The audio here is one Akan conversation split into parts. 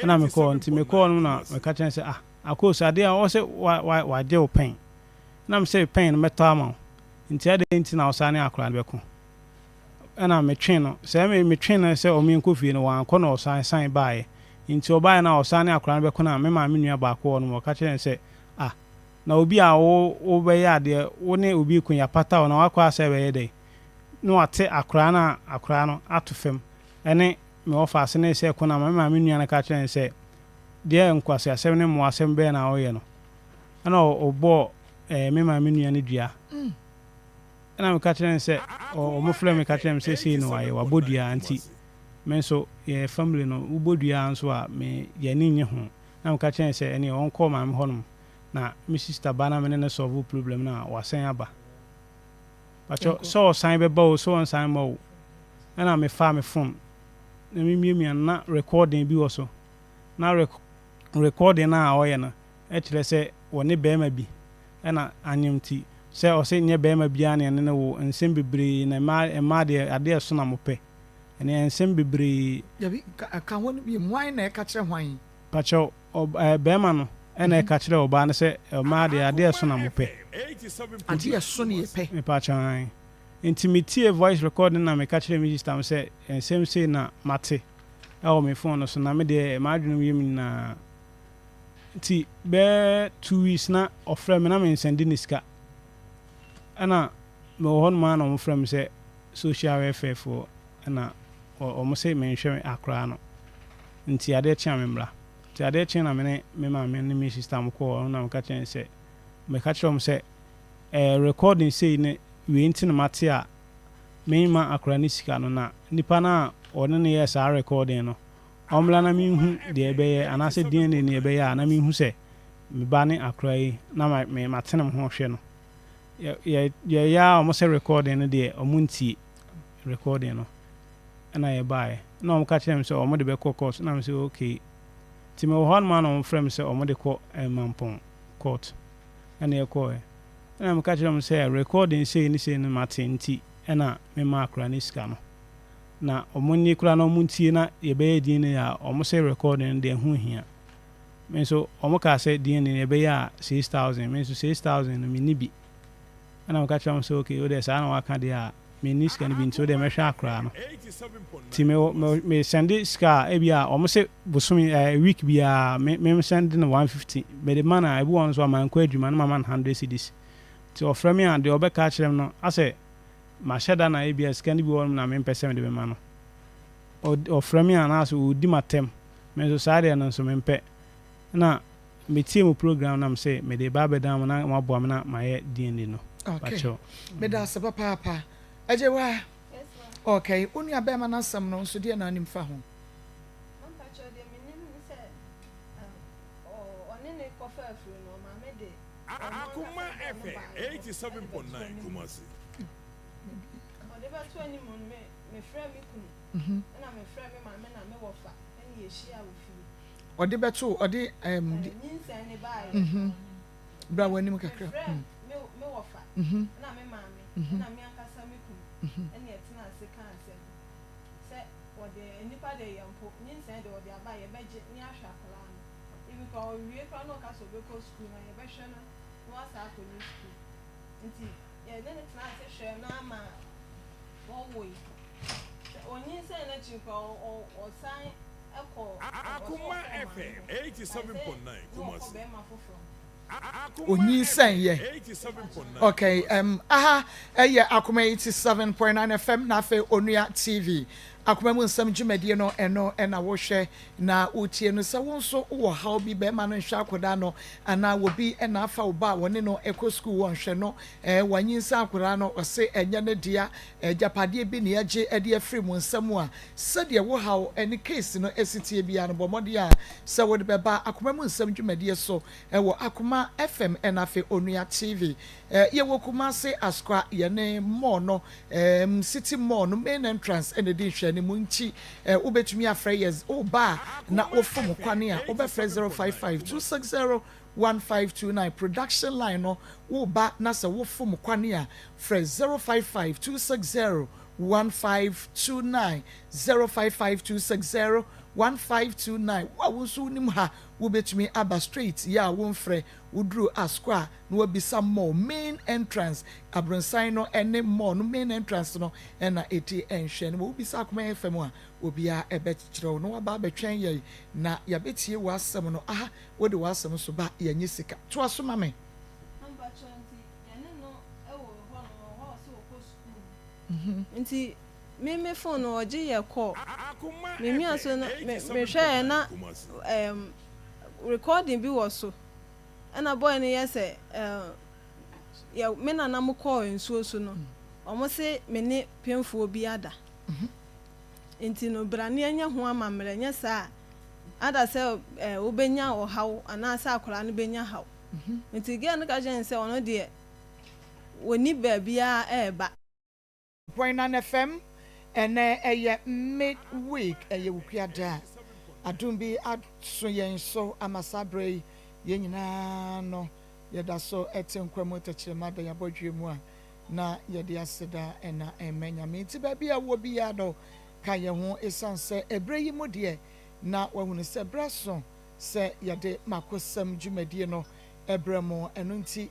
Ɛna mekɔɔ, nti mekɔɔ no na meka kyerɛ no sɛ, ah, Akos, adeɛ a ɔsɛ wagye wo pɛn. Na mesɛ pɛn no mɛtɔ ama wo. Nti adɛn nti na ɔsan ne akwadaa no bɛko? Ɛna metwe no, sɛ metwe no sɛ ɔmo nkɔ fie no, wankɔ na ɔsan san baeɛ. Nti ɔbaeɛ na ɔsan ne akwadaa no bɛko no a, me maame nua baako wɔ no mu, ɔka kyerɛ no sɛ, ah, na obi a wo wobɛyɛ adeɛ, wo ne obi ko yɛapata wo na wakɔ asɛ bɛyɛ dɛn? Na wate akwadaa no a akwadaa no ato fam ɛne me wɔfa ase ne sɛ ko na me maame nua no ka kyerɛ no sɛ, deɛ nkwaseasɛm ne mmoasɛm bɛɛ na ɔyɛ no. Ɛna ɔbɔɔ me maame nua no dua. Ɛna meka kyerɛ no sɛ, ɔmo frɛ me ka kyerɛ me sɛ sei na wayɛ, wabɔ dua, nti me nso yɛ family no, wobɔ dua nso a, me yɛni nye ho. Na meka kyerɛ no sɛ ɛneɛ ɔnkɔ maame hɔnom na me sister ba na me ne no solve problem no a wasan aba. Pakyɛ sɛ ɔsan bɛba o, sɛ ɔnsan ma o. Ɛna mefaa me phone na memiamia no, na recording bi wɔ so. Na recording no a ɔyɛ no ɛkyerɛ sɛ wɔne bɛrima bi ɛna anyem, nti sɛ ɔsɛ nyɛ bɛrima biara ne ɛne no wo nsɛm bebree na mmaa deɛ adeɛ ɛso na mopɛ, ɛne nsɛm bebree. Dabi, ka ho no bi, hwan na ɛka kyerɛ hwan? Pakyɛw, bɛrima no ɛna ɛka kyerɛ ɔbaa no sɛ mmaa deɛ adeɛ ɛso na mopɛ. Adeɛ ɛso ne yɛpɛ. Mepakyɛw, nti metie voice recording na meka kyerɛ me sister sɛ nsɛm sei na mate ɛwɔ me phone no so, na me deɛ m'adwene mu yɛ me nyinaa. Nti bɛɛ 2 weeks na ɔfrɛ me na me nsɛnde ne sika. Ɛna mewɔ hɔ nom a na ɔmo frɛ me sɛ social welfare foɔ, ɛna ɔmo sɛ menhwɛ akwaraa no, nti adeɛ kye a me mmra. Nti adeɛ kye na me ne me maame ne me sister mo kɔɔ hɔ na meka kyerɛ sɛ, meka kyerɛ ɔmo sɛ recording sei ne wei nti na mate a memma akwaraa ne sika no, na nipa no a ɔne no yɛ saa recording no, ɔmmra na menhu deɛ ɛbɛyɛ, anaasɛ DNA ne ɛbɛyɛ a na menhu sɛ me ba ne akwaraa yi na matene me ho hwɛ no. Yɛyɛ a ɔmo sɛ recording no deɛ, ɔmo ntie recording no. Ɛna yɛbaeɛ na ɔmo ka kyerɛ me sɛ ɔmo de bɛkɔ court, na me sɛ okay. Nti mewɔ hɔ nom a na ɔmo frɛ me sɛ ɔmo de kɔ Mampɔn court. Ɛna yɛkɔɛ, ɛna meka kyerɛ mo sɛ recording sei ne sei no mate, nti ɛna mema akwaraa ne sika no na ɔmo nye koraa na ɔmo ntie na yɛbɛyɛ DNA a, ɔmo sɛ recording no deɛ ɛho hia. Me nso ɔmo kaa sɛ DNA no yɛbɛyɛ a 6,000, me nso 6,000 no menni bi. Ɛna meka kyerɛ mo sɛ okay, wo deɛ saa na waka deɛ a, menni sika no bi, nti wo deɛ mɛhwɛ akwaraa no. Nti me sɛnde sika a ebi a ɔmo sɛ bosome week biara me sɛnde no 150 mede ma na ebi wɔ nso a mankɔ adwuma no mama no 100 cedis. Nti ɔfrɛ me a, deɛ ɔbɛka akyerɛ me no asɛ mahyɛ da na ebi a sika no bi wɔ nom na mempɛ sɛ mede bɛma no. Ɔfrɛ me a na asɛ ɔdi m'atɛm, me nso saa deɛ no nso mempɛ. Na metie mu program nam sɛ mede ba abɛdan mo na moaboa me na mayɛ DNA no. Okay. Pakyɛw. Meda ase papaapa. Agye wa, okay, wo nua bɛrima no asɛm no nso deɛ na anim fa ho? Mpakyɛ, deɛ menim ne sɛ ɔne ne kɔfa afiri no, ɔmaame de Akuma FM 87.9 Kumasi. Ɔde bɛto anim no, me mefrɛ me kunu ɛna mefrɛ me maame na me wɔfa ɛne yɛhyia wɔ fie. Ɔde bɛto ɔde Nyinsɛn ne baayɛ. Bra w'anim kakra. Mefrɛ me wɔfa ɛna me maame ɛna me ankasa me kunu ɛne yɛtena ase ka asɛm sɛ wɔde nipa de yɛ mpo nyinsɛn de ɔde aba, yɛbɛgye ne ahwɛ akwaraa no. Ebi kora ɔwie kora na ɔka sɛ ɔbɛkɔ sukuu na yɛbɛhwɛ no na wasa akɔ ne sukuu. Nti yɛne ne tena ase hwɛ no ama wɔwoe. Onyinsɛn n'akyi kora ɔsan ɛkɔ. Akuma FM 87.9 Kumasi. Bɛrima foforɔ. Onyinsɛn yɛ. 87.9. Okay, aha ɛyɛ Akoma 87.9 FM na afei Onua TV. Akoma mu nsɛm dwumadie no, ɛno ɛna wohwɛ na wotie no. Sɛ wo nso wowɔ haw bi, bɛrima no nhwɛ akwadaa no anaa wobi ɛna afa wo ba a wɔne no ɛkɔ sukuu, wɔ nhwɛ no, wɔanyinsa akwadaa no, ɔse ɛnyɛ ne dea, agyapadeɛ bi ne yɛgye ɛde afiri mu nsɛm a, sɛdeɛ wo haw ɛne case no esi tie biara no, bɔ mmɔden a sɛ wode bɛba Akoma mu nsɛm dwumadie so ɛwɔ Akoma FM ɛna afei Onua TV. Yɛwɔ Kumase Asokwa, yɛne mall no, City Mall no main entrance ɛna ɛdi nhwɛne mu. Nti wobɛtumi afrɛ yɛ, woba a na wofom kwane a, wobɛfrɛ 055 260 1529 production line no. Woba na sɛ wofom kwane a, frɛ 055 260 1529, 055 260. 1529. Wo a wo nso wonim ha, wobɛtumi aba straight yɛ a womfrɛ. Woduru Asokwa a, na wabisa mall main entrance, abronsan no ne mall no main entrance no na ɛdi nhwɛ no. Wobisa Akoma FM a, obiara ɛbɛkyerɛ wo na waba abɛtwɛn yɛn na yɛabɛtie w'asɛm no. Aha, wode w'asɛm nso ba, yɛnyɛ sika. Toa so ma me. Mpakyɛw nti yɛne no wɔ hɔ nom ɔwɔ hɔ a ɔse ɔkɔ sukuu nti me me phone no ɔgye yɛ call me mia so no me me hwɛɛ na ɛɛm recording bi wɔ so ɛna boy no yɛ sɛ ɛɛ yɛ me nana mo kɔɔ nsuo so no ɔmo se me ne pemfoɔ bi ada nti no bra ne yɛnyɛ ho amammerɛ nyɛ saa a ada sɛ ɛɛ wobɛnya ɔhaw anaasɛ akwadaa no bɛnya haw nti girl no ka kyerɛ no sɛ ɔno deɛ wɔni baabiara ɛɛba. Point FM, ɛnɛ ɛyɛ mid week, ɛyɛ Wukuada. Adom bi aso yɛn so ama saa berɛ yi yɛn nyinaa no yɛda so ɛte nkwa mu, tɛkyerɛma da yɛabɔdwe mu a na yɛde aseda ɛna ɛmɛ Nyame. Nti baabi a wɔ biara no, ka yɛn ho, ɛsiane sɛ ɛberɛ yi mu deɛ na wahunu sɛ berɛ so sɛ yɛde makosɛm dwumadie no ɛberɛ mu. Ɛno nti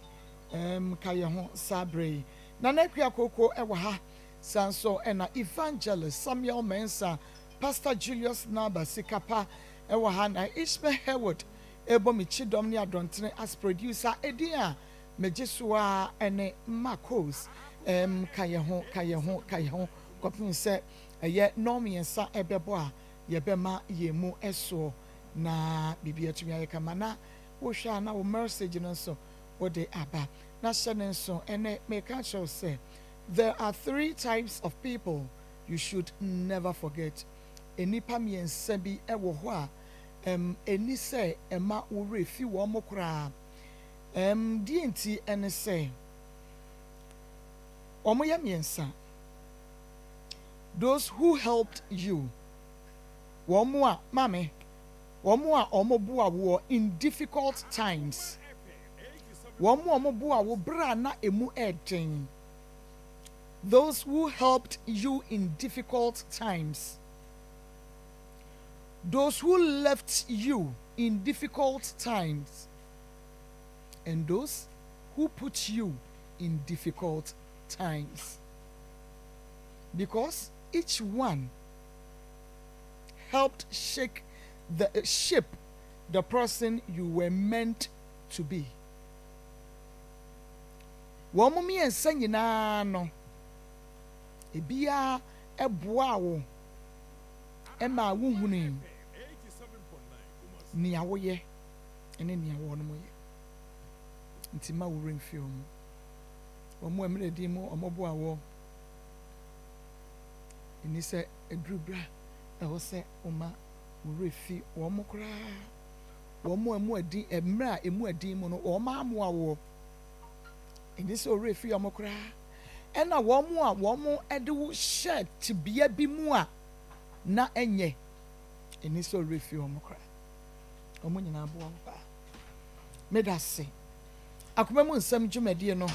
ka yɛn ho saa berɛ yi. Nana Akua Koko ɛwɔ ha saa nso, ɛna Evangelist Samuel Mensa, Pastor Julius Naba Sikapa ɛwɔ ha, na Ishmael Herwood ɛbɔ me kyidɔm ne adɔntene as producer. Edin a megye so a ɛne Marcos. Ka yɛn ho, ka yɛn ho, ka yɛn ho kɔpem sɛ ɛyɛ 3:30 ɛbɛbɔ a yɛbɛma yɛn mu ɛsoɔ na biribi atumi ayɛ kama. Na wohwɛ a na wo message no nso wode aba na hyɛ ne nso. Ɛnɛ meka kyerɛw sɛ there are three types of people you should never forget. Nnipa mmiɛnsa bi ɛwɔ hɔ a ɛni sɛ ɛma wo werɛ fi wɔn mo koraa. Deɛ nti ɛne sɛ wɔn yɛ mmiɛnsa: those who helped you, wɔn mo a maame, wɔn mo a wɔn boa woɔ in difficult times, wɔn mo a wɔn boa wo bere a na emu ɛɛden, those who helped you in difficult times, those who left you in difficult times, and those who put you in difficult times, because each one helped shake the shape the person you were meant to be. Wɔn mmiɛnsa nyinaa no, ebiara ɛboa wo ɛma wohunu nea woyɛ ɛne nea wɔn yɛ. Nti ma wo werɛ mfi wɔn. Wɔn a mmerɛ di mu wɔn boa wɔ ɛni sɛ eduru bra ɛwɔ sɛ wɔma wo werɛ fi wɔn koraa. Wɔn a emu adi mmerɛ a emu adi mu no wɔn amoa wɔ ɛni sɛ ɔwerɛ fi wɔn koraa. Ɛna wɔn a wɔn de wo hyɛ tibea bi mu a na ɛnyɛ ɛni sɛ ɔwerɛ fi wɔn koraa. Wɔn nyinaa boa wo paa. Meda ase. Akoma mu nsɛm dwumadie no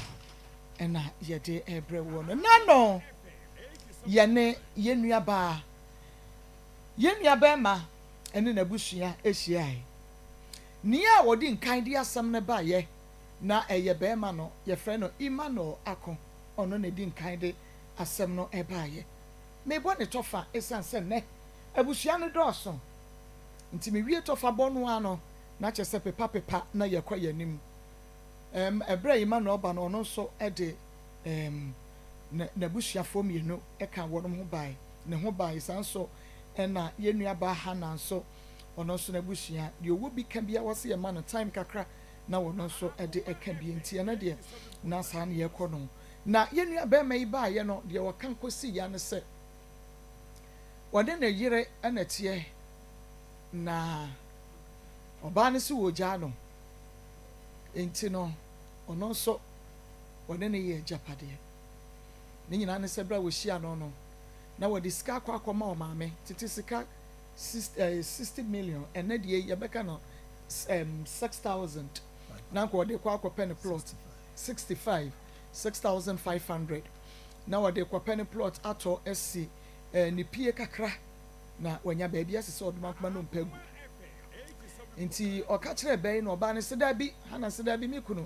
ɛna yɛde ɛbrɛ wɔ no nano. Yɛne yɛn nuabaa, yɛn nua bɛrima ɛne n'abusua ahyiae. Nea a wɔde nkan de asɛm no baayɛ na ɛyɛ bɛrima no, yɛfrɛ no Emmanuel Ako. Ɔno na ɛdi nkan de asɛm no ɛbaayɛ. Mebɔ ne tɔfa ɛsiane sɛ nnɛ abusua no dɔɔso nti mewie tɔfa bɔ no ano na kyerɛ sɛ pepa pepa na yɛkɔ yɛn anim. Ɛberɛ a Emmanuel ba no, ɔno nso ɛde n'abusuafoɔ mmienu ɛka wɔn ho bae ne ho bae. Saa nso ɛna yɛn nuabaa Hana nso, ɔno nso n'abusua deɛ ɔwɔ bi ka bia wɔsi yɛ ma no time kakra na wɔn nso ɛde ɛka bi. Nti ɛno deɛ na saa ne yɛkɔ no. Na yɛn nua bɛrima yi baayɛ no deɛ, wɔka nkosi ya no sɛ wɔde ne yere ɛna teɛ na ɔbaa no si wɔ gyaa no. Nti no ɔno nso wɔde ne yɛ agyapadeɛ ne nyinaa ne sɛ berɛ a wɔhyia no na wɔde sika akɔ akɔma ɔmaame tete sika 60 million. Ɛnɛ deɛ yɛbɛka no 6,000 na nka wɔde kɔ akɔpɛ ne plot 65, 6,500 na wɔde kɔpɛ ne plot atɔ asi ne pie kakra. Na wanya baabi asesɛ ɔdomankoma nnompe agu. Nti ɔka kyerɛɛ bɛ yi na ɔbaa no se, Dabi, Hana se, Dabi, me kunu,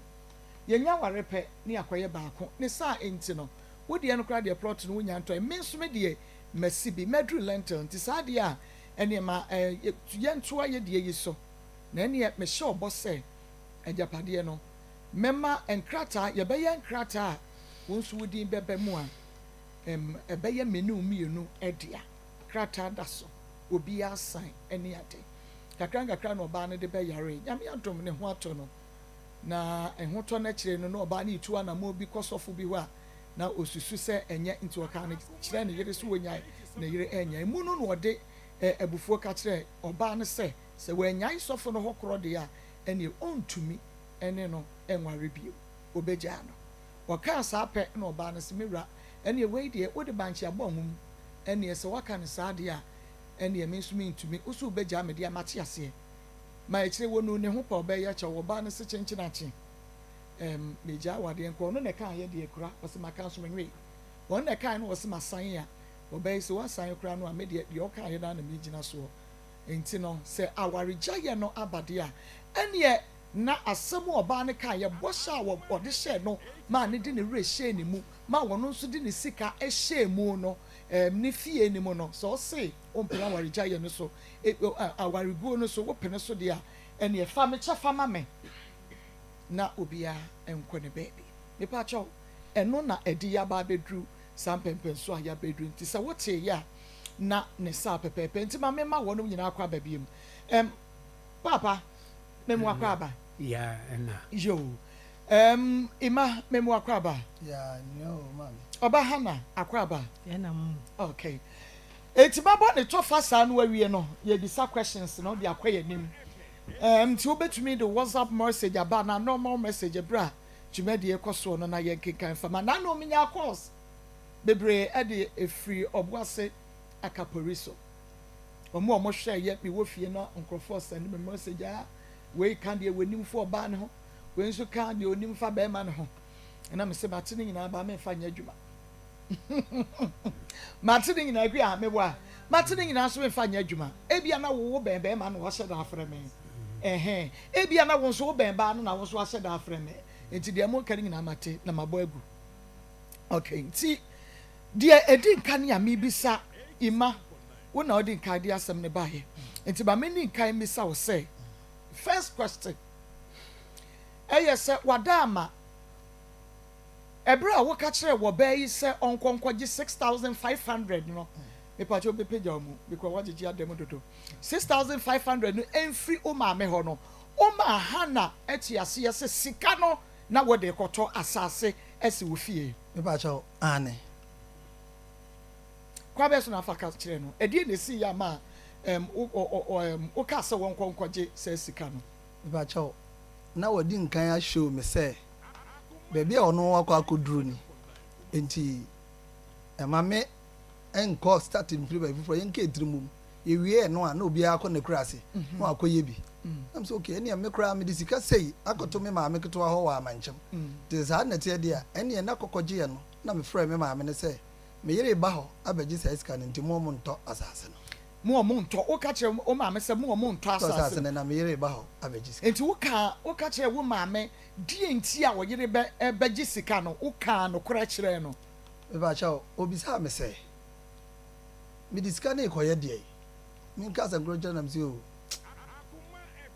yɛnya aware pɛ ne yɛakɔyɛ baako, ne saa nti no, wo deɛ no koraa deɛ plot no wonya ntɔe, me nso me deɛ masi bi, maduru lentil, nti saa deɛ a, ɛneɛ ma yɛntoa yɛ deɛ yi so, na ɛneɛ mehyɛ wo bɔ sɛ agyapadeɛ no, mɛma nkrataa, yɛbɛyɛ nkrataa a wo nso wo din bɛba mu a, ɛbɛyɛ me ne wo mmienu dea. Krataa da so, obiara sign ne ade. Nkakrankakra na ɔbaa no de bɛyaree. Nyame adom, ne ho atɔ no. Na ɛhotɔ no akyire no, na ɔbaa no retu anammɔn bi kɔ sɔfo bi hɔ a na ɔsusu sɛ ɛnyɛ nti ɔkaa no kyerɛɛ ne yere sɛ ɔnyae. Ne yere annyae. Mu no na ɔde abufuo ka kyerɛɛ ɔbaa no sɛ, sɛ wannyae sɔfo no hɔ korɔ deɛ a, ɛnneɛ ɔntumi ne no nware bio. Ɔbɛgyaa no. Ɔkaa saa pɛ na ɔbaa no se, Me wura, ɛnneɛ wei deɛ wode bankye abɔ nwom, ɛnneɛ sɛ woaka no saa deɛ a, ɛnneɛ me nso mentumi, wo se wobɛgyaa me deɛ a, mate aseɛ. Ma akyire wɔnuu ne ho pɛ ɔbɛyɛ kyɛw, ɔbaa no se kyenkyenakye, ɛɛm, megyaa wo adeɛ nka ɔno na ɛkaeɛ deɛ kura, ɔse maka nso menwee. Ɔno na ɛkaeɛ na ɔse masan a, ɔbaa yi se woasan koraa no a, me deɛ, deɛ ɔkaeɛ no ara na megyina soɔ. Enti no, sɛ awaregyaeɛ no aba deɛ a, ɛnneɛ na asɛm a ɔbaa no kaeɛ, bɔhyɛ a ɔde hyɛɛ no maa no de ne werɛ hyɛɛ ne mu, maa ɔno nso de ne sika hyɛɛ mu no, ɛɛm, ne fie no mu no, sɛ ɔse wompene awaregyaeɛ no so, e, awareguo no so, wopene so deɛ a, ɛnneɛ fa me kyɛfa ma me na obiara nkɔ ne baabi. Mepakyɛw, ɛno na ɛde yɛn aba abɛduru saa mpɛnpɛnsoɔ a yɛabɛduru. Nti sɛ woteeɛ a, na ne saa pɛpɛɛpɛ. Nti ma memma wɔnom nyinaa akɔ aba biom. Ɛm, Paapa, memu akɔ aba. Ya, ɛna. Yo. Ɛm, Ima, memu akɔ aba. Ya, nua o, maame. Ɔba Hannah, akɔ aba. Ɛna mu. Okay. Enti mabɔ ne tɔfa saa no awie no, yɛbisa questions no de akɔ yɛn anim. Ɛm, nti wobɛtumi de WhatsApp message aba anaa normal message ɛberɛ a dwumadie rekɔ soɔ no na yɛnkenkan mfa ma. Nanom menyaa calls bebree de ɛfiri Ɔboase Akapori so. Wɔn a wɔhwɛ yɛ mewɔ fie no nkurɔfoɔ send me message a wei ka deɛ wɔnim fa ɔbaa no ho, wei nso ka deɛ ɔnim fa bɛrima no ho. Ɛna mese mate ne nyinaa baa memfa nyɛ adwuma. Mate ne nyinaa bi a mewɔ a mate ne nyinaa nso memfa nyɛ adwuma. Ebia na wo bɛn bɛrima no wahyɛ da afrɛ me. Ɛhɛn. Ebia na wo nso wo bɛn baa no na wo nso wahyɛ da afrɛ me. Nti deɛ moka no nyinaa mate na mabɔ agu. Okay, nti deɛ ɛdi nka ne a mebisa Ima, wo na wodi nkan de asɛm no baeɛ. Nti ma menni nkan mmisa wo sɛ, first question, ɛyɛ sɛ wada ama ɛberɛ a woka kyerɛɛ wɔbaa yi sɛ ɔnkɔ nkɔgye 6500 no, mepakyɛ wobɛpagya wo mu because woagyegye ada mu dodo. 6500 no ɛmfiri wo maame hɔ no, womaa Hannah te aseɛ sɛ sika no na wode rekɔtɔ asase asi wo fie. Mepakyɛw, aane. Kwan bɛn so na afa ka kyerɛɛ no? Ɛdeɛn na ɛsiiɛ a maa ɛɛm wo ɔ ɔ ɛɛm wokaa sɛ wɔnkɔ nkɔgye saa sika no? Mepakyɛw, na wadi nkan ashow me sɛ baabi a ɔno akɔ akɔduru ni, enti ɛma me nkɔ start mfiri baabi foforɔ, yɛnka etiri mmom. Yɛwie ɛno a, na obiara akɔ n'akuraase na wakɔyɛ bi. Na mesɛ okay, ɛnneɛ me koraa mede sika sei akɔto me maame ketewa hɔ wɔ Amankyem. Nti sɛ saa na ɛteɛ deɛ a, ɛnneɛ na kɔkɔgyeɛ no, na mefrɛɛ me maame no sɛ me yere reba hɔ abɛgye saa sika no nti mo ɔmo ntɔ asase no. Mo ɔmo ntɔ, woka kyerɛ wo maame sɛ mo ɔmo ntɔ Tɔ asase asase no. no na me yere reba hɔ abɛgye sika. Nti wokaa, woka kyerɛɛ wo maame deɛ nti a ɔyere bɛ, bɛgye sika no, wokaa nokorɛ kyerɛɛ no? Mepakyɛw, obisaa me sɛ, mede sika no rekɔyɛ deɛn? Menka asɛm korɔ nkyerɛ no na mese oo,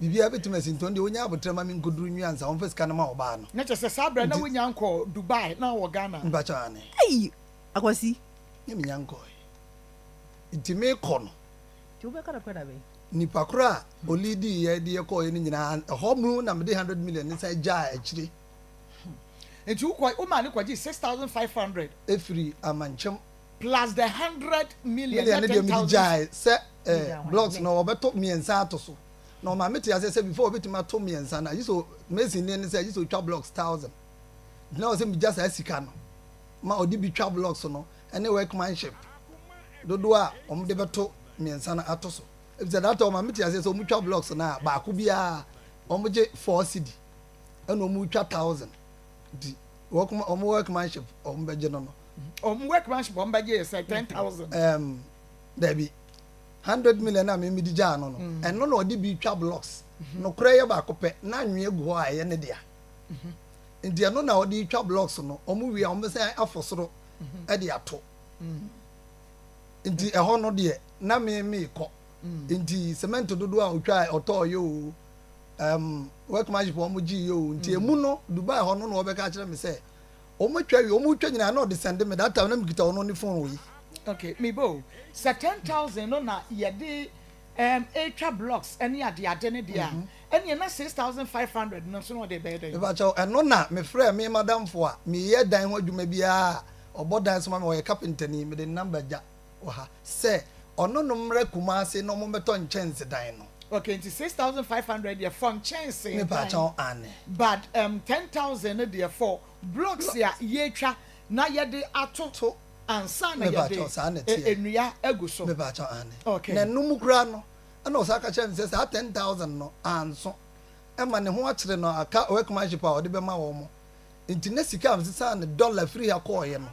biribiara bɛtumi asi nti ɔno deɛ ɔnya aboterɛ ma menkɔduru nwie ansa ɔmfa sika no ma ɔbaa no. Na kyerɛ sɛ saa berɛ no na Nti. wonya nkɔɔ Dubai, na wowɔ Ghana? Mepakyɛw, aane. Ei! Akwasi. Ne menya nkɔɔe. Nti mekɔ no. Nti wobɛka nokorɛ da bɛn? Nipa korɔ a ɔliidii yɛ de yɛ kɔɔeɛ no nyinaa, ɛhɔ mu na mede hundred million no san gyaa akyire. Nti wokɔ, womaa no kɔgyee 6,500. Ɛfiri Amankyem. Plus the hundred million, Million nyɛ no deɛ ten mede thousand. gyae sɛ eh, blocks no wɔbɛto mmiɛnsa ato so. Na ɔmaa mete aseɛ sɛ before wɔbɛtumi ato mmiɛnsa no, agye sɛ mason ni ne sɛ agye sɛ ɔtwa blocks thousand. Nti na ɛwɔ sɛ megya saa sika no ma ɔde bi twa blocks no ne workmanship dodoɔ a wɔde bɛto mmiɛnsa no ato so. Efisɛ that time ɔmaa mete aseɛ sɛ wɔtwa blocks no a baako biara wɔgye four cedi ɛna wɔtwa thousand. Nti workman, wɔn workmanship wɔn bɛgye no no. Wɔn workmanship wɔn bɛgye yɛ sɛ 10,000. Um, dabi. 100 million a me mede gyaa no no, ɛno na ɔde bi retwa blocks. Nokorɛ yɛ baako pɛ, na anwea gu hɔ a ɛyɛ ne dea. Nti ɛno na ɔde retwa blocks no, wɔn wie a wɔbɛsan afɔ soro de ato. Nti ɛhɔ no deɛ, na me merekɔ. Nti cement dodoɔ a ɔtwa ɔtɔɔyɛ o, um, workmanship wɔn gyeeɛ o, nti emu no, Dubai hɔ no na wɔbɛka akyerɛ me sɛ, Wɔn atwa awie, wɔn retwa nyinaa na ɔde sɛnde me, that time na me kita ɔno ne phone wei. Okay, me ba o, sɛ 10,000 no na yɛde um, retwa blocks ne ade ade no deɛ a, ɛneɛ na 6,500 no nso na ɔde rebɛyɛ dɛn? Mepa kyɛw, ɛno na me frɛɛ me madamfo a meyɛ dan ho adwuma biara a ɔbɔ dan so ma me, ɔyɛ kapentani, mede ne number gya wɔ ha, sɛ ɔno no mmra Kumasi na wɔn mmɛtɔ nkyɛnsedan no. Okay, nti 6,500 deɛ for nkyɛnse Mepa dan, kyɛw, aane. but um, 10,000 no deɛ for Blocks a yɛatwa na yɛde ato To. ansa na Mepakyɛw, yɛde saa na ɛteɛ. nnua agu so. Mepakyɛw, aane. Okay. Na ɛno mu koraa no, ɛna ɔsan ka kyerɛɛ me sɛ saa 10,000 no anso ma ne ho akyere no aka workmanship a ɔde bɛma wɔn. Nti na sika a mesesaa no dollar firi ha kɔeɛ no,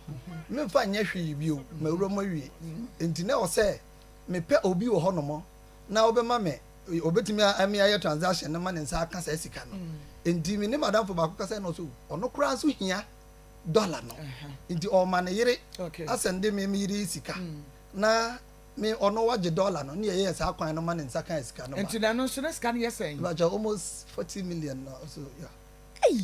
memfa nyɛ hwee bio, mawura mu awie. Nti na ɛwɔ sɛ mepɛ obi wɔ hɔnom na ɔbɛma me, ɔbɛtumi a me ayɛ transaction no ma ne nsa aka saa sika no. Nti me ne m'adamfo baako kasae na ɔse oh, ɔno koraa nso hia dollar no, nti ɔrema ne yere asɛnde me me yere yi sika na me ɔno wagye dollar no, ne yɛyɛɛ saa kwan no ma ne nsa kaa sika no ba. Nti na ɛno nso ne sika no yɛ sɛn? Mepakyɛw, almost 40 million no so, yeah.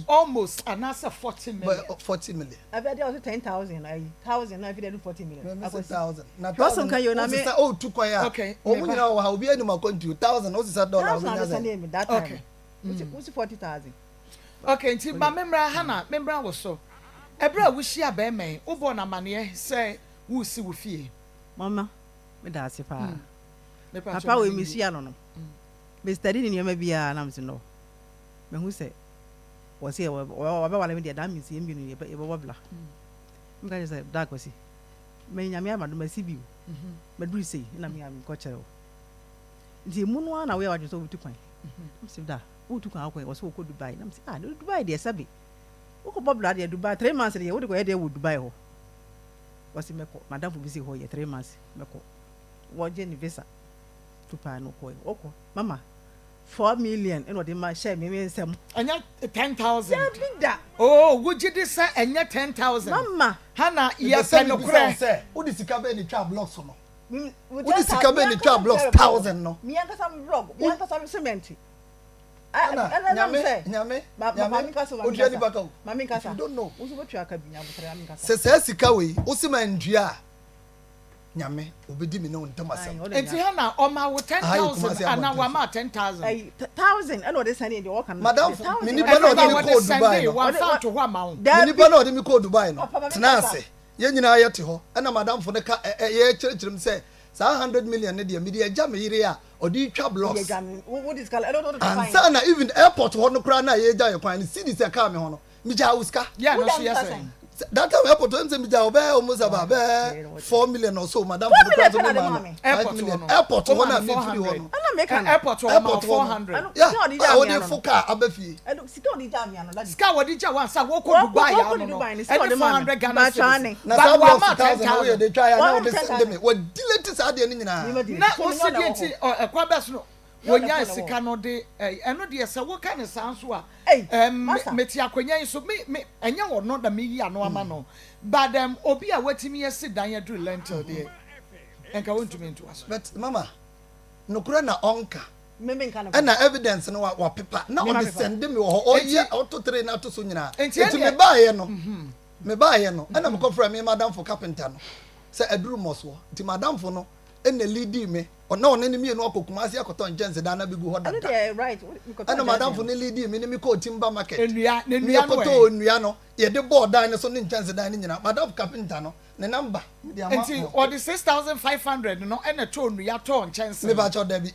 Almost anaasɛ 40 million. But 40 million. Afei deɛ ɔsi 10,000 ayi thousand na afei deɛ ɛdu 40 million. Mɛ mɛ sɛ Akwasi. thousand. Na Hwɛ ɔso thousand nka yi o na me. osisa o tu kwan a. Okay. Wɔn nyinaa wɔ ha obi anim akwantuo thousand osisa dollar Thousand obi nya ade sɛ. sɛnde mi that time. Okay. Wosi wosi 40,000. Okay nti ma me mmra Hannah me mmra wo so. Ɛberɛ a wohyia bɛrima yi wobɔɔ no amaneɛ sɛ woresi wo fie? Mama me da ase paa. Mepa kyɛw Papa ma wei me me nwie. hyia no no me study ne nneɛma biara na me se no mahu sɛ Wɔse wɔbɛware me deɛ that means yɛn mmienu yɛbɛbɔ bra. Meka kyerɛ sɛ da Kwasi, me Nyame ama do masi bi o, maduru sei na me a mekɔ kyerɛ wo. Nti emu no ara na woyɛ w'adwene sɛ wobɛtu kwan. Mese da, wotu kwan akɔ he? Wɔse wɔkɔ Dubai. Na mese ah Dubai deɛ sɛbe wokɔbɔ bra deɛ Dubai 3 months deɛ wode kɔyɛ deɛ wɔ Dubai hɔ. Wɔse mɛkɔ, m'adamfo bi se hɔ yɛ 3 months mɛkɔ. Wɔgye ne visa tu paa na ɔkɔɛ. Ɔkɔ, mama 4 million ɛna ɔde ma hyɛɛ me me nsam. Ɛnyɛ 10,000. Dabi da. Oh, wogye di sɛ ɛnyɛ 10,000? Mama. Hannah, Mepɛ yɛpɛ sɛ mebisa wo nokorɛ. sɛ, wode sika bɛn na etwaa blocks no? Me Wode ten sika thousand. bɛn Me na etwaa ankasa blocks me blog. thousand no? Me ankasa me blog. Me Wo ankasa me cement. Hannah, Ɛna nam Nyame, sɛ. Nyame, Ma ma Nyame, ma menkasa o, ma otua menkasa. nipa ka o. Ma If menkasa. you don't know. Wo nso wobɛtua ka bi, nyabotrɛ, ma menkasa. Sɛ saa sika wei, wose mantua a, Nyame obedi me ne wo ntam asɛm. Nti hana ɔma wo 10,000 anaa wama 10,000. Ɛyi thousand ɛna ɔde sɛnde deɛ ɔka no. Madamfo me nipa na ɔde me kɔɔ Dubai no. Wamfa nto hɔ ama wo. Me nipa na ɔde me kɔɔ Dubai no tena ase yɛn nyinaa yɛte hɔ ɛna madamfo no ka ɛ ɛ yɛkyerɛkyerɛ mu sɛ saa 100 million no deɛ mede agya me yere a ɔde retwa blocks ansa na even airport hɔ no koraa na yɛgya yɛ kwan no cedis ɛkaa me ho no megyaa wo sika. Yeah, no so yɛ sɛn. That time airport hɔ sɛ megyaa wo bɛyɛ almost about bɛyɛ 4 million or so madamfo no koraa so me maa no 5 million airport hɔ na mefiri hɔ no. Airport hɔ ma 400. Yeah, a wɔde fo car aba fie. Sika wɔde gya wansa wɔkɔ Dubai ya no no ɛne 400 Ghana cedis. Na saa blocks thousand na woyɛ de twa ya na wɔde send me wɔ delete saa deɛ no nyinaa. Na osi deɛ nti ɛkwan bɛɛ so no wɔnya sika no de ɛno deɛ sɛ woka ne saa nso a mete akonnwa yi so me me ɛnyɛ ɔno na meyi ano ama no but obi a watumi asi dan aduru lintel deɛ nka wontumi ntoa so. But mama nokorɛ na ɔnka ɛna evidence no wapepa na ɔde send me wɔ hɔ ɔyɛ ɔto tere na ato so nyinaa nti mebaayɛ no mebaayɛ no ɛna mekɔfrɛ me madamfo carpenter no sɛ aduru mmɔsoɔ nti madamfo no ɛna leadi me ɔna ɔne ne mmienu akɔ Kumasi akɔtɔ nkyɛnsedan na bɛgu hɔ dada ɛna madamfo ne leadi me ne me kɔɔ timber market nnua ne ne nnua no yɛkɔtɔɔ nnua no yɛde bɔɔ dan no so ne nkyɛnsedan no nyinaa madamfo carpenter no ne number mede ama nti ɔde 6,500 no ɛna tɔɔ nnua tɔɔ nkyɛnse. Mepakyɛw dabi.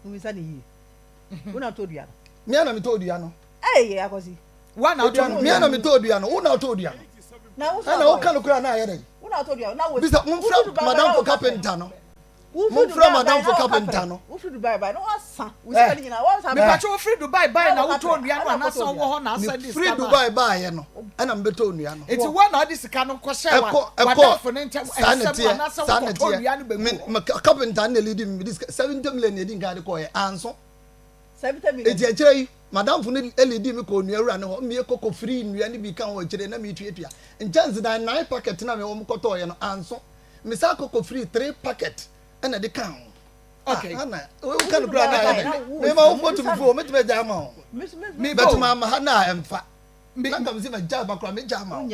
Mumisa ne yie. Wo na tɔ dua no. Mea na metɔɔ dua no. Ɛyɛ Akwasi. Wa na atɔ Mea na metɔɔ dua no wo na atɔɔ dua no Na wo ɛna woka no koraa na ayɛ dɛn Wo na atɔ dua no. Na wo bisa momfrɛ madamfo carpenter no. Momfrɛ m'adamfo kapenta no. Eh. Mepakyɛ wofiri Dubai baeɛ na wotɔɔ nnua no anaasɛ wowɔ hɔ na asan de Mefiri sika maa? Dubai baeɛ no ɛna mebɛtɔɔ nnua no. Nti wo na wode sika no kɔhyɛɛ wa Ɛkɔ ɛkɔ w'adamfo no ntɛm saa na nsam ɛteɛ anaasɛ saa na wokɔtɔɔ ɛteɛ nnua no me bɛguu hɔ? me kapenta no na ɛliidi me mede sika 70 million na ɛdi nkan de kɔeɛ anso. Enti akyire yi m'adamfo no liidii me kɔɔ nnua wura no hɔ mmie kɔ kɔfirii nnua no bi ka ho akyire na metuatua nkyɛnsedan nnan packet na me wɔn kɔtɔeɛ no anso. Mesan kɔ kɔfirii three packet ɛna ɛde kaa ho. Ah, Okay. Hana, woka no koraa na ayɛ dɛ. Mema wo foto me fo, metumi agya ama wo. But ma ha na ɛmfa. Na nka mese magya ba koraa, megya ama wo.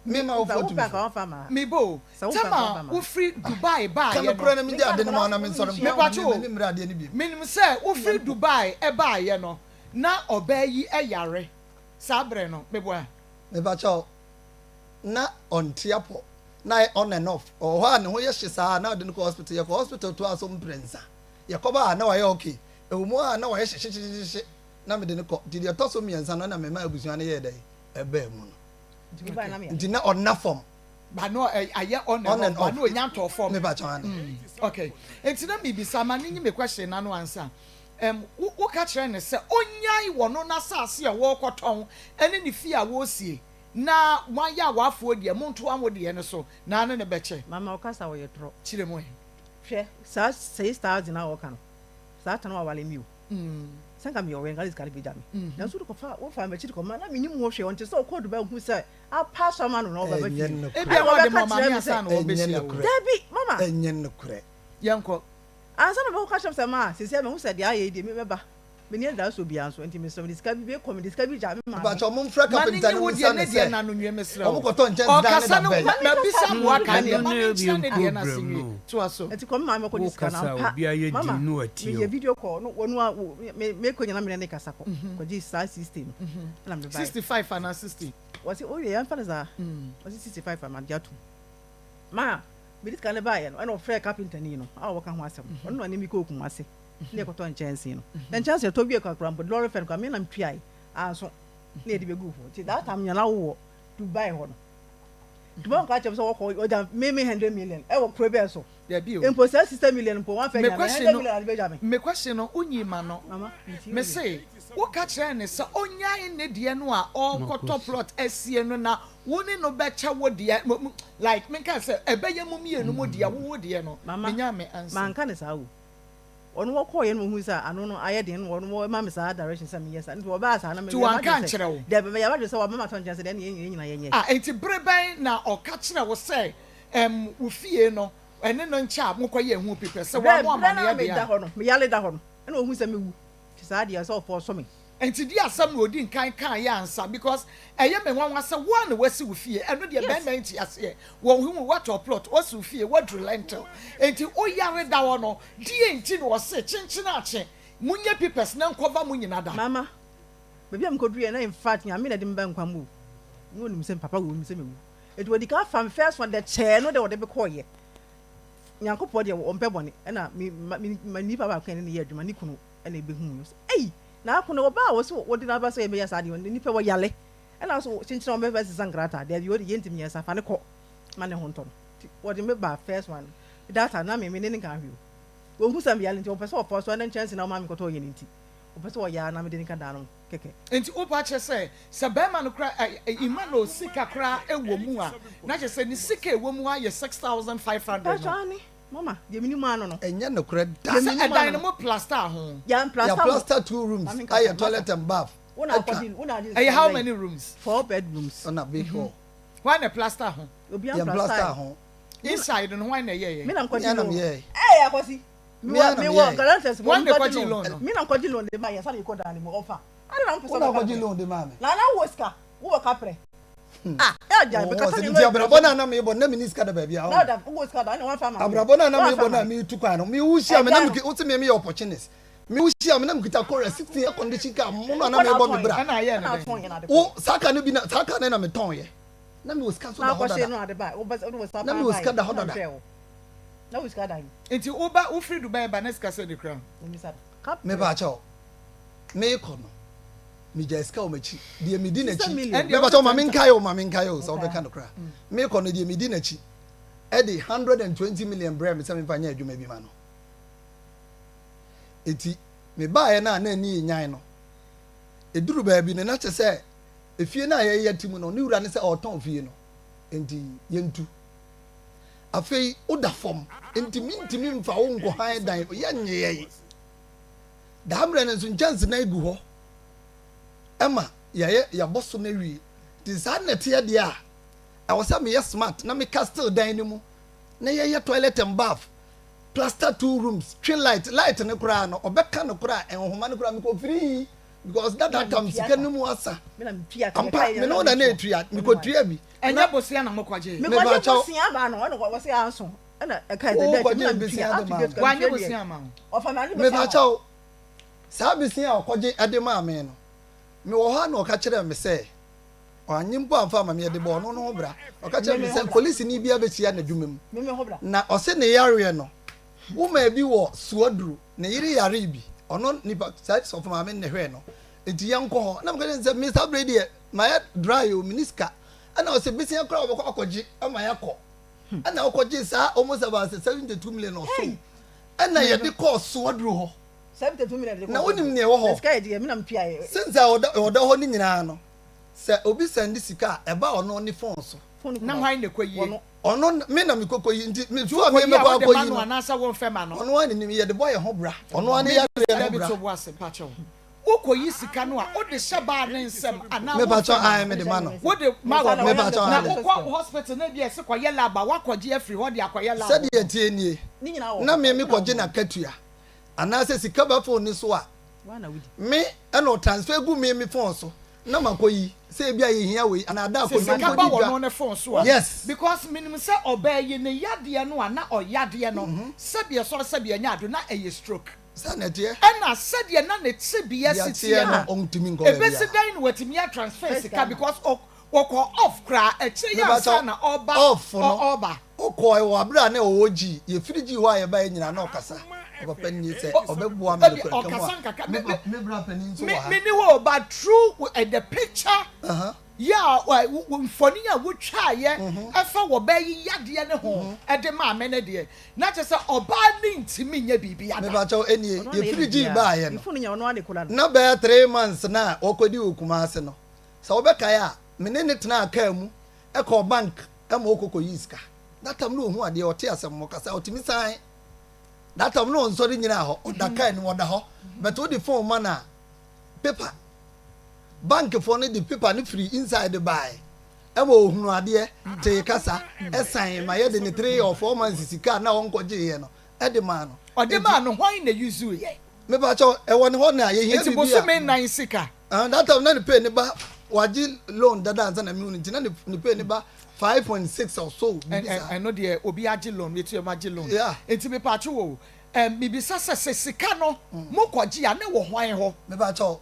Mema wo foto me fo. Mebo, tama wofiri Dubai Ka baayɛ no no. koraa na megya ade no ma wo na mensɔre mfa. Mepatwo o, M'ani mmere adeɛ no bio. menim sɛ wofiri Dubai baayɛ no, na ɔbaa yi yare saa berɛ no, meboa? Mepakyɛw, na ɔnte apɔ. Na ayɛ on and off. Ɔwɔ hɔ a ne ho yɛ hye saa a na ɔde no kɔ hospital. Yɛkɔ hospital toaa so mprɛnsa. Yɛkɔba a na wayɛ okay. Ɛwɔ mu a na wayɛ hyehyehyehye na mede no kɔ. Nti deɛ ɛtɔ so mmiɛnsa no na memaa abusua no yɛɛ dɛn? Ɛbaa mu no. Nti na ɔnna fam. Ba no ayɛ on On and and off, ba off. no ɔnya ntɔɔ fam. Me pa kyɛw ane. Okay. Nti na mebisa, ma no nyi me question no ano ansa. Um, wo, woka kyerɛ no sɛ ɔnyae wɔno n'asase a wɔrekɔtɔn ne ne fie a wɔresie Na moayɛ awaafoɔ deɛ, montoa mo deɛ no so, na ano no bɛkyɛ. Mama ɔkasa ɔyɛ torɔ. Kyerɛ mu ɛ. Hwɛ saa 6000 a ɔka no saa ta no wawale me o sɛ nka meyɛ ɔwɛ nka de sika no bɛgya me nanso wode kɔfa wofa m'akyiri kɔma na menim ho hwee ɔnte sɛ ɔkɔ Dubai hu sɛ apa so ama no na ɔba Ɛnyɛ bɛfie nokorɛ. Ebia ɛna wɔde wɔbɛka ma ɔmaame kyerɛ me ansa sɛ na Ɛnyɛ wɔbɛhyia wo. nokorɛ. dabi mama Ɛnyɛ nokorɛ. Yɛnkɔ. ansa na ɔbɛkɔ kyerɛ me sɛ ma seesei mahu sɛ deɛ ayɛ yi deɛ mɛba Menni anidasoɔ biara nso, enti mesrɛ, mede sika bi bɛkɔ, mede sika bi gya me maame. Mpakyɛw momfrɛ Ma no kapenta nyi no wo mmisa deɛ no ne deɛ sɛ na no nwie mesrɛ wo. wɔkɔtɔ nkyɛnsedan ne Ɔkasa da no bɛn. ma mabisa mmoa ka deɛ ma no nkyerɛ ne deɛ no ase Ɛno nwie. no Toa so. Enti kɔ me maame kɔgye sika no Wokasa a ampa obiara yɛ mama din na watie meyɛ wo. video call no wɔn a wo me mekɔ nyina mene ne kasa kɔ kɔgye saa 60 no ɛna mede baeɛ. 65 anaa 60? Wɔse oh yɛ yɛmfa no saa wɔse 65 a magye atom ma mede sika no baeɛ no ɛna ɔfrɛɛ kapentani no a wɔka ho asɛm ɔno na ɔne me kɔɔ Kumase na yɛkɔtɔ nkyɛnsee no na nkyɛnsee yɛtɔ wie kakra mpo lɔre fɛ no koraa me na metuae anso na yɛde bɛgu hɔ nti that time nyina wowɔ Dubai hɔ no Dubai nka kyerɛ me sɛ wɔkɔ ɔgya me me 100 million ɛwɔ kuro bɛɛ so Dabi o. mpo saa 60 million mpo wɔamfa Me nya me question 100 no million ade bɛgya me me question no wonyii ma no. mama metie Me wo se woka kyerɛɛ no sɛ ɔnyae ne deɛ no a ɔrekɔtɔ Makosi. plot asie no na wo ne no bɛkyɛ wo deɛ like menka sɛ ɛbɛyɛ mo mmienu mo deɛ wo wo deɛ no mama menya me answer. manka ne saa o Ɔno wɔkɔɔeɛ no wɔhuu sɛ ano no ayɛ den no ɔno wɔma me saa direction sɛ menyɛ saa nti wɔbaa saa na Nti meyɛ wanka m'adwene sɛ ankyerɛ wo? daabi meyɛ m'adwene sɛ wama matɔ nkyɛn sɛ deɛ ɛne yɛn nyinaa yɛnyɛ. Ah enti bere bɛn na ɔka kyerɛɛ wo sɛ ɛm wo fie no ɛne no nkyɛ a mokɔyɛɛ ho pipɛ sɛ Berɛ wammɔ berɛ no amanneɛ a deɛ meda a? hɔ no meyare da hɔ no ɛna ɔhuu sɛ mewu nti saa deɛ sɛ ɔfɔɔso me. Enti deɛ asɛm na ɔdi nkan kaeɛ ansa because ɛyɛ me nwanwa sɛ wo ara na wasi wo fie ɛno deɛ Yes. bɛrima nti aseɛ wɔn hu woatɔ plot wasi wo fie woaduru lentil enti woyare da hɔ no deɛ nti na ɔse kyenkyen akye monyɛ pipɛs na nkɔva mo nyina da. Mama, baabi a mekɔduruiɛ no in fact Nyame na ɛde me ba nkwa mu o, na ɔnim sɛ papa wei ɔnim sɛ mɛwu enti ɔdi kan fa me first one deɛ kyɛɛ no deɛ ɔde me kɔeɛ Nyankopɔn deɛ ɔmpɛ bɔne ɛna me ma me ma nipa baako a ɛne no yɛ adwuma ne kunu ɛna ɛbɛhuu no sɛ ei na ako no ɔbaa a wɔse wɔde no aba sɛ yɛbɛyɛ saa deɛ nipa wɔyale ɛna so kyenkyena wɔn bɛfɛ sesa nkrataa daabi wɔde yɛntumi nyɛ saa fa ne kɔ ma ne ho ntɔ no nti wɔde me ba first one that time na me me ne ne nka hwee o wɔhu sɛ meyale nti wɔpɛ sɛ wɔfɔ so ɛna nkyɛnse na wɔma me kɔtɔ yɛ ne nti wɔpɛ sɛ wɔyɛ a na mede ne ka daa no kɛkɛ. Nti wopa kyerɛ sɛ sɛ bɛrima no kora ɛ Emmanuel sika koraa ɛwɔ mu a na kyerɛ sɛ ne sika ɛwɔ mu ara yɛ 6500 no. Mpakyɛ aane mama deɛ menim ano no. Ɛnyɛ nokorɛ da. Deɛ Sɛ menim ɛdan ano no no. mo plaster ho. Yɛn Yɛ plaster ho. plaster two rooms Maame nkasa ayɛ masa. toilet and bath Wo na atwa. akɔgye wo na agye Ɛyɛ sika how bɛn? many rooms? Four bedrooms. Ɛna big hall. Hwan na plaster ho? Obiara Yɛn plaster mplaster ho. Inside no hwan na ɛyɛeɛ? Me na Me nkɔgye ara na loan. meyɛe. Ɛɛ Akwasi. Me ara na Mewɔ meyɛe. guarantors Hwan na nkɔgye ɛkɔgye loan. loan no? Me na nkɔgye loan de ma yɛ sani kɔ dan ne mu ɔfa. Ade na mpɛ sɛ Wo na ɔbɛka wokɔgye nokorɛ. loan de maa me. Nana wowɔ sika wowɔ kaprɛ. Ah ɛgya Wɔn bɛkasa sɛ ne nti abrabɔ no a na mebɔ no na menni sika da baabi a Na ɔho. ɔda wowɔ sika da ɛna wɔmfa ma me. Abrabɔ no a na Wɔmfa mebɔ no ma a me. metu kwan no me wo hyia me na Ɛgya me no. wo se me meyɛ opportunist. Me wo hyia me na mekita Korea 16 air condition car mono a na Wokɔ na mebɔ me atɔn bra. Ɛna ayɛɛ Ɛna no dɛn? atɔn yɛ na ade Wo kɔ. saa car no bi na saa car no na metɔn yɛ. Na mewɔ sika nso Na da hɔ akɔhye dada. no ade ba. Wobɛ wode wo nsa Na paa mewɔ sika baeɛ da hɔ na dada. mehwɛɛ wo. Na wo sika da he? Nti woba wofiri Dubai ba na sika sɛn na ekura wo? Memmisa no. Kaprɛ. Mepaakyɛw, meekɔ no, megyaa sika wɔ m'akyi. Deɛ medi Sisa n'akyi, million. Ɛndeɛ mepaakyɛw ma wode menkae o, ma menkae o, sɛ Nkae. wobɛka nokorɛ a. Meekɔ no, deɛ medi n'akyi. de 120 million brɛɛ me sɛ memfa nyɛ adwuma bi ma no. Enti mebaeɛ no a na ani renyan no, ɛduru baabi no na kyerɛ sɛ efie no a yɛyɛ te mu no, ne wura no sɛ ɔretɔn fie no, enti yɛntu. Afei woda fam, enti mentumi mfa wo nkɔhan dan, yɛnnye yɛn. Daa mmerɛ no nso nkyɛnsedan gu hɔ ma yɛayɛ yɛabɔ so no awie. Nti saa na ɛteɛ deɛ a, ɛwɔ sɛ meyɛ smart na me castle dan no mu na yɛyɛ toilet and bath, plaster two rooms, twe light, light no koraa no ɔbɛka no koraa nhoma no koraa mekɔ free because that that time sika no mu asa. Ampa me ne wo na na etua, mekɔtua bi. Ɛnyɛ bosea na mokɔgyee? Mekɔgye bosea maa no, ɛna wɔse anso. Ɛna ɛka sɛ dɛ Wokɔgyee bosea de maa no? Wanyɛ bosea ama wo? Mepakyɛw, saa bosea a ɔkɔgye de maa me no, mewɔ hɔ a na ɔka kyerɛɛ me sɛ Ɔannye mpo ammfa amma me, yɛde bɔɔ ɔno no ho bra. Ɔka kyerɛɛ me sɛ polisini bi abɛhyia n'adwuma mu, na ɔse ne yareɛ no, womaa bi wɔ Suaduru, ne yere yaree bi, ɔno nipa, saa sɔfo maame no na ɛhwɛɛ no, nti yɛnkɔ hɔ. Na meka kyerɛɛ no sɛ, me saa berɛ yi deɛ, mayɛ dry o, menni sika. Ɛna ɔse besia koraa a wɔbɛkɔ akɔgye ama yɛakɔ. Ɛna ɔkɔgyee saa almost about 72 million or so, ɛna yɛde kɔɔ Suaduru hɔ. Na wonim nea ɛwɔ hɔ? Since a ɔda hɔ no nyinaa no, Sɛ obi sɛnde sika a, ɛba ɔno ne phone so. Na hwan na ɛkɔyie? Ɔno, me na mekɔkɔyi, nti me Nti so a me wokɔyi a mɛkɔ wode ma akɔyi no no, anaasɛ womfɛ ma no? ɔno ara na nim, yɛde bɔ yɛn ho bra, ɔno ara ne yareɛ ho Dabi bra. to bo ase mpakyɛw. Wokɔyi sika no a, wode hyɛ baa ne nsam anaa Mepakyɛw, womfɛ ma ae, no? mede ma no. Wode ma ɔno. Mepakyɛw, Na ae. wokɔ hospital na ebia ɛse kɔyɛ lab a, woakɔgye afiri hɔ de akɔyɛ lab Sɛdeɛ no? ɛteɛ nie, na me mekɔgye n'akatua, anaasɛ sika ba phone no so a, me ɛna ɔtransfer gu me me phone so, na makɔ yi sɛ ebi a yɛhia wei anaa da Sɛ akɔdwa sika ba nkɔdi wɔ dwa no ne phone so a. Yes. Because menim sɛ ɔbaa yi ne yadeɛ no a na ɔyadeɛ no sɛdeɛ ɛsɔre sɛdeɛ ɛnyɛ ado na ɛyɛ stroke. Saa na ɛteɛ. Ɛna sɛdeɛ na ne tebea Deɛ si teɛ teɛ no no ɔntumi nkɔ ɛbɛsi baabiara. dɛn na watumi a transfer sika because ɔkɔ off koraa akyire yi Mepa ansa kyɛw, na ɔreba off no ɔreba. Ɔkɔɔe wɔ abere a na ɔwɔ G, yɛfiri G hɔ a yɛbaeɛ nyinaa na ɔkasa. Ɔpapa nie sɛ ɔbɛboa me Ebi nokorɛ ka mu ɔkasa a, nkakra me me me pa me bra panin nso me wɔ ha. me ni hɔ o but through the picture yɛ a mfoni a wotwaeɛ ɛfa wɔ bɛɛ yi yadeɛ ne ho ɛde maa me ne deɛ na kyerɛ sɛ ɔbaa ne ntumi nyɛ biribi ada. Mepakyɛw ɛnie, yɛfiri G baeɛ no, na bɛyɛ 3 months no a wɔkɔdi wɔ Kumasi no, sɛ wobɛkae a, me ne no tenaa kaa mu kɔɔ bank ma ɔkɔ kɔyii sika. That time na ɔhu adeɛ, ɔte asɛm, ɔkasa, ɔtumi san. That time na ɔnsɔre nyinaa hɔ, ɔda kaa anim, ɔda hɔ. But wode phone ma no a, paper. Bankfoɔ no de paper no firi inside baeɛ ma ɔhunu adeɛ, tee kasa, ɛsan ma yɛde ne 3 or 4 months sika a na ɔnkɔgyeeɛ no de maa no. Ɔde maa no, hwan na use yɛ? Mepakyɛw, ɛwɔ ne hɔ na yɛhia Nti biribi a. bosome nnan sika. Ah, that time na ne pay ne ba wagye loan dada ansa na mehu no nti na ne ne pay ne ba 5.6 or so biribi saa. Ɛno deɛ obi agye loan wetu ɛmu agye loan. Yeah. Nti mepatwo o, ɛm mibisa sɛ sɛ sika no mo kɔgye a ne wɔ hwan hɔ? Mepakyɛw,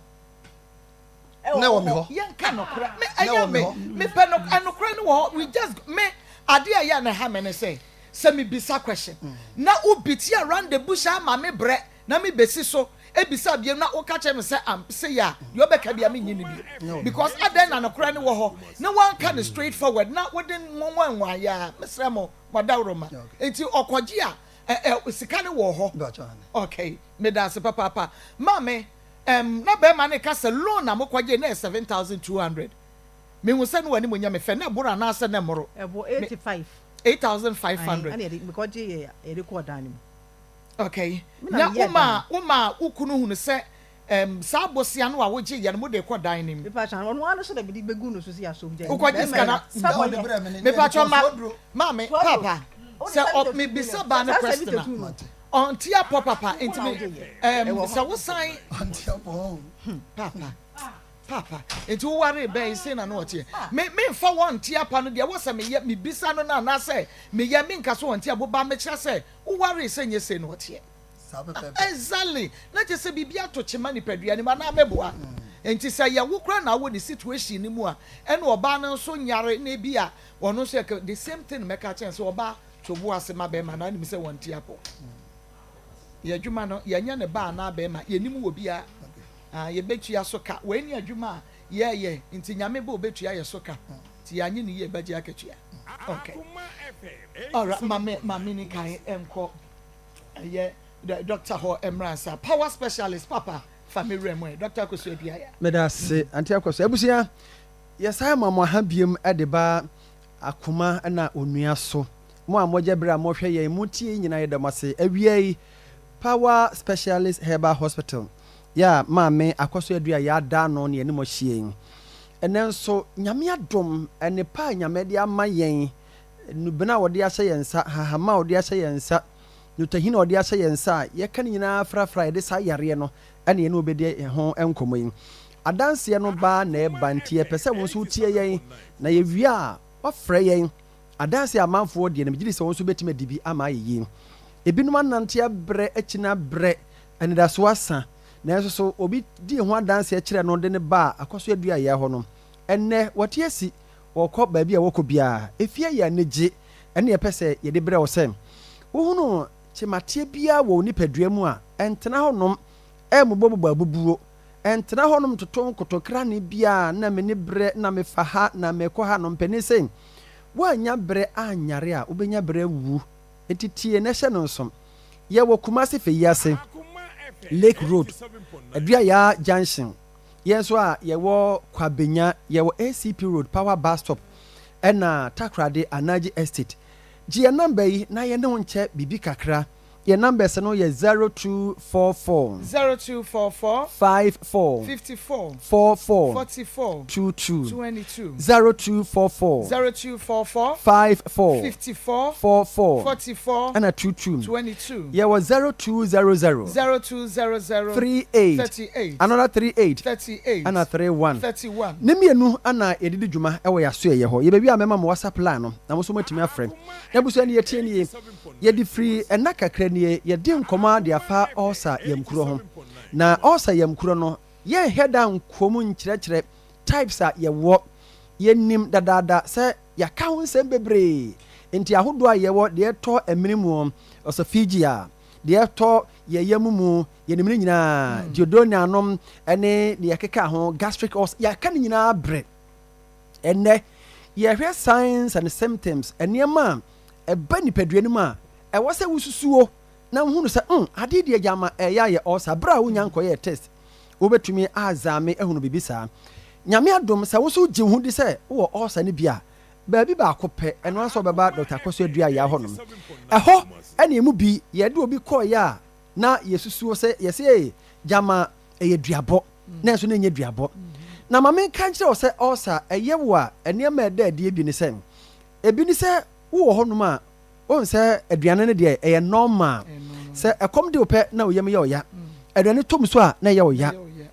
na ɛwɔ me hɔ. Yɛnka nokorɛ. Me Na ɛyɛ ɛwɔ me me hɔ. mepɛ no ɛnokorɛ no wɔ hɔ we just me adeɛ a ɛyɛ a na ɛha me ne sɛ sɛ mebisa question na wo beat around the bush ama me brɛ na me besi so ebisa bio na woka kyerɛ me sɛ am sei a deɛ ɔbɛka bia menyi no bio because adɛn na nokorɛ no wɔ hɔ na wanka no straight forward na wode nwanwanwaeɛ a mesrɛ mo madaworoma nti ɔkɔgye a ɛ ɛ sika no wɔ hɔ okay meda ase papaapa maame ɛm na bɛrima no ka sɛ loan na mokɔgye na yɛ 7200 mehu sɛ ne w'anim nyɛ me fɛ na ɛboro anaasɛ na ɛmmoro? Ɛbɔ 85. 8500. Ɛna yɛde mekɔgye yɛ yɛde kɔɔ dan no mu. Okay. Me na Na meyɛɛ woma woma wo kunu hunu sɛ ɛm saa bosea no a wogye yɛ no mode kɔ dan no mu. Mepa kyɛw, ɔno ara no so na mede bɛgu no so sɛ yɛasɔ gya. Wokɔgye sika na mepa kyɛw ma maame papa sɛ ɔ mebisa baa no question a ɔnte apɔ papa nti me ɛm sɛ wosan papa papa nti wowaree bɛn sei na na ɔteɛ me memfa wɔnte apa no deɛ wɔ sɛ meyɛ mebisa no no anaasɛ meyɛ menka so ɔnte abo ba mekyerɛ sɛ wowaree sɛ nyɛ sei na ɔteɛ. Exactly na kyerɛ sɛ biribi ato kyema nipadua no mu anaa mɛboa nti sɛ yɛ wo koraa na wɔ ne situation no mu a ɛna ɔbaa no nso nyare na ebi a ɔno nso yɛ the same thing mɛka kyɛn sɛ ɔbaa to bo ase ma bɛrima na anim sɛ wɔn ti apɔ yɛ adwuma no yɛnyɛ ne ba anaa bɛrima yɛnim wɔ biara ah yɛbɛtua so ka wei ne adwuma a yɛyɛ nti Nyame bɛ ɔbɛtua yɛ so ka nti yɛanye ne yie bɛgye akatua okay. Alright, ma me ma me ni kan nkɔ ɛyɛ doctor hɔ mmra nsa. Power specialist papa fa me wura mu ɛ. Doctor Akosua Aduaya. Meda ase, Auntie Akosua. Abusua, yɛsan ma mo aha biom de ba akoma na onua so. Mo a mogye bere a mohwɛ yɛn, motie yi nyinaa yɛda mo ase. Awia yi, Power Specialist Herbal Hospital yɛ a Maame Akosua Aduaya ada ano ne yɛne mo ahyia yi. Ɛnnɛ nso, Nyame adom, nnepa a Nyame de ama yɛn, nnubena a ɔde ahyɛ yɛn nsa, hahama a ɔde ahyɛ yɛn nsa, nnwotahini a ɔde ahyɛ yɛn nsa a yɛka ne nyinaa frafra a yɛde saa yareɛ no ne yɛne wo bɛdi ho nkɔmmɔ yi. Adanseɛ no ba na ɛba nti yɛpɛ sɛ wo nso wotie yɛn na yɛwie a woafrɛ yɛn. Adanseɛ a amanfoɔ deɛ no megye di sɛ wo nso wobɛtumi adi bi ama ayɛ yie. Ebinom anante abrɛ akyini abrɛ, anidasoɔ asa, nanso so obi dii ho adanseɛ kyerɛɛ no de no baa Akɔso-Aduaeɛ hɔ no, ɛnnɛ wate asi Wɔkɔ baabi a wɔkɔ biara, efie yɛ anigye ne yɛpɛ sɛ yɛde brɛ wo sɛ wohunu kyemateɛ biara wɔ wo nipadua mu a, ɛntena hɔ nom ɛmmobɔbobɔ abubuo, ɛntena hɔ nom ntoto nkotokrane biara na menni berɛ na mefa ha na mekɔ ha no mpanin se woannya berɛ anyare a wobɛnya berɛ awu enti tie na hyɛ no nso. Yɛwɔ Kumasi Feyiase, Lake Road, Aduayaa Junction. Yɛn nso a yɛwɔ Kwabenya, yɛwɔ ACP Road, Power Bus Stop, ɛna Takoradi, Anaji Estate. Gye yɛn number yi na yɛne wo nkyɛ biribi kakra. Yɛn numbers no yɛ 0244. 0244. 54. 54. 44. 44. 22. 22. 0244. 0244. 54. 54. 44. 44. Ɛna 22. 22. Yɛwɔ 0200. 0200. 38. 38. Another 38. 38. Ɛna 31. 31. Ne mmienu na yɛde di dwuma wɔ yɛn asoɛeɛ hɔ. Yɛbɛwie a mɛma mo WhatsApp line no na mo nso moatumi afrɛ. Abusua no yɛtie nie. Yɛde firi ɛna kakra nie yɛdi nkɔmmɔ ara de afa ulcer yamkuro ho. Na ulcer yamkuro no yɛnhɛ da nkɔ mu nkyerɛkyerɛ types a yɛwɔ. Yɛnim dadaada sɛ yɛaka ho nsɛm bebree. Nti ahodoɔ a yɛwɔ, deɛ ɛtɔ amene mu, esophageal, deɛ ɛtɔ yɛn yam mu, yɛnim ne nyinaa, duodenal nom ne deɛ ɛkeka ho, gastric ulcer, yɛaka ne nyinaa brɛ. Ɛnnɛ, yɛhwɛ signs and symptoms, nneɛma a ɛba nipadua no mu a ɛwɔ sɛ wosusuo na wohunu sɛ, adeɛ deɛ gyama ɛyɛ ayɛ ulcer, berɛ a wonya nkɔyɛɛ test, wobɛtumi azame ahunu biribi saa. Nyame adom, sɛ wo nso wogye wo ho di sɛ wowɔ ulcer no bi a, baabi baako pɛ, ɛno ara sɛ wobɛba Dɔkta Akwasu Aduayaa hɔnom. Ɛhɔ ɛne emu bi yɛde obi kɔeɛ a na yɛsusuo sɛ yɛsɛ ee gyama ɛyɛ duabɔ, nanso na ɛnyɛ duabɔ. Na ma menka nkyerɛ wo sɛ ulcer ɛyɛ wo a, nneɛma a ɛda adie bi ne sɛ, ebi ne sɛ wowɔ hɔnom a, wohu sɛ aduane no deɛ ɛyɛ normal, sɛ ɛkɔm de wo pɛ na wo yam yɛ ɔya, aduane tɔ mu so a na ɛyɛ ɔya.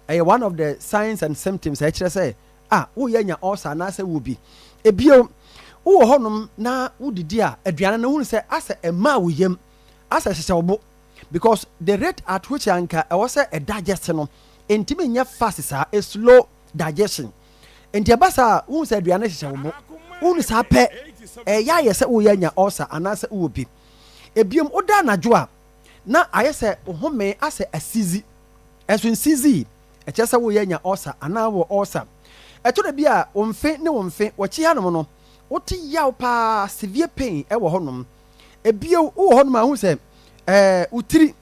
Ɛyɛ one of the signs and symptoms a ɛkyerɛ sɛ ah woreyɛ anya ulcer anaasɛ wowɔ bi. Ebio, wowɔ hɔnom na wodidi a, aduane no wohunu sɛ asɛ ɛmaa wo yam, asɛ ɛhyehyɛ wo bo because the rate at which anka ɛwɔ sɛ ɛdigest no, ɛntumi nyɛ fast saa, it's slow digestion. Nti ɛba saa a, wohu sɛ aduane hyehyɛ wo bo. Wohunu saa pɛ, ɛyɛ ayɛ sɛ woreyɛ anya ulcer anaasɛ wowɔ bi. Ebio, woda anadwo a, na ayɛ sɛ wo home asɛ asizi. Ɛso nsizii, ɛkyerɛ sɛ woreyɛ anya ulcer anaa wowɔ ulcer. Ɛtɔ da bi a, wo mfe ne wo mfe, w'akyi hanom no, wote yaw paa, severe pain wɔ hɔnom. Ebio, wowɔ hɔnom a, wohu sɛ ɛɛ, wo tiri,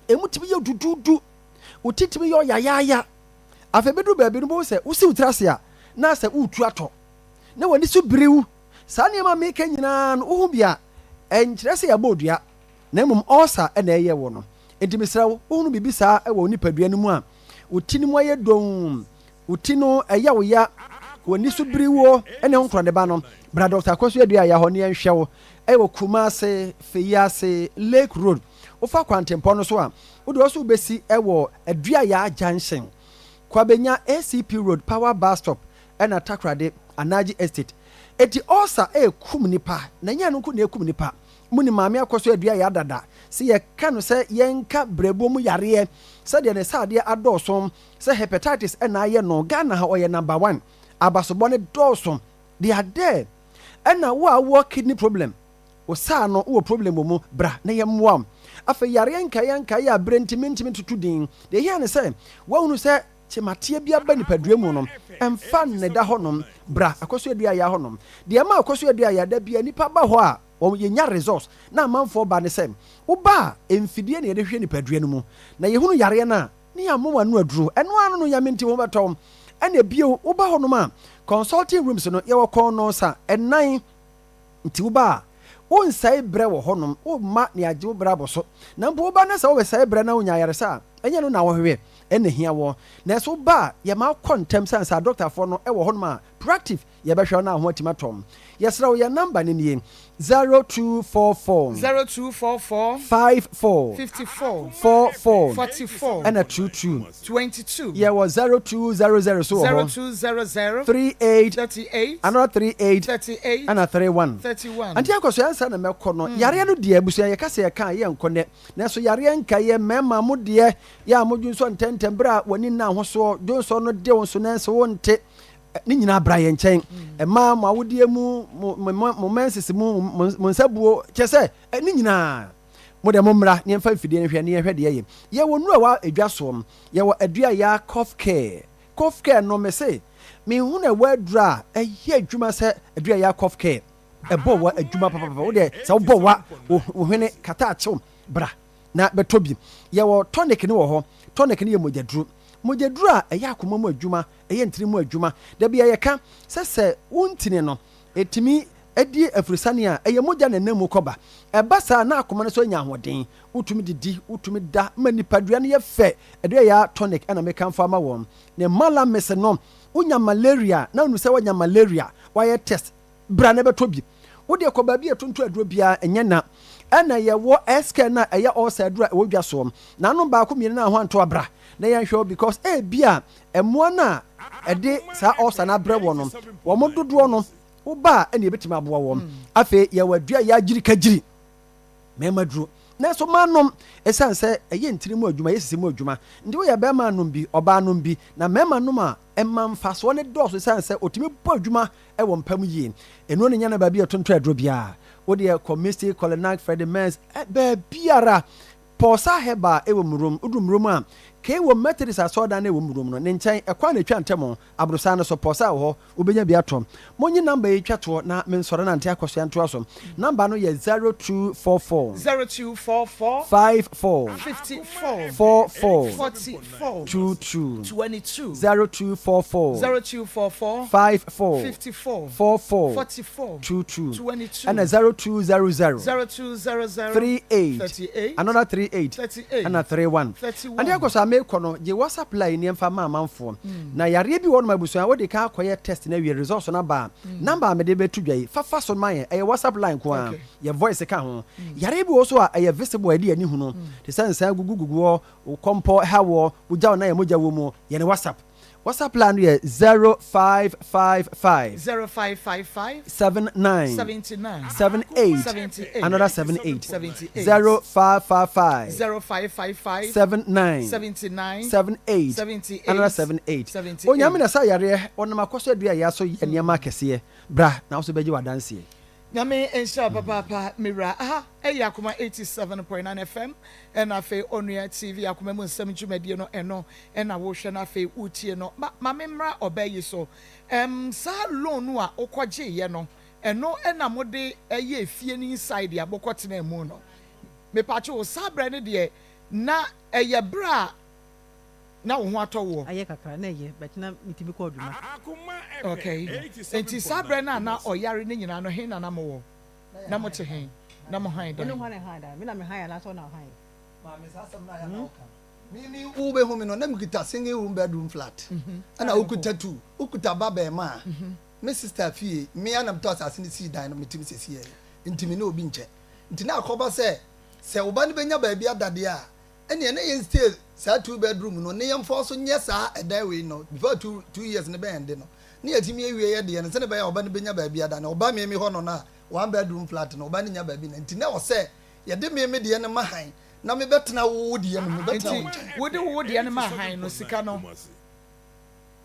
emu tumi yɛ duduudu, wo ti tumi yɛ ɔyayaaya. Afei bɛduru baabi no, wobɛhu sɛ wosi wo tiri ase a, na asɛ woretu atɔ, na w'ani so biriw. Saa nneɛma a mereka nyinaa no, wohu bi a, ɛnkyerɛ sɛ yɛabɔ wo dua, na mmom ulcer na ɛyɛ wo no. Enti mesrɛ wo, wohunu biribi saa wɔ wo nipadua no mu a, wo ti no mu ayɛ dɔnn, wo ti no ɛyɛ wo ya, w'ani so biri wo, ne ho nkorɔneba no, bra Dɔkta Akwasu Aduaya hɔ na yɛnhwɛ wo. Ɛwɔ Kumase, Feyiase, Lake Road. Wofa kwantempɔn no so a, wode wo so wobɛsi wɔ Aduaya Junction, Kwabenya ACP Road, Power Bus Stop, ɛna Takoradi, Anaji Estate. Enti ulcer ɛrekum nnipa, na ɛnyɛ ɛno nko na ɛkum nnipa. Mo nim Maame Akɔso Aduaya dada, sɛ yɛka no sɛ yɛnka berɛboɔ mu yareɛ, sɛdeɛ ne saadeɛ adɔɔso, sɛ hepatitis na ayɛ no, Ghana ha ɔyɛ number one, abasobɔ no dɔɔso, they are there. Ɛna wo a wowɔ kidney problem, wo saa no wowɔ problem wɔ mu, bra na yɛmmoa wo. Afei yareɛ nkaeɛ nkaeɛ a berɛ nti mentumi ntoto din, deɛ ɛhia ne sɛ woahunu sɛ kyemateɛ bi aba nipadua mu no, mfa nneda hɔnom, bra Akɔso Aduaya hɔnom. Deɛ ɛma Akɔso Aduaya da biara nnipa ba hɔ a, wɔn yɛnya results na amanfoɔ ba ne sɛ woba a mfidie na yɛde hwehwɛ nipadua no mu na yɛhunu yareɛ no a ne yɛama w'ano aduro ɛno ara no Nyame nti ho bɛtɔ wo. Ɛna bio woba hɔnom a consulting rooms no yɛwɔ kɔnnɔnsa ɛnan nti woba a wonsɛe berɛ wɔ hɔnom womma ne agye wo berɛ abɔ so na mpo woba na sɛ wobɛsɛe berɛ na wonya ayaresa a ɛnyɛ no na wohwehwɛ ɛna hia wɔ nanso woba a yɛma wokɔ ntɛm sane sɛ adɔktafoɔ no ɛwɔ hɔnom a proactive Yɛbɛhwɛ wo na wo ho atumi atɔ wo. Yɛsrɛ wo, yɛn namba no nie, 0244. 0244. 54. 54. 44. 44. Ɛna 22. 22. Yɛwɔ 0200 so wɔ hɔ. 0200. 38. 38. Another 38. 38. Ɛna 31. 31. Ante akɔ so ansa na mɛkɔ no, yareɛ no deɛ abusua yɛka sɛ yɛka a yɛnkɔ nnɛ. Nanso yareɛ nkaeɛ, mmarima mo deɛ, yɛ a modwonsɔ ntɛmntɛm berɛ a w'ani nna ho soɔ, dwonsɔ no de wo nso nanso wonte. Ne nyinaa bra yɛn nkyɛn. Mmaa, mo awodeɛ mu, mo, mo, mo menses mu, mo, mo nsabuo, kyerɛ sɛ, ne nyinaa. Mo deɛ mommra na yɛmfa mfidie no hwɛ na yɛnhwɛ deɛ ɛyɛ. Yɛwɔ nnuro a ɛwɔ edwa soɔ. Yɛwɔ adua yaa cough care. Cough care no, mese, menhunu ɛwɔ aduro a ɛyɛ adwuma sɛ adua yaa cough care. Ɛbɔ wa adwuma papapapa. Wo deɛ, sɛ wobɔ wa, wo hwene kata akyew, bra na bɛtɔ bi. Yɛwɔ tonic no wɔ hɔ. Tonic no yɛ mogyaduro. Mogyaduro a ɛyɛ akoma mu adwuma, ɛyɛ ntini mu adwuma. Da bi a yɛka sɛ sɛ wo ntini no ɛtumi di afurusane a, ɛyɛ mogya na ɛnam mu kɔ ba. Ɛba saa a na akoma no nso anya ahoɔden. Wotumi didi, wotumi da ma nipadua no yɛ fɛ. Ɛde ɛyɛ tonic ɛna mekamfo ama wɔn. Ne malamis no, wonya malaria na wonim sɛ woanya malaria, woayɛ test, Bra na bɛtɔ bi. Wo deɛ kɔ baabi a yɛtontɔn aduro biara, ɛnyɛ na. Ɛna yɛwɔ SK no a ɛyɛ ulcer aduro a ɛwɔ dwa soɔ. Nanom baako mmienu no a ho antɔ a bra na yɛnhwɛ wo because ebia mmoa no a ɛde saa ulcer no abrɛ woɔ no, wɔn dodoɔ no woba a ɛna yɛbɛtumi aboa wɔn. Afei yɛwɔ aduro a ɛyɛ agyirikagyiri. Mmarima duro. Nanso manom, ɛsiane sɛ ɛyɛ ntini mu adwuma, ɛyɛ sisi mu adwuma nti, woyɛ barima a nom bi, ɔbaa nom bi. Na mmarima nom a, ɛma mfasoɔ no dɔɔso ɛsiane sɛ ɔtumi bɔ adwuma wɔ mpa mu yie. Nnuro no nyɛ no baabi a yɛtontɔn aduro biara. Wo deɛ kɔ Misty, Kɔlenak, Freddie Merz, baabiara. Pɔɔsa Herbal wɔ Murom. Woduru Murom a, Kei wɔ Methodist asɔredan no a ɛwɔ Murom no, ne nkyɛn, ɛkwan na ɛtwa ntam, aborosan no so, Pɔɔsa wɔ hɔ. Wobɛnya bi atɔ. Monyi number yi twa toɔ na mensɔre nante akɔsoa ntoa so. Number no yɛ 0244. 0244. 54. 54. 44. 44. 22. 22. 0244. 0244. 54. 54. 44. 44. 22. 22. Ɛna 0200. 0200. 38. 38. Another 38. 38. Ɛna 31. 31. Adeɛ akɔ so a mekɔ no, gye WhatsApp line ni ɛmfa ma amanfoɔ. Na yareɛ bi wɔ hɔ nom abusua wode kan akɔyɛ test no awie results no aba a number a mede bɛto dwa yi fa fa so ma yɛn ɛyɛ whatsapp line nko ara yɛ voice ka ho yareɛ bi wɔ so a ɛyɛ visible a yɛde yɛn ani hunu te sɛ nsan gugu gugu hɔ wo kɔmpɔ ha wɔ wo gya wo nan yɛ mogya wɔ mu yɛne whatsapp whatsapp line no yɛ 0555 0555 79 79 78 78 another 78 78 0555 0555 79 79 78 78 another 78 78. Onyame na sa yareɛ ɔnam akɔso adua yɛ so yɛ nneɛma akɛseɛ bra na wo so bɛgye w'adanseɛ. Nyame nhyira wo papaapa me wura. Aha ɛyɛ Akoma 87.9 FM ɛna afei Onua TV Akoma mu nsɛm dwumadie no ɛno ɛna wohwɛ na afei wotie no. Ma ma me mmra ɔbaa yi so. Ɛm saa loan no a wokɔ gyeeɛ no ɛno ɛna mode ɛyɛɛ fie no inside a mokɔ tenaa mu no? Mepatwo wo saa berɛ no deɛ na ɛyɛ berɛ a na wo ho atɔ woɔ? Ayɛ kakra na ɛyɛ but na metumi kɔ adwuma. Okay, nti saa berɛ no a na ɔyare no nyinaa no he na na mowɔ? Na mote he? Na mo han dan? Wo ne hwan na ɛhan dan? Me na mehan anaasɛ wo na wohan? Maame saa asɛm no a yɛ na woka no. Me me wobɛhu me no na mekita single room bedroom flat ɛna wokuta two wokuta ba bɛɛma a me sister fie me a na metɔ asase no sii dan no metim sɛsiɛ nti me ne obi nkyɛ nti na akɔba sɛ sɛ wo ba no bɛnya baabi ada deɛ a ɛneɛ na yɛn stay saa two bedroom no ne yɛmfa so nyɛ saa ɛdan wei no before 2 years ne bɛyɛn de no ne yɛtumi awie yɛ deɛ no sɛne bɛyɛ a ɔba no bɛnya baabi ada no ɔba me me hɔ no no a one bedroom flat no ɔba no nya baabi na nti na wɔ sɛ yɛde me me deɛ no ma han na mebɛtena wo deɛ no mebɛtena wo Nti nkyɛn. wode wo deɛ no ma han no sika no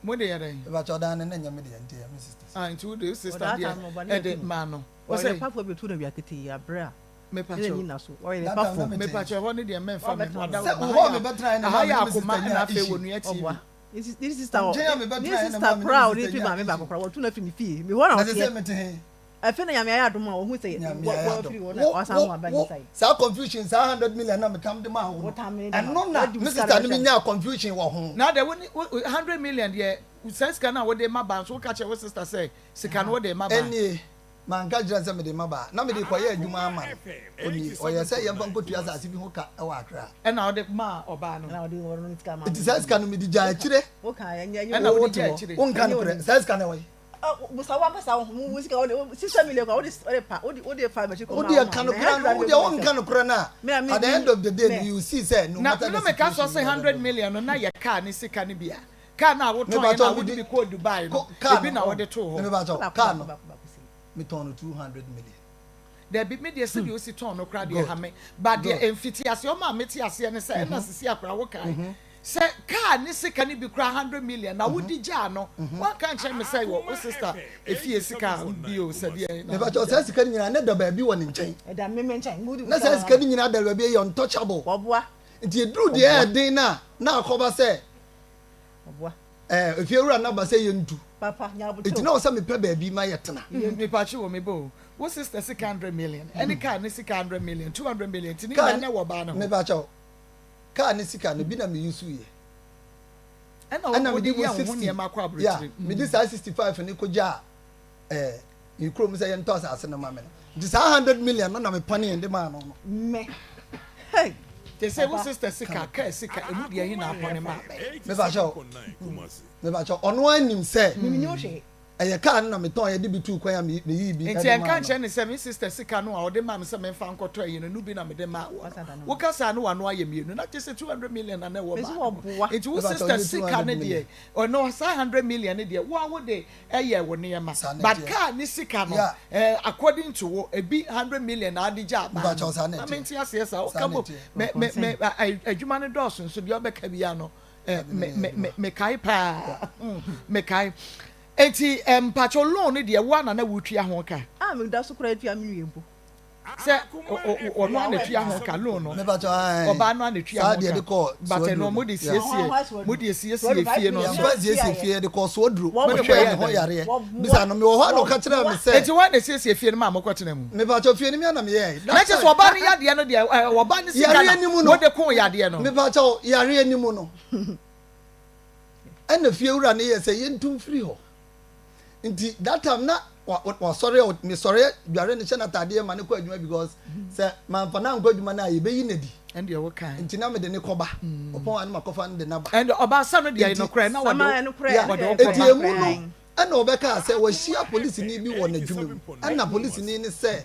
mode yɛ dɛn? Mepakyɛ ɔdan no na ɛnyɛ me deɛ nti ɛyɛ me sister. Ah nti wode wo sister Ɔdaa deɛ time no ɔba ne ɛde yɛtu no. maa no. Ɔyɛ Ɔsɛ pafoɔ bi tu no awia ketee aberɛ a ne mepakyɛ n'ani na so. Ɔyɛ ne That time na pafoɔ. mete mepakyɛ hɔ no deɛ mɛmfa me ho Wabɛtena ada sɛ wo wo ha hɔ a yɛ mebɛtena yɛ na aha maa yɛ me ne me akoma sister ɛna nyaa afei issue. wɔ nua TV. Ɔboa. Ne sister wɔ Nkyɛn a ne mebɛtena yɛ na sister maa me ne koraa a me ɔde sister fi nyaa maame baako issue. koraa wɔtu no afiri ne fie. Mehɔ na Na sɛ sɛ ɔteɛ. mete he? Afei na Nyame ayɛ adom a wahu sɛ Nyame ayɛ adom. wafiri hɔ na Wo, wasan wo, ho aba wo, inside. saa confusion, saa 100 million na metam de maa wo no, Wotam de ma ɛno na wadi wo me sika sister no no me bɛhwɛ. nyaa confusion wɔ ho. Na adɛn, wo ne, wo, 100 million deɛ, saa sika no a wode ma baa nso woka kyerɛ wo sister sɛ sika no wode rema baa? Ɛnnie, manka nkyerɛ no sɛ mede rema baa. Na mede rekɔyɛ adwuma ama no. Ɔnnie, ɔyɛɛ sɛ yɛmfa nkɔtua asase bi ho ka wɔ Accra. Ɛna wode maa ɔbaa no? Ɛna wode ɔno ne sika maa Nti saa sika no mede gyaa akyire. Woka, ɛnyɛ, ɛnyɛ Ɛna wo. wode gyaa akyire? Wonka Ɛnyɛ wo nokorɛ, nim. saa sika no ɛwɔ he? Wo deɛ ka nokorɛ no, wo deɛ wo nka nokorɛ no a, at the end of the day no you see sɛ no Na matter na the meka sɛ situation ɔse you are hundred the million no na yɛ car ne sika no bi a, car no a wotɔn yɛ no a wode bi kɔɔ Dubai no ebi na wode too hɔ. Mepakyɛw, car no metɔn no 200 million. Dabi, me deɛ sɛdeɛ osi tɔn no koraa deɛ ɛha me, but deɛ mfitiaseɛ ɔmaa mete aseɛ ne sɛ ɛna sisi akora wokae Sɛ car ne sika no bi koraa hundred million na wode gyaa no, woanka ankyerɛ me sɛ wɔ wo sister efie sika bi o sɛ deɛn na wode Mepakyɛw, saa gyaa. sika no nyinaa na ɛda baabi wɔ ne nkyɛn. Ɛda me me nkyɛn. Na saa sika no nyinaa da baabi, ɛyɛ untouchable. Wɔboa. Nti ɛduru deɛ ɛyɛ den no a, na akɔba sɛ Wɔboa. ɛɛ efiewura no aba sɛ yɛntu. Papa, nya aboterɛ Nti o. na ɛwɔ sɛ mepɛ baabi ma yɛtena. Mepatwo o, meba o. Wo sister sika 100 million ɛne car ne sika 100 million, 200 million, nti ne Car nyinaa ne, na ɛwɔ ɔbaa no ho. mepakyɛw, Car ne sika no bi na me use yɛ. Ɛna Ɛna wode mede mu yɛ wo ho 60 nneɛma kɔ yeah, aburokyire. mede saa 65 no kɔgyaa eh, me kurom sɛ yɛntɔ asase no ma me no. Nti saa 100 million no na mepaneɛ de maa no no. Me. Hey! Te sɛ wo Papa. sister sika, car sika, emu deɛ he na apɔne maa bɛ? Mepa kyɛw, mepa kyɛw, ɔno ara nim sɛ. Mennim hwee. Ɛyɛ car no na metɔn yɛ de bi tuu kwan a me meyii bi Nti de ɛnka maa no. nkyerɛ no sɛ me sister sika no a ɔde maa me sɛ memfa nkɔtɔ ayi no, ɛno bi na mede maa woɔ no. Woka saa no w'ano ayɛ mmienu. Na kyerɛ sɛ 200 million na na ɛwɔ baa no hɔ. Nti wo Mepa kyɛw sister nyɛ sika 200 no deɛ, million. ɔno saa 100 million no deɛ, wo ara wode yɛɛ wo nneɛma. Saa na But ɛteɛ. car ne sika no, Yeah. eh, according to wo, ebi 100 million na ade gyaa baa Mepa no. kyɛw saa na Na ɛteɛ. mente aseɛ saa. Saa Woka na bom, ɛteɛ. me, me, me, a, adwuma no dɔɔso nso deɛ ɔbɛka biara no, eh, me, me, me, mekae paa. Mekae. Enti eh, mpakyɛw loan no deɛ wo ara na na wotua ho ka? Ah, me da so koraa tua me nwie mpo. Sɛ ɔno ara na tua ho ka loan no? Mepakyɛw ae. Ɔbaa no ara na tua Saa ho deɛ ka. yɛde kɔɔ But ɛno Soaduro mo de no. Yeah. siesie, mo de siesie fie no nso. Yɛmfa nsiesie fie, yɛde kɔɔ Soaduro. Mo de Kɔhwɛɛ kɔyɛɛ ne ho dɛn? yareɛ. Bisa no, mewɔ hɔ a na ɔka kyerɛɛ me sɛ. Enti hwan na esiesie fie no maa mokɔtena mu? Mepakyɛw fie no me ara na meyɛɛe. Na kyerɛ sɛ ɔbaa no yadeɛ no deɛ, eh, ɔbaa no sika Yareɛ na no mu no. mode koo yadeɛ no? Mepakyɛw, yareɛ no mu no. Ɛna fiewura no yɛɛ sɛ yɛntu mfiri hɔ. Nti that time na wasɔre a mesɔre dware no hyɛ n'ataadeɛ ma no kɔ adwuma because sɛ mamfa no ankɔ adwuma no a yɛbɛyi no adi. Ɛndeɛ wo kae. Nti na mede no kɔba. Ɔpɔn a na makɔfa no de no aba. Ɛnde ɔbaa sa no deɛ nokorɛ na wɔde wo kɔba. Nti emu no ɛna ɔbɛkaa sɛ wahyia polisini bi wɔ n'adwuma mu ɛna polisini no sɛ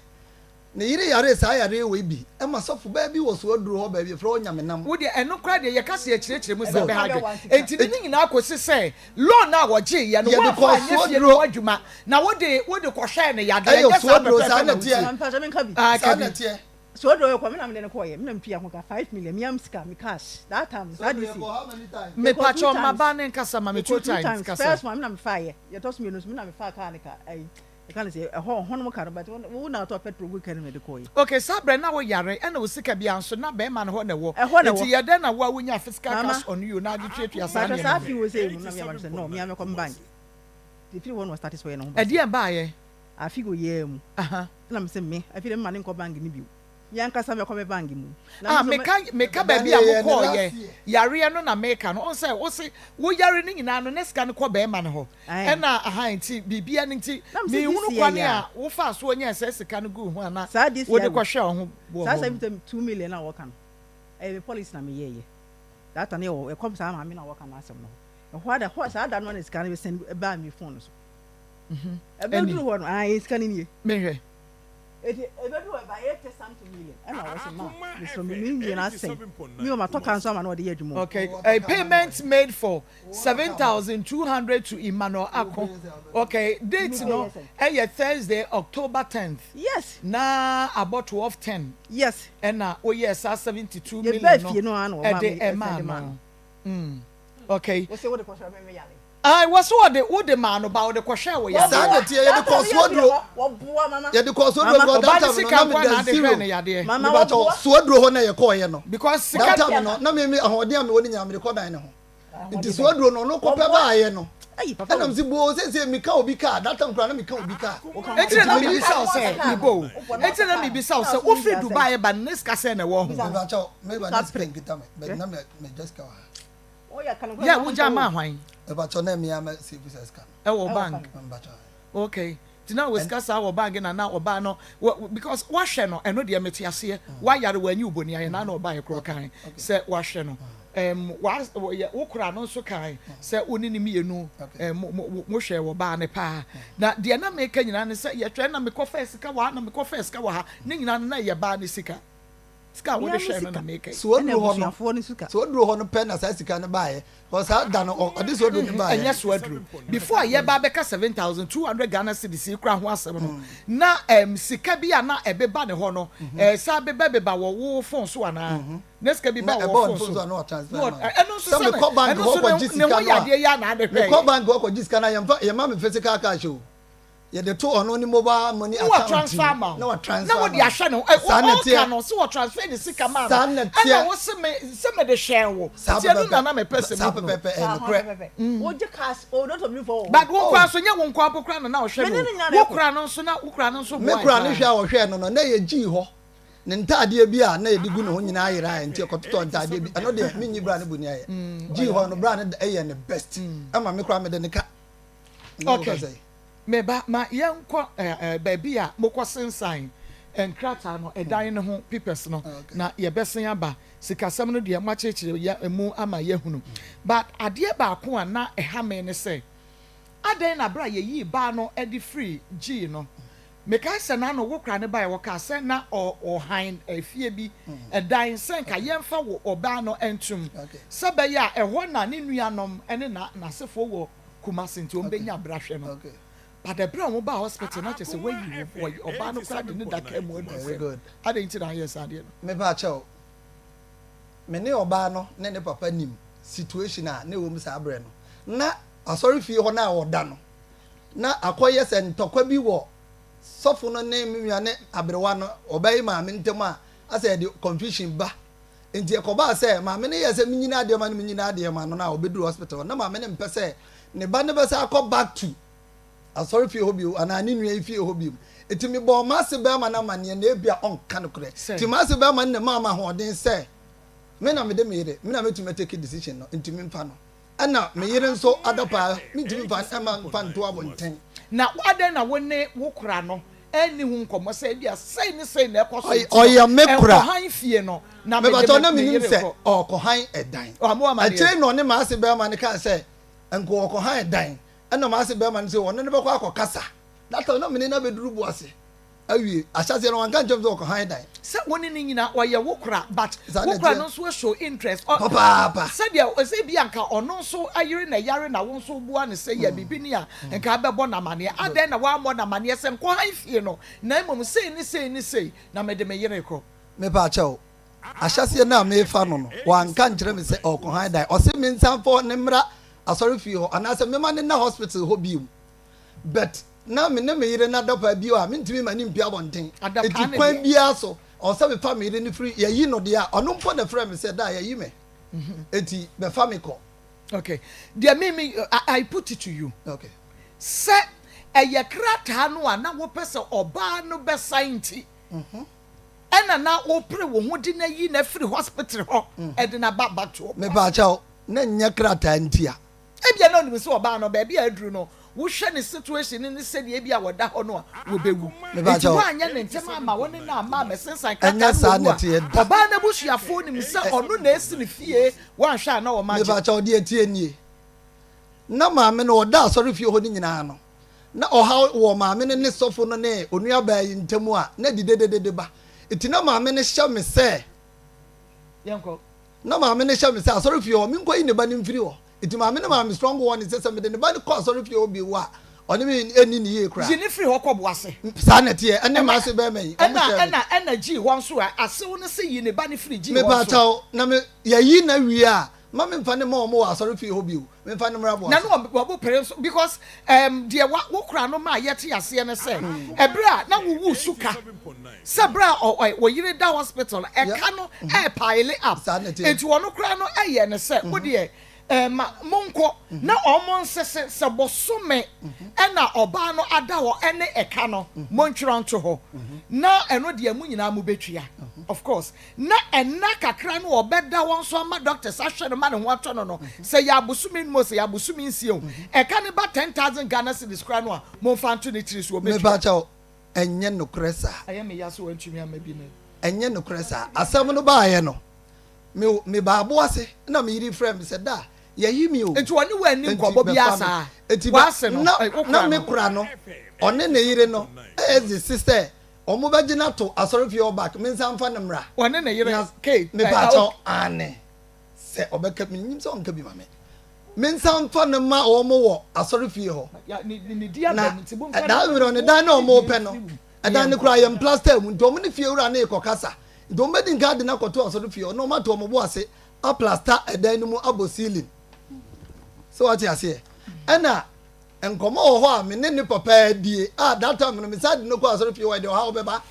Ne yere yaree saa yareɛ wei bi ma sɔfo baa bi wɔ Soaduro hɔ baabi yɛfrɛ hɔ Nyamenam. Wo deɛ ɛno koraa deɛ yɛka sɛ yɛkyerɛkyerɛ mu sɛ ɛbɛha adwene. Enti ne ne nyinaa kɔsi sɛ loan a wɔgyeeɛ no Yɛde woamfa kɔɔ anyɛ fie no Soaduro. ho adwuma na wode wode kɔhwɛɛ no yadeɛ. Ɛyɛ Ɛnyɛ saa Soaduro, saa pɛpɛɛpɛ na na ɛteɛ. wotie? Mpakyɛ menka bi. Ah, Saa ka na bi. ɛteɛ. Soaduro yɛkɔ, me na mede no kɔeɛ, me na metua ho ka, 5 million, me am sika, me cash, that time no, saa Soaduro DC. yɛkɔɔ how many times? Yɛkɔɔ two Mepakyɛ times. mmabaa no nkasa ma me Yɛkɔɔ two two times times, kasa. first one me na mefaeɛ, deɛ ɛtɔ so mmienu nso me na mefaa car no ka, ayi, Yɛka no sɛ ɛhɔ hɔnom ka no but wo na atɔ petrol gu car no mu de kɔɔ yi. Okay saa berɛ na wo yare ɛna wo sika biara nso na bɛɛma no hɔ na ɛwɔ Ɛhɔ na nti ɛwɔ. yɛ dɛn na wo a wo nyaa physical Mama cash on you na ade tuatua saa mpakyɛ nneɛma saa no. afe wei sei mu na me ama no sɛ no me a mɛkɔ me bank nti ɛfiri hɔ na ɔstarte sɛ ɔyɛ ne ho basa. Ɛdeɛn baayɛ? Afe wei ara mu Aha. ɛna me sɛ me afei deɛ mema no nkɔ bank no bio. Me ankasa mɛkɔ me bank mu. Na Ah, me nso meka meka baabi a mokɔɔyɛ yareɛ no na meka no. Wohu sɛ wose wo yare no nyinaa no na sika no kɔ bɛrima no hɔ. Ɛna aha nti biribia no nti menhunu kwane a wofaa soɔ nyaa saa sika no guu ho a na wode kɔhwɛɛ wo ho wɔ Saa hɔ mu. 72 million a wɔka no, ɛyɛ me policy na meyɛɛyɛ. That time no yɛwɔ ɛkɔm saa maame no a wɔka n'asɛm no hɔ. Ɛhɔ ara da, saa da no ara na sika no bɛsɛn baa me phone no so. Ɛbɛduru hɔ no, ae sika no nie. Menhwɛ. Eti ebedu hɔ ɛba 80 something million ɛna ɔwɔ sɛ ma mesrɛ me me nwie na asɛe me wɔ matɔ car nso ama na ɔde yɛ adwuma o. Okay, a payment made for 7,200 to Emmanuel Ako. Okay, date no ɛyɛ Thursday, October 10th. Yes. Na abɔ 12:10. Yes. Ɛna woyɛɛ saa 72 million Yɛbaa no fie no ara na ɔmaa ɛde me ɛmaa ɛsɛnde maa no. no. Mm. Okay. Wose wode kɔhwɛ me me yare. Ae wɔse wɔde wode maa no ba wɔde kɔhwɛɛ wo yadeɛ. Saa na ɛteɛ yɛde kɔɔ soaduro yɛde kɔɔ soaduro because Ɔbaa that ne time no sika na nkoa meda na ade zero hwɛɛ no yadeɛ. mebakyɛw soaduro hɔ na yɛkɔɔyɛ no Because sika that time no na me me ahoɔden a mewɔ no nyinaa mede kɔ dan no ho nti soaduro no ɔno kɔpɛ baayɛ no. Ɛna mese boo seesei meka obi kaa, that time koraa na meka obi kaa. Enti na na mebisa wo sɛ, mebɔ o, enti na na mebisa wo sɛ, wofiri Dubai ba no, ne sika sɛn na ɛwɔ ho? Mepakyɛw, meba na sika nkita me, but na megya sika wɔ ha. Yeah, wogya maa hwan? Mepakyɛw, na me ara mɛ save saa sika no. Ɛwɔ bank? Mepakyɛw. Okay, nti na wɔ sika saa wɔ bank na na ɔbaa no, because wahwɛ no, ɛno deɛ mete aseɛ, wayare wanyi wo boni ayɛ, na na ɔbaa yɛ korɔ kan sɛ wahwɛ no. Um, wa, yɛ, wo kora no nso kae sɛ wo ne ne mmienu um, mo, mo, mohwɛɛ wɔ baa no paa. Na deɛ na meka nyinaa ne sɛ yɛhwɛ na mekɔfɛɛ sika wɔ ha na mekɔfɛɛ sika wɔ ha. Ne nyinaa no na ɛyɛ baa no sika. Sika a wode hwɛɛ no na meka yi. Soaduro hɔ no, soaduro hɔ no pɛ na saa sika no baeɛ. Because saa da no, ɔde soaduro no baeɛ. Ɛnyɛ soaduro. Before a yɛba abɛka 7,200 Ghana cedis yi koraa ho asɛm no, na um, sika bi a na ɛbeba ne hɔ no, ɛsan bebɛbeba wɔ wo phone so anaa? Ne sika bi ba wɔ phone so. Na ɔtransfer ma. Ɛno nso sɛ mekɔ bank hɔ kɔgye sika no a, ne ho yɛ adeɛ yɛ a na ade hwɛ. Mekɔ bank hɔ kɔgye sika no a, yɛmfa yɛma me physical cash o. Yɛde to ɔno ne mobile money account mu. Na wɔtransfer ma wo. Na wɔtransfer ma wo. Na wɔde ahwɛ ne ho. Saa na ɛteɛ. Ɔka no sɛ wɔtransfer ne sika maa no. Saa na ɛteɛ. Ɛna wo se me sɛ mede hwɛɛ wo. Saa Nti ɛno pɛpɛpɛ. na na mepɛ sɛ Saa mehunu. pɛpɛpɛ ɛyɛ nokorɛ. Wogye cash o don't of you for. But wo koraa nso nyɛ wo nkoa mpo koraa na na ɔhwɛ Me ne no no o. nyinaa na Wo ɛkɔ. koraa no nso na wo koraa no nso Me boae koraa no paa. hwɛ a ɔhwɛɛ no no na yɛgyii hɔ. Ne ntaadeɛ bi a na yɛde gu ne ho nyinaa yeraeɛ nti ɔkɔtotɔɔ ntaadeɛ bi. Ɛno deɛ menyi bra no boni ayɛ. Gyii hɔ no bra no yɛ ne best. Ɛma me koraa mede ne ka. Okay. Me ba, ma yɛnkɔ baabi a mokɔ sensan nkrataa no, ɛdan no ho papers no, na yɛbɛsen aba. Sikasɛm no deɛ moakyerɛkyerɛ yɛ mu ama yɛahunu. But adeɛ baako a na ɛha me ne sɛ, adɛn na berɛ a yɛyii baa no de firii gyii no, Mekae sɛ n'ano wo kora no bae, wɔkaa sɛ na ɔhan fie bi dan sɛ nka yɛmfa wo ɔbaa no ntom sɛ ɛbɛyɛ a ɛhɔ na ne nuanom ne n'asefoɔ wɔ Kumasi nti wɔbɛnya bra hwɛ no. But ɛberɛ a wɔbaa hospital na kyerɛ sɛ wayi wo ɔbaa no koraa de ne daka mu adu fam. Adɛn nti na ayɛ saa adeɛ no? Mepa kyɛw, me ne ɔbaa no ne ne papa nim situation a na ɛwɔ mu saa berɛ no. Na asɔrefie hɔ no a ɔda no, na akɔyɛ sɛ ntɔkwa bi wɔ sɔfo no ne me nua ne aberewa no, ɔbaa yi maame ntam a, asɛ ɛde confusion ba. Nti ɛkɔbaa sɛ maame no yɛɛ sɛ menyini adeɛ ma no, menyini adeɛ ma no na ɔbɛduru hospital hɔ. Na maame no mpɛ sɛ ne ba no bɛsan akɔ back to asɔre fie hɔ bio anaa ne nua yi fie hɔ bio. Nti mebɔɔ m'ase bɛrima no amanneɛ na ebia ɔnka nokorɛ. Nti m'ase bɛrima no na ɛmaa me ahoɔden sɛ me na mede me yere, me na mɛtumi atake decision no, nti memfa no. Ɛna me yere nso adapaa mentumi mfa mma mfa nto abɔnten. Na adɛn na wo ne wo kora no anni ho nkɔmmɔ sɛ ebia sei ne sei na ɛkɔ so nti no, Ɔyɛ me kora. nkɔhan fie no na mede Mepakyɛw, na me menim yere sɛ rekɔ? ɔrekɔhan ɛdan. Ɔammɔ wo amanneɛ? Akyire yi na ɔne m'ase barima no kaa sɛ nka ɔrekɔhan dan. Ɛna m'ase barima no se ɔne no bɛkɔ akɔkasa. That time na me ne no abɛduru Boase. awie. Ahyɛaseɛ no wanka nkyerɛ me sɛ ɔkɔ han dan. Sɛ wo ne no nyina ɔyɛ wo kora but Saa na wo kora ɛteɛ. no nso show interest ɔ Papaapa. sɛdeɛ sɛ ebia nka ɔno nso yere na ɛyare na wo nso woboa no sɛ yɛ biribi ni a nka abɛbɔ no amaneɛ adɛn na woammɔ no amaneɛ sɛ nkɔ han fie no na mmom sei ne sei ne sei na mede me yere rekɔ. Mepaakyɛw, ahyɛaseɛ no a merefa no no, wanka nkyerɛ me sɛ ɔrekɔ han dan. Ɔse mensan mfa no mmra asɔrefie hɔ anaasɛ mema no nna hospital hɔ bio. But na me ne me yere no adapaa bio a, mentumi mma no mpue abɔnten. Adapaa Enti no kwan deɛ. biara so, ɔwɔ sɛ mefa me yere no firi, yɛayi no deɛ a, ɔno mpo na ɛfrɛɛ me sɛ, Daa, yɛayi me, enti bɛfa me kɔ. Okay, deɛ me me, I, I put it to you. Okay. Sɛ ɛyɛ krataa no a na wopɛ sɛ ɔbaa no bɛsan nti, ɛna na wopere wo ho de no ayi no afiri hospital hɔ de no aba back to Ɔboase. Mepaakyɛw, na ɛnyɛ krataa nti a. Ebia na onim sɛ ɔbaa no, baabi a aduru no, wohwɛ ne situation ne sɛdeɛ ebia wɔda hɔ no a, wɔbɛwu. Enti woanyɛ no ntɛm amma wo ne no amma ammɛsensan krataa Ɛnyɛ no saa wɔwu na a, ɛteɛ da. ɔbaa no abusuafoɔ nim sɛ ɔno na asi ne fie, woanhwɛ a na wɔagye. Mepakyɛw, deɛ ɛteɛ nie. Na maame no, ɔda asɔrefie hɔ no nyinaa no, na ɔhaw wɔ maame no ne sɔfo no ne onuabaa yi ntam a na ɛde dededede ba. Enti na maame no hyɛ me sɛ. Yɛnkɔ. Na maame no hyɛ me sɛ asɔrefie hɔ menkɔyi ne ba no mfiri hɔ. Enti maame no maa me strong warning sɛ sɛ mede ne ba no kɔ asɔrefie hɔ bio a, ɔne me nni no yie koraa. Yi no firi hɔ kɔ boase. Saa na ɛteɛ. Ɛne m'ase barima yi, wɔn Ɛna hyɛɛ me. ɛna ɛna gyii hɔ nso ɛ? Asew no se yi ne ba no firi gyii hɔ Mepa nso. kyɛw, na me, yɛyi no awie a, mma memfa no mma wɔn wɔ asɔrefie hɔ bio. Memfa no mmra Na boase. na wɔbo pere nso because ɛɛm deɛ wa wo kora no maa yɛte aseɛ ne sɛ, ɛberɛ a na wowu suka. Sɛ bere a ɔ ɔ yere da hospital no, ɛka no ɛɛpile up. Saa na ɛteɛ. Enti ɔno koraa no ɛyɛ no sɛ, wo deɛ, Eh, ma monkɔ na wɔn nsese sɛ bosome na ɔbaa no ada hɔ ɛne ɛka no montwerɛ nto hɔ na ɛno deɛ mo nyinaa mobɛtua of course na ɛna kakra no ɔbɛda hɔ nso ama doctors ahwɛ no ma ne ho atɔ no no sɛ yɛ abosome num o sɛ yɛ abosome nsia o ɛka no ba 10,000 Ghana cedis koraa no a momfa nto ne tiri so ɔbɛtua. Mepa kyɛw, ɛnyɛ nokorɛ saa. Ɛyɛ me ya sɛ wantumi amma bi nnɛ. Ɛnyɛ nokorɛ saa. Asɛm no baeɛ no, Me mebaa aboase na me yere frɛɛ me sɛ, Da, yɛayi me o. Enti ɔne wo anni Enti nkɔmmɔ biara bɛfa me. saa? Enti bɛ, W'ase no, na, eh, wo na kora me no. kora no, ɔne ne yere no ɛɛdze se sɛ wɔn bɛgye no ato asɔrefie hɔ back, mensan mfa no mmra. Ɔne ne yere, Na, Kate, eh, mepaakyɛw, ok. aane, sɛ ɔbɛka, mennim sɛ ɔnka bi ma me. Mensan mfa no mma wɔn wɔ asɔrefie hɔ. Ya, ne, ne, ne di Na, aba mu, nti momfa no daa mmerɛ no, dan no a wɔpɛ no, mfiri mu. ɛdan no koraa yɛmplaster mu, nti wɔn ne fiewura no rekɔkasa. Nti wɔbɛdi nkan de no akɔto asɔrefie hɔ na wɔato wɔn bo ase aplasta ɛdan no mu abɔ ceiling. So wate aseɛ? Ɛna nkɔmmɔ wɔ hɔ a me ne ne papa adie a that time no mesan de no kɔ asɔrefie hɔ ɛde ɔhaw bɛba.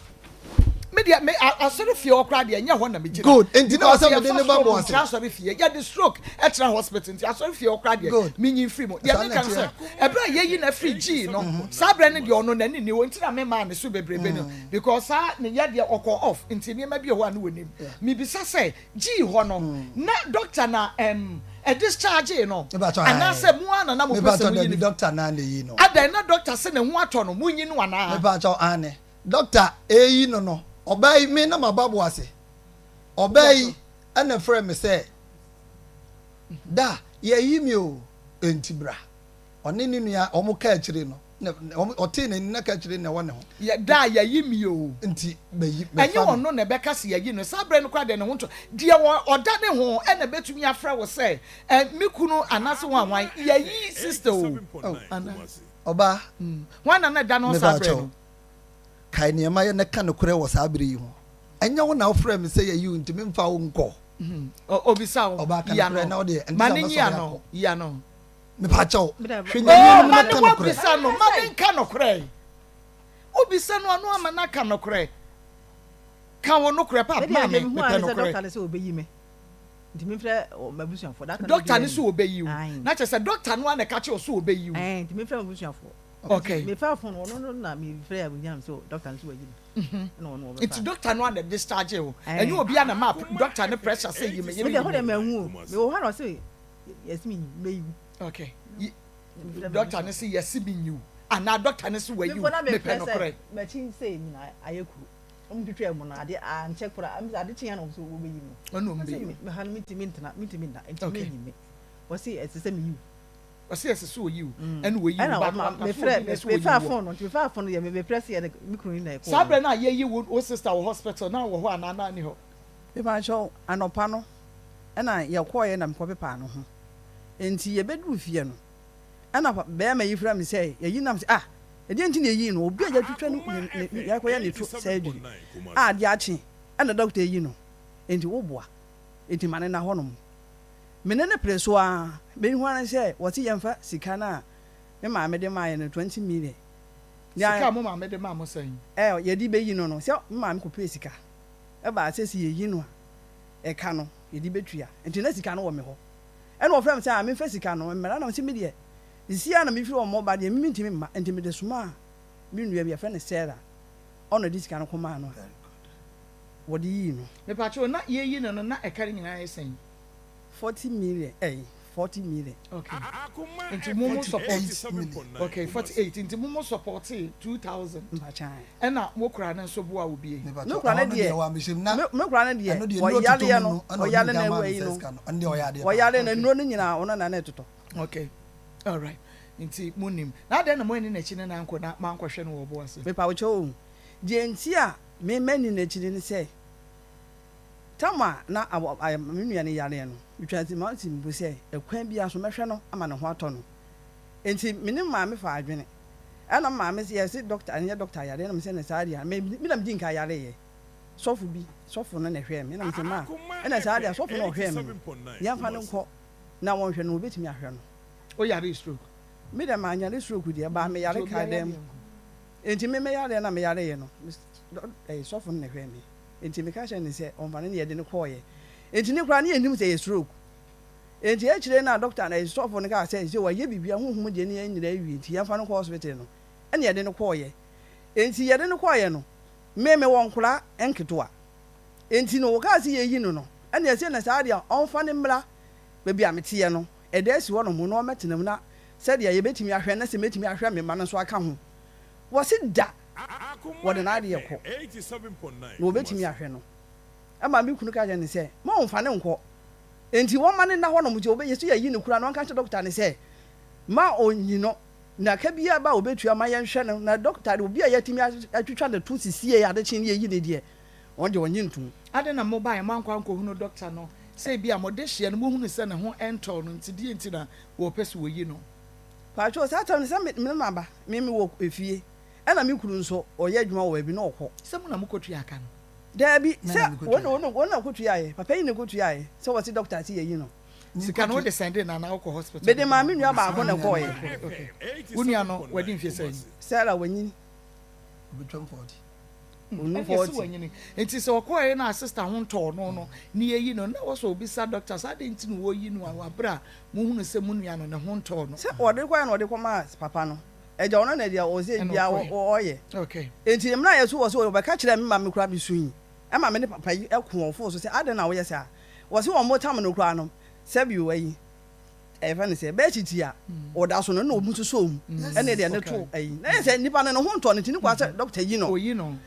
Me deɛ me asɔrefie hɔ koraa deɛ ɛnyɛ hɔ na megyina. Good. Nti na Because ɔsɛ mede yɛfa ne ba stroke bo ase. nkyerɛ asɔrefie. Yɛde stroke ɛkyerɛ hospital nti asɔrefie hɔ koraa deɛ Good. menyi mfiri mu. Deɛ Saa na meka ne ɛteɛ. sɛ ɛberɛ a yɛyi no afiri G no saa berɛ no deɛ ɔno n'ani nni hɔ nti na memaa ne so bebrebe no. Because saa ne yɛ deɛ ɔkɔ off nti nneɛma bi wɔ hɔ a ne wɔnim. Mebisa sɛ gyii hɔ no na doctor na ɛm discharge no anaasɛ mo ara na na mopɛ sɛ moyi no? Doctor na na eyi no. Adɛn na doctor sɛ ne ho atɔ no monyi no anaa? Mepakyɛw aane doctor eyi no no ɔbaa yi me na maba boase ɔbaa yi ɛna ɛfrɛ me sɛ da yɛyi me o enti bra. Ɔne ne nua wɔn ka akyire no, na wɔn ɔtee n'ani na ka akyire na ɛwɔ ne ho. Yɛ da a yɛayi me o. Nti bɛyi bɛfa Ɛnyɛ me. ɔno na ɛbɛka sɛ yɛayi no. Saa berɛ no koraa deɛ ne ho ntɔ. Deɛ wɔ ɔda ne ho na ɛbɛtumi afrɛ wo sɛ ɛ me kunu anaasɛ hwan hwan yɛayi sister o. Oh, ɔbaa. Hwan na na ɛda ne ho saa berɛ Mepakyɛw, no? kae nea mayɛ na ka nokorɛ wɔ saa berɛ yi ho. Ɛnyɛ wo na wofrɛɛ me sɛ yɛayi wo nti memfa wo nkɔ. Ɔbisa wo, Ɔbaa, ka yi nokorɛ ano. na wo deɛ ɛnte Ma sɛ no nyi mɛsɔre ano, akɔ. yi ano. Mepakyɛw, hwɛ Oh, Nyame anim ma na ne ka nokorɛ. wabisa no, ma ne nka nokorɛ. Wobisa no a, na wama no aka nokorɛ. Ka wo nokorɛ, pap, Me deɛ maame, deɛ mehu mepɛ ara ne sɛ nokorɛ. dɔkta no sɛ ɔbɛyi me nti memfrɛ m'abusuafoɔ. That time Dɔkta obiara no sɛ nnim. ɔbɛyi wo. Ae. Na kyerɛ sɛ dɔkta no ara na ɛka kyerɛ wo sɛ ɔbɛyi wo. Ɛɛ, nti memfrɛ m'abusuafoɔ. Okay. Nti mefaa phone ɔno no na mefrɛ abusua no sɛ dɔkta no sɛ wayi me. Ɛna ɔno ɔbɛfaa Nti me. dɔkta no ara na discharge wo. Ɛɛ. Ɛnyɛ obiara na ɛmaa dɔkta no pressure sɛ yi me yere Me deɛ yi ɛhɔ me. deɛ manhu o. Mewɔ hɔ a na ɔse yɛse me mɛyi wo. Okay. Doctor no se yɛse me nyi wo anaa doctor no se wayi wo mepɛ nokorɛ. Makyi sɛ nyina ayɛ kuro. Ɔmo twitwa mu no ade ankyɛ koraa ade kye ya na ɔmo so wɔbɛyi me. Ɔno ɔmo bɛyi wo. Me ha no mentumi ntena mentumi nna nti menyi me. Wɔse ɛsɛ sɛ meyi wo. Wɔse ɛsɛ sɛ oyi wo ɛna oyi wo but wanka sɛ obi na ɛsɛ oyi mefaa wo. phone no nti mefaa phone no deɛ me press yɛ no me kunu na ɛkɔɔ. Saa berɛ no a yɛyi wo wo sister wɔ hospital na wɔ hɔ anaa na nni hɔ? Mepakyɛw anɔpa no ɛna yɛkɔɔeɛ na mekɔpepaa ne ho. Enti yɛbɛduruu fie no, ɛna barima yi frɛɛ me sɛ yɛayi no na mese, ah, ɛdeɛn nti na yɛyii no? Obi a yɛatwitwa no, ne, ne, yɛakɔyɛ ne to surgery a adeɛ akye ɛna dɔkta ayi no, enti woboa, enti ma no nna hɔnom. Me ne no pere so ara, mehu ara ne sɛ wɔse yɛmfa sika no a me maame de maeɛ no, 20 million. Sika a mo maame de maa mo sɛn? Ɛ, yɛde bɛyi no no, sɛ me maame kɔpɛɛ sika ɛbaa sɛ sɛ yɛyi no a, ɛka no yɛde bɛtua, enti na sika no wɔ me hɔ. Ɛna ɔfrɛɛ me sɛ, ah, memfa sika no mmra. Ɛna mese, me deɛ, seesei ara na mefiri hɔ mma deɛ, me mentumi mma. Enti mede somaa me nua bi, yɛfrɛ no Sarah, ɔna ɔde sika no kɔmaa no a wɔde yii no. Mepakyɛw, na yɛreyi no no, na ɛka no nyinaa yɛ sɛn? 40 million, ɛyi, 40 million. Okay. Nti mo mo support. Okay, 48. Nti mo mo supportee 2000. Mpakyɛw. Ɛna mo kura no nso boa wo bie. Me kura no deɛ, me kura no deɛ, ɔyareɛ no, ɔyare no ɛwɔ yi no, ɔyare no nnuro no nyinaa ɔno na na ɛtotɔ. Okay, alright. Nti mo nim. Na adɛn na mo anni n'akyi ne no ankɔ na moankɔhwɛ no wɔ ɔbo ase? Mepa wo kyɛw o, deɛ nti a me manni n'akyi ne sɛ, tam a na me nua no yareɛ no, metwaa ti ma si me bo sɛ ɛkwan biara so mɛhwɛ no ama ne ho atɔ no. Nti me ne maame faa adwene. Ɛna me maame se yɛse doctor ɛnyɛ doctor yareɛ ɛna me se ɛna saa deɛ a me me na me di nka yareeɛ sɔfo bi sɔfo no na ɛhwɛɛ me ɛna me se ma ɛna saa deɛ a sɔfo no ɔhwɛɛ me no yɛnfa no nkɔ na wɔnhwɛ no wɔbɛtumi ahwɛ no. Wo yaree stroke? Me deɛ manyare stroke deɛ baa me yare kaa dan mu enti me me yareɛ na me yareeɛ no ɛyɛ sɔfo no na ɛhwɛɛ me enti me ka kyerɛ no sɛ ɔnfa no na yɛde no kɔɔeɛ enti ne koraa ne yɛnnim sɛ ɛyɛ stroke. Enti akyire no a dɔkta no, sɔfo no kaa sɛ, sɛ wayɛ biribiara, honhom deɛ ne nyinaa awie nti yɛmfa no nkɔ hospital no, ɛna yɛde no kɔeɛ. Enti yɛde no kɔeɛ no, me mewɔ nkwadaa nketewa. Enti no wɔkaa sɛ yɛyi no no, ɛna yɛse na saa deɛ ɔmfa no mmra baabi a meteɛ no, ɛda asi hɔ nom na ɔmmɛtena mu na sɛdeɛ yɛbɛtumi ahwɛ na sɛ mɛtumi ahwɛ me mma no nso aka ho. Wɔse da Akoma wɔde n'adeɛ FM kɔ 87.9 na wɔbɛtumi Kumasi. ahwɛ no. Ɛma me kunu ka kyerɛɛ no sɛ, mma ɔmfa no nkɔ. Enti wɔmma no nna hɔnom nti wɔbɛyɛ so yɛayi no koraa na ɔnka nkyerɛ dɔkta no sɛ mma ɔnyi no na ka biara ba a ɔbɛtua ma yɛnhwɛ no na dɔkta de obi a yɛatumi atwitwa ne to sisie ade kye ne yɛyi no deɛ ɔno deɛ ɔnnye ntom. Adɛn na mobaeɛ moankɔ ankɔhunu dɔkta no sɛ ebia mo dehyeɛ no mohunu sɛ ne ho ntɔɔ no nti deɛ nti na wɔpɛ sɛ wɔyi no? Paatwoo saa tam no sɛ me me maba me mewɔ efie ɛna me kunu nso ɔyɛ adwuma wɔ baabi na ɔkɔ. Sɛ mo na mokɔtua ka no? Daabi, Me na sɛ mekɔtuaeɛ. wɔn na wɔn wɔn na kɔtuaeɛ. Papa yi na ɛkɔtuaeɛ sɛ wɔse dɔkta se yɛyi no. Sika no wode sɛndee no anaa wokɔ hospital Mede no de maa maa me no? nua baako na ɛkɔeɛ. Akoma Okay. FM Wo nua no wadi 87.9 mfeɛ sɛn? Kumasi. Sarah wanyin. Ɔbɛtwam 40. Ɔnnu Ɛnneɛ sɛ 40. wanyini. Nti sɛ ɔkɔeɛ na sister ho ntɔɔ no no ne yɛyi no no, na ɛwɔ sɛ ɔbisa dɔkta sɛ adɛn nti na wɔreyi no a wɔ aberɛ a mohunu sɛ mo nua no ne ho ntɔɔ no. Sɛ wɔde kɔeɛ na wɔde kɔmaa papa no. Agya ɔno na deɛ ɔsɛ Ɛna biara ɔkɔeɛ. ɔyɛ. Okay. Enti mmerɛ a yɛso wɔ sɛ wɔbɛka kyerɛɛ me ma me koraa mesui ɛma me ne papa yi ko wɔ fon so sɛ adɛn na woyɛ saa? Wɔse wɔn tam no koraa no sɛbio ayi yɛfrɛ no sɛ bɛɛkyiti a ɔda so no na wɔn sosɔ mu ɛne deɛ ne to ayi na yɛ sɛ nipa no ne ho ntɔ no nti ne kwan sɛ dɔkta yi no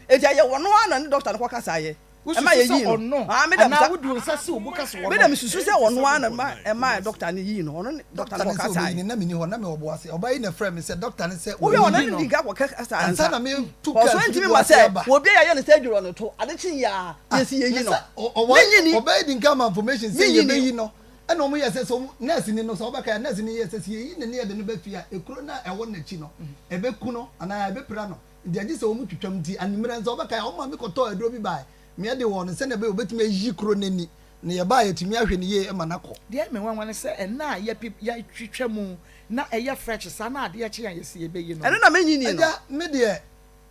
enti ɛyɛ wɔn ara na ne dɔkta no kɔ kasaeɛ. Wosusu Ɛma sɛ yɛyii no. ɔno Ah, me dɛ anaa sa wode wo nsa si wo bo ka sɛ me ɔno? dɛ mesusu sɛ ɔno ara na ɛma ɛmaa dɔkta no yii no. Ɔno ne dɔkta Dɔkta no no sɛ ɔbɛyi kɔkasaeɛ. no, na menni hɔ, na mewɔ Boase. Ɔbaa yi na ɛfrɛɛ me sɛ dɔkta no sɛ Wohwɛ a ɔno ɔbɛyi ne no. dii kan kɔkasaeɛ Ansa ansa. na metu Kɔɔ kaa so firi ɛntumi mma Boase sɛ aba. obi a yɛayɛ no surgery wɔ ne to, ade kye yi ara Ah, yɛsi na yɛyi no. sɛ ɔ- ɔwɔ Mennye nni. ɔbaa yi di nka ama information sɛ Mennye nni. yɛbɛyi no, ɛna wɔn yɛ sɛ sɛ wɔn nurse ni no sɛ ɔbɛka a nurse ni yɛ sɛ sɛ yɛyi no ne yɛde no ba fie a ekuro no a ɛwɔ n'akyi no ɛbɛku no anaa ɛbɛpira no nti agye sɛ wɔn twitwam nti anwummerɛ nso ɔbɛka a wɔn maame kɔtɔɔ aduro bi bae Nea ɛde wɔ no, sɛnea ɛbɛyɛ a obetumi ayi kuro no ani, na yɛba a yɛatumi ahwɛ no yie ma no akɔ. Deɛ ɛyɛ me nwanwa ne sɛ ɛna a yɛpe yɛtwitwa mu na ɛyɛ fresh saa na adeɛ kye a yɛse yɛbɛyi no. Ɛno na mennye nni no. Agya, me deɛ,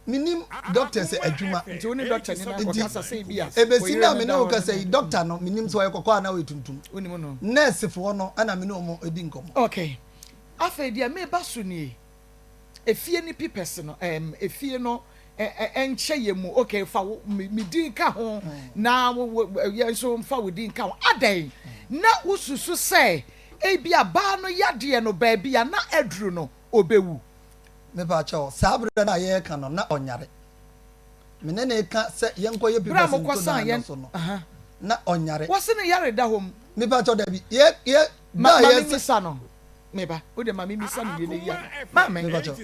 mennim doctors adwuma. Nti wo ne doctor ni no Nti, akɔkasa sɛ ebia ɛbɛsi wo nnɛ yere a no me ne da wo hɔ no kasa ne yi, doctor no, mennim sɛ ɔyɛ kɔkɔɔ anaa ɔyɛ tuntum. Wonim no? Nursefoɔ no na me ne wɔn di nkɔmmɔ. Okay. Afei deɛ meba so nie. Efie no pipɛs no ɛɛm efie no ɛnkyɛ yɛ mu okay fa wo me din ka ho na wo wo yɛn nso nfa wo din ka ho adɛn na wosusu sɛ ebi a baa no yadeɛ no baabi a na aduru no obewu. Mepa kyɛw, saa berɛ no a yɛreka no na ɔnyare. Me ne no reka sɛ yɛnkɔyɛ Berɛ a papers nto mokɔsan dan no yɛn so no, aha na ɔnyare. Wɔse ne yare da hɔ mu. Mepa kyɛw, dabi, yɛ yɛ Ma da a ma yɛsa. memmisa no. Me ba, wo de ma me misa no wie na yi ano. Maame, Mepa kyɛw.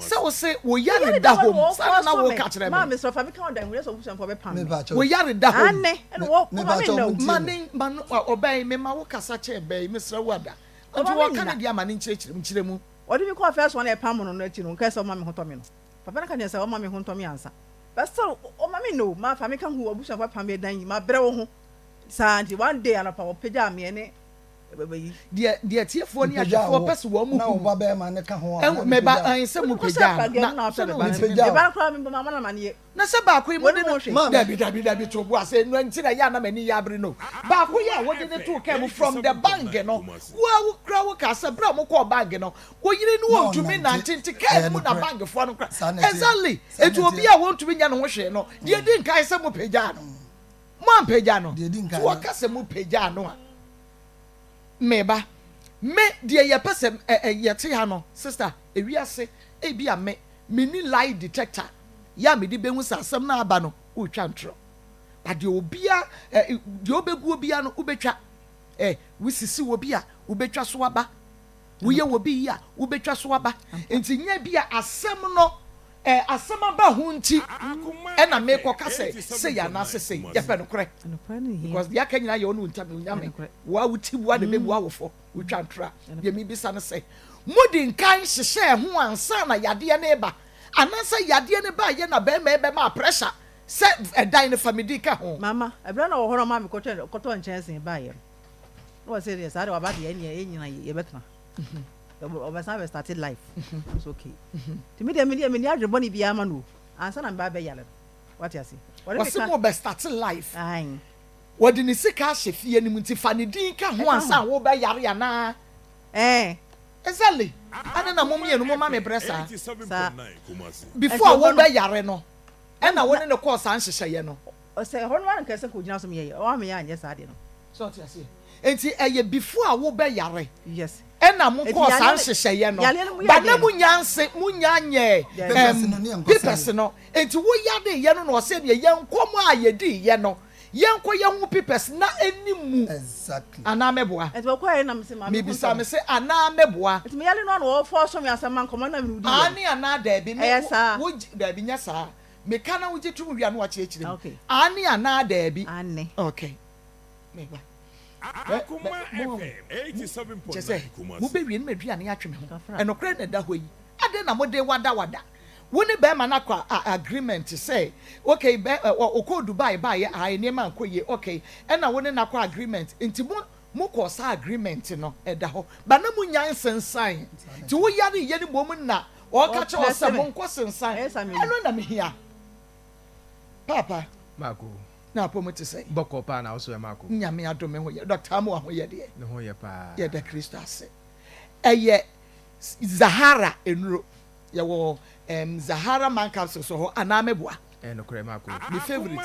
sɛ wo se wo yare da hɔ mu, saa na na wo ka kyerɛ me. Mepa kyɛw. Wo yare da hɔ mu. Mepa kyɛw, mo ntie Ma me. ne, ma no, ɔbaa yi, me ma wo kasa kyɛn baa yi, mesrɛ wo ada. Nti wɔka ne deɛ ama ne nkyerɛkyerɛ mu, nkyerɛ mu. Ɔde me kɔɔ first one a ɛpam no no akyi no, nkae sɛ ɔma me ho tɔ me no. Papa no ka kyerɛ no sɛ ɔma me ho ntɔ me ansa. But still, ɔma me no, ma fa me ka ho, abusuafo apam me dan yi, mabrɛ wo ho. Saa nti, one day anɔpa wɔpagyaa me ɛne Deɛ deɛ atiefoɔ ne Mepagyaa ahwɛfoɔ wo pɛ sɛ wɔn na wo hunu. ba bɛrima no ka ho a, na Ɛhu me ba mepagyaa wo. ɛn sɛ mo pagyaa no na sɛ no Mepagyaa wo. Na sɛ baako yi mo de no Maame. dabi dabi dabi to bo ase ɛno nti na ɛyɛ a na m'ani yɛ abere no baako yi a wode ne too kaa mu from the bank no wo a wo kura wo kaa sɛ bere a mo kɔɔ bank no wo yere no Na wɔntumi ɔnnante. nante nti kaa Ɛyɛ mu na nokorɛ. bank foɔ no kora Saa na ɛteɛ. exactly Saa na eti obi ɛteɛ. a wɔntumi nyɛ ne ho hwee no deɛ di nkan sɛ mo pagyaa no mo ampagya no Deɛ di nti nkan no. wɔka sɛ mo pagyaa no a Me ba, me deɛ yɛpɛ sɛ ɛ ɛ yɛte ha no, sister, ewiase, ebia me, menni lie detector yɛ a mede bɛhu sɛ asɛm no a aba no, woretwa ntorɔ. But deɛ obia, ɛ, deɛ wobɛguo biara no, wobɛtwa. Ɛ, wosisi obi a, wobɛtwa so aba. Woyɛ obi yie a, wobɛtwa so aba. Nti nyɛ bi a asɛm no, ɛ, asɛm aba ho nti ɛna mekɔka sɛ sei anaasɛ sei. Yɛpɛ nokorɛ. Because deɛ aka nyinaa yɛ ɔne wo ntam, Onyame. Wo a wote mu a na ɛbɛbua wo fɔ, wotwa ntorɔ a. Deɛ mebisa ne sɛ, modi nkan hyehyɛɛ ho ansa na yadeɛ no reba? Anaasɛ yadeɛ no baeɛ na barima yi bɛmaa pressure sɛ ɛdan no fa me din ka ho? Mama, ɛberɛ a na ɔwɔ hɔ na ɔmaa me kɔtɔɔ nkyɛnsee baeɛ no, na ɔse deɛ saa deɛ waba deɛ ɛneɛ yɛn nyina yɛbɛtena. Ɔbɛsan abɛ starte life. I'm so okay. Nti me deɛ me deɛ menni adwene bɔne biara ma no o. Ansa na meba abɛyare no. Wate ase? Ɔse mo bɛ starte life. Ae. Wɔde ne sika ahyɛ fie no mu nti fa ne din ka ho ansa wobɛyare anaa? Ɛɛ. Exactly. Adɛn na mo mmienu moma me brɛ saa? Saa. Before a wobɛyare no ɛna wo ne no kɔɔ saa nhyehyɛeɛ no. Sɛ ɛhɔ no ara nka ɛsɛ nka ogyina so meyɛ yɛ ɔa meyɛ anyɛ saa deɛ no. So ɔte aseɛ? Nti ɛyɛ before a wobɛyare Yes. ɛna mo Nti kɔɔ saa yareɛ no nhyehyɛeɛ no. yareɛ no mu yɛ But na den mo no. nya nse mo nya nyɛɛ Papers ɛɛm no ne yɛnkɔ papers sign. no. Nti wo yareeɛ no na ɔsɛ deɛ yɛn nkɔmmɔ a yɛdiiɛ no Yɛnkɔ yɛn ho pipɛs na ɛni mu Exactly. anaa mɛboa? Nti ɔkɔɛ na mese maame Mebisa kɔntɔ mese anaa mɛboa? Nti meyale no a na ɔfɔɔso me asɛm ma nkɔmmɔ na mene wo di yɛ no. Aane anaa daabi? Me Ɛyɛ saa. wo gye daabi nyɛ saa. Meka na wogye tom wie a na wakyerɛkyerɛ mu. Okay. Aane anaa daabi? Aane. Okay. Meba. Bɛ bɛ mo mo kyɛ sɛ mobɛwie no m'aduane atwe me ho. Kafra. Ɛnokorɛ na ɛda hɔ yi. Adɛn na mode wadawada Wo ne bɛɛma no akɔ a agreement sɛ okay bɛ ɛ ɔkɔɔ Dubai baeɛ ae nneɛma ankɔ yie okay ɛna wo ne no akɔ agreement nti mo mo kɔɔ saa agreement no ɛda hɔ but na mo nya nsensan nti wo yare yɛ no mmom na ɔɔka kyerɛ wo sɛ mo nkɔ sensan ɛno na me hia paapa Marco. Na apɔ mu te sɛn? Bɔkɔɔ paa na wo so ɛ Marco? Nyame adom me ho yɛ Doctor Amoah ho yɛ deɛ? Ne ho yɛ paa. Yɛda Kristo ase. Ɛyɛ Zahara nnuro. Yɛwɔ ɛɛm Zahara man capsules wɔ hɔ anaa mɛboa? Ɛyɛ nokorɛ Marco. Me favourite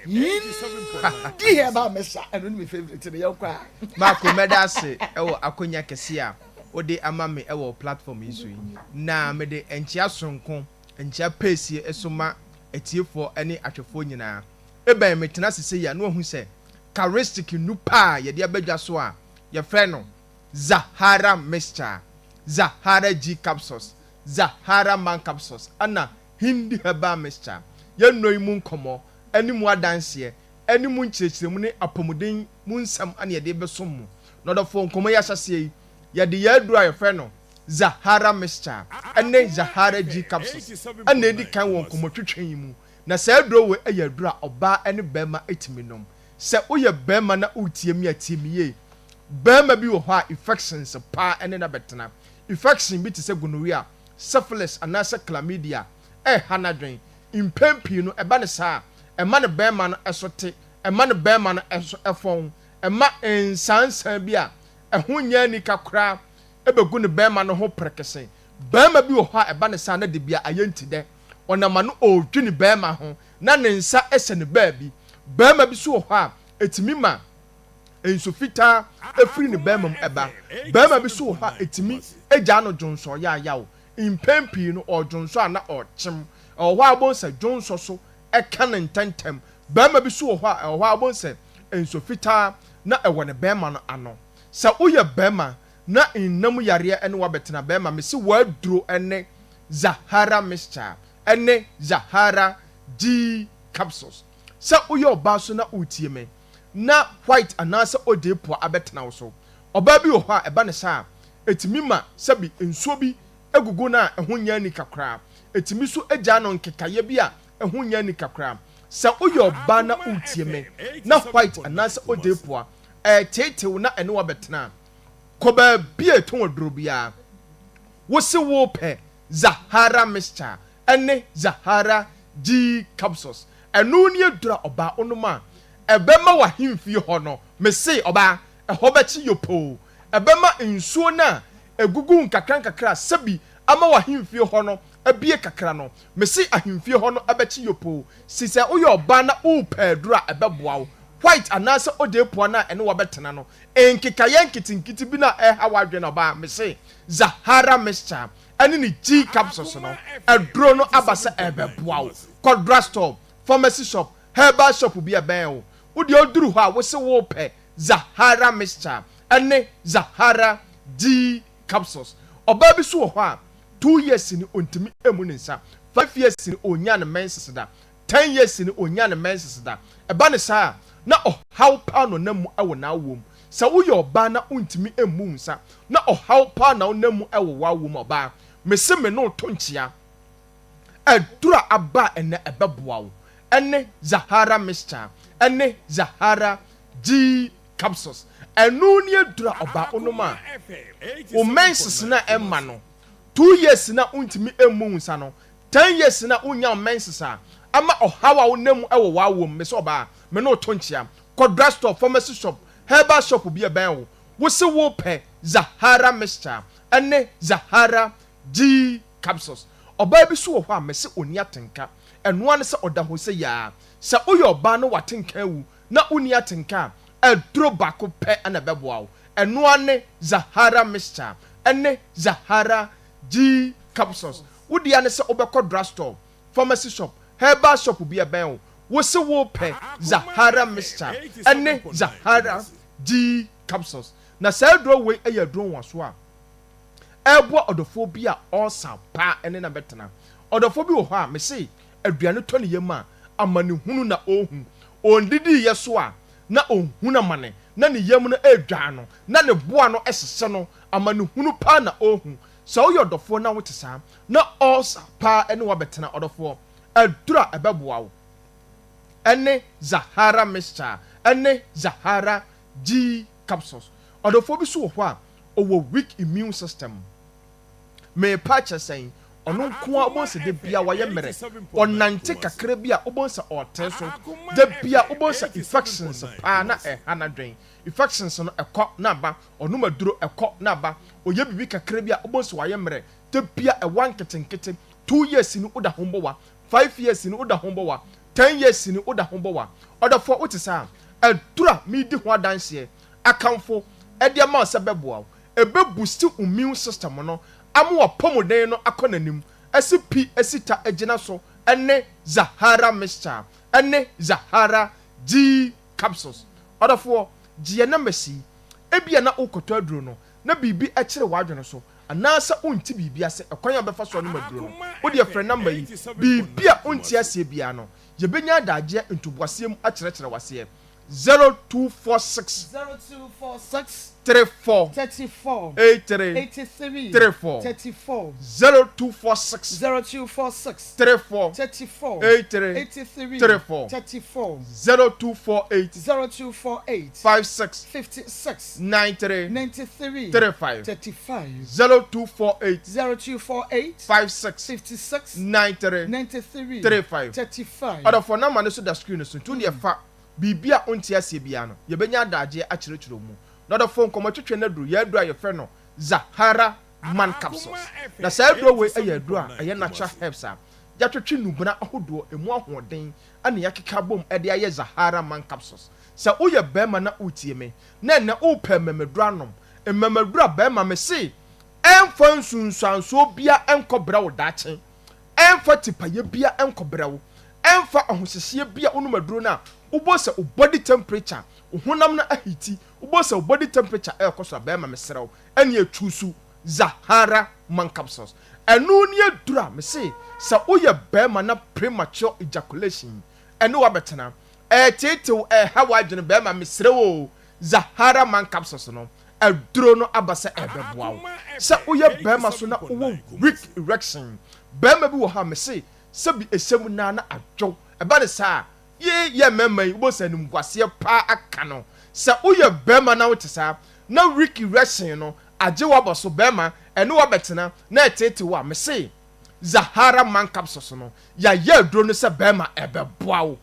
Hindi herbal mixture ɛno ne me favourite no yɛnkɔ a. Marco mɛda ase wɔ akonya kɛse a wode ama me wɔ wo platform yi so yi. Na mede nkyea soronko, nkyea pɛsie so ma atiefoɔ ne ahwɛfoɔ nyinaa. Ebɛn metena ase sei a na wahu sɛ charistic nnu pa a yɛde aba dwa so a yɛfrɛ no Zahara mixture, Zahara G capsules, Zahara man capsules ɛna Hindi herbal mixture. Yɛn nnuro yi mu nkɔmmɔ ɛne mu adanseɛ ɛne mu nkyerɛkyerɛmu ne apɔmuden mu nsɛm ɛna yɛde rebɛsom mo. Nɔdɔfoɔ nkɔmmɔ yi ahyɛaseɛ yi yɛde yɛn aduro a yɛfrɛ no Zahara mixture ɛne Zahara G capsules ɛna edi kan wɔ nkɔmmɔtwetwe yi mu. Na saa aduro wei ɛyɛ aduro a ɔbaa ɛne barima ɛtumi nom. Sɛ woyɛ barima na woretie me a, tie me yie. Barima bi wɔ hɔ a infections paa ne no abɛtena. Infection bi te sɛ gonorrhea, syphilis anaasɛ chlamydia ɛreha n'adwene. Mpɛn pii no, ɛba no saa a, ɛma ne barima no so te, ɛma ne barima no so fɔn, ɛma nsaansaa bi a ɛho nyɛ anika koraa bɛgu ne barima no ho prekese. Barima bi wɔ hɔ a ɛba no saa a, na da biara ayɛ ntidɛ. Ɔnam ano ɔredwene barima ho na ne nsa hyɛ no baabi. Barima bi nso wɔ hɔ a, ɛtumi ma nsu fitaa firi ne barima mu ba. Barima bi nso wɔ hɔ a, ɛtumi gyaa no dwonsɔ yaayaw. Mpɛn pii no, ɔredwonsɔ a na ɔrekyem. Ɛwɔ hɔ a wobɛhu sɛ dwonsɔ so ka no ntɛmntɛm. Barima bi nso wɔ hɔ a, ɛwɔ hɔ a wobɛhu sɛ nsu fitaa na ɛwɔ ne barima no ano. Sɛ woyɛ barima na nna mu yareɛ ne wo abɛtena, barima, mese w'aduro ne Zahara mixture. ne Zahara G capsules. Sɛ woyɛ ɔbaa nso na woretie me na white anaasɛ ogye poa abɛtena wo so. Ɔbaa bi wɔ hɔ a ɛba no saa a, ɛtumi ma sɛbi nsuo bi gugu no a ɛho nyɛ anika koraa. Ɛtumi nso gyaa no nkekaeɛ bi a ɛho nyɛ anika koraa. Sɛ woyɛ ɔbaa na woretie me na white anaasɛ ogye poa ɛreteetew na ɛne wo abɛtena a, kɔ baabi a ɛtɔn aduro biara. Wose worepɛ Zahara mixture ne Zahara G capsules. Ɛno ne aduru a ɔbaa wonom a, ɛbɛma w'ahemfie hɔ no, mese ɔbaa, ɛhɔ bɛkye yopoo. Ɛbɛma nsuo no a ɛgugu nkakrankakra a sɛbi ama w'ahemfie hɔ no abue kakra no, mese ahemfie hɔ no bɛkye yopoo. Si sɛ woyɛ ɔbaa na worepɛ aduru a ɛbɛboa wo, white anaasɛ odeepoa no a ɛne wo abɛtena no, nkekaeɛ nketenkete bi no a ɛreha w'adwene no, ɔbaa, mese Zahara mixture ne ne G capsules no, aduro no aba sɛ ɛrebɛboa wo. Kɔ drugstore, pharmacy shop, herbal shop bi a ɛbɛn wo. Wo deɛ woduru hɔ a, wose worepɛ Zahara mixture ne Zahara G capsules. Ɔbaa bi nso wɔ hɔ a, 2 years ni ɔntumi mmu ne nsa, 5 years ni ɔnnya ne menses da, 10 years ni ɔnnya ne menses da. Ɛba no saa a, na ɔhaw paa na ɔnam mu wɔ n'awoɔ mu. Sɛ woyɛ ɔbaa na wontumi mmu wo nsa, na ɔhaw paa na wonam mu wɔ w'awoɔ mu a, ɔbaa, mese me ne wo to nkyea. Aduru a aba a ɛnnɛ ɛbɛboa wo ne Zahara mixture ne Zahara G capsules. Ɛno ne aduru a ɔbaa wonom a, wo menses no a ɛmma no, 2 years no a wontumi mmu wo nsa no, 10 years no a wonnya wo menses a, ama ɔhaw a wonam mu wɔ w'awoɔ mu, mese ɔbaa, me ne wo to nkyea. Kɔ drugstore, pharmacy shop, herbal shop bi a ɛbɛn wo. Wose wopɛ Zahara mixture ne Zahara G capsules. Ɔbaa bi nso wɔ hɔ a mese ɔnni atenka. Ɛno ara ne sɛ ɔda hɔ sɛ yaa. Sɛ woyɛ ɔbaa na w'atenka awu na wonni atenka a, aduro baako pɛ na ɛbɛboa wo. Ɛno ara ne Zahara mixture ne Zahara G capsules. Wo dea ne sɛ wobɛkɔ drugstore, pharmacy shop, herbal shop bi a ɛbɛn wo. Wose wopɛ Zahara mixture ne Zahara G capsules. Na saa aduro wei yɛ aduro nwasoɔ a ɛreboa ɔdɔfoɔ bi a ɔresa paa ne no abɛtena. Ɔdɔfoɔ bi wɔ hɔ a, mese aduane tɔ ne yam a, amanehunu na ɔrehu. Ɔndidiiɛ so a, na ɔhunu amane, na ne yam no redwaa no, na ne boa no hyehye no, amanehunu paa na ɔrehu. Sɛ woyɛ ɔdɔfoɔ na wote saa, na ɔresa paa ne wo abɛtena, ɔdɔfoɔ, aduro a ɛbɛboa wo ne Zahara mixture ne Zahara G capsules. Ɔdɔfoɔ bi nso wɔ hɔ a, ɔwɔ weak immune system. Merepa akyerɛ sɛn? Ɔno nko ara wobɛhu sɛ da biara wayɛ mmerɛ. Ɔnante kakra bi a wobɛhu sɛ ɔretee so. Da biara wobɛhu sɛ infections paa na ɛha n'adwene. Infections no ɛkɔ na aba. Ɔnom aduro ɛkɔ na aba. Ɔyɛ biribi kakra bi a wobɛhu sɛ wayɛ mmerɛ. Da biara ɛwa nketenkete. 2 years ni woda ho bɔ wa. 5 years ni woda ho bɔ wa. 10 years ni woda ho bɔ wa. Ɔdɔfoɔ, wote saa? Aduro a meredi ho adanseɛ akamfo de ama wo sɛ bɛboa wo. Ɛbɛ boost wo immune system no ama w'apɔmuden no akɔ n'anim, asi pi asi ta agyina so ne Zahara mixture ne Zahara G capsules. Ɔdɔfoɔ, gye yɛn numbers yi. Ebia na worekɔtɔ aduro no na biribi kyere w'adwene so anaasɛ wonte biribi ase ɛkwan a wobɛfa so anom aduro no. Wo deɛ frɛ number yi. Biribi a wonte aseɛ biara no, yɛbɛnya adagyeɛ ntoboaseɛ mu akyerɛkyerɛ wo aseɛ. 0246 0246 34 34 83 83 34 34 0246 0246 34 34 83 83 34 34 0248 0248 56 56 93 93 35 35 0248 0248 56 56 93 93 35 35. Ɔdɔfoɔ, number no so da screen no so, nti wodeɛ fa biribi a wonte aseɛ biara no, yɛbɛnya adagyeɛ akyerɛkyerɛ mu. Na ɔdɔfoɔ, nkɔmmɔtwetwe no aduru yɛ aduru a yɛfrɛ no Zahara Man capsules. Na saa aduro wei yɛ aduro a ɛyɛ natural herbs a yɛatwetwe nnubena ahodoɔ emu ahoɔden na yɛakeka abom de ayɛ Zahara Man capsules. Sɛ woyɛ barima na woretie me na ɛnnɛ wopɛ mmamaduro anom, mmamaduro a barima mese ɛmfa nsunsuansoɔ biara nkɔbrɛ wo daakye, ɛmfa tipayɛ biara nkɔbrɛ wo, ɛmfa ahohyehyeɛ bi a wonom aduro no a wobɔ sɛ wo body temperature, wo honam no ahiti, wobɔ sɛ wo body temperature ɛrekɔ so a, bɛrima mesrɛ wo, ɛne atwusu Zahara Man capsules. Ɛno ne aduro a mese sɛ woyɛ bɛrima na premature ejaculation ɛne wabɛtena, ɛɛteetew, ɛɛha w'adwene, bɛrima mesrɛ wo, Zahara Man capsules no aduro no aba sɛ ɛbɛboa wo. Sɛ woyɛ bɛrima so na wowɔ weak erection, bɛrima bi wɔ hɔ a mese sɛbi ɛsɛm naa na adwo ɛba ne saa, ye yɛ mmarima yi wobɔ sɛ animguaseɛ paa aka no. Sɛ woyɛ bɛrima na wote saa na weak erection no agye wabɔ so, bɛrima ɛne wabɛtena na ɛtete wo a, mese Zahara Man capsules no yɛayɛ aduro no sɛ bɛrima ɛbɛboa wo.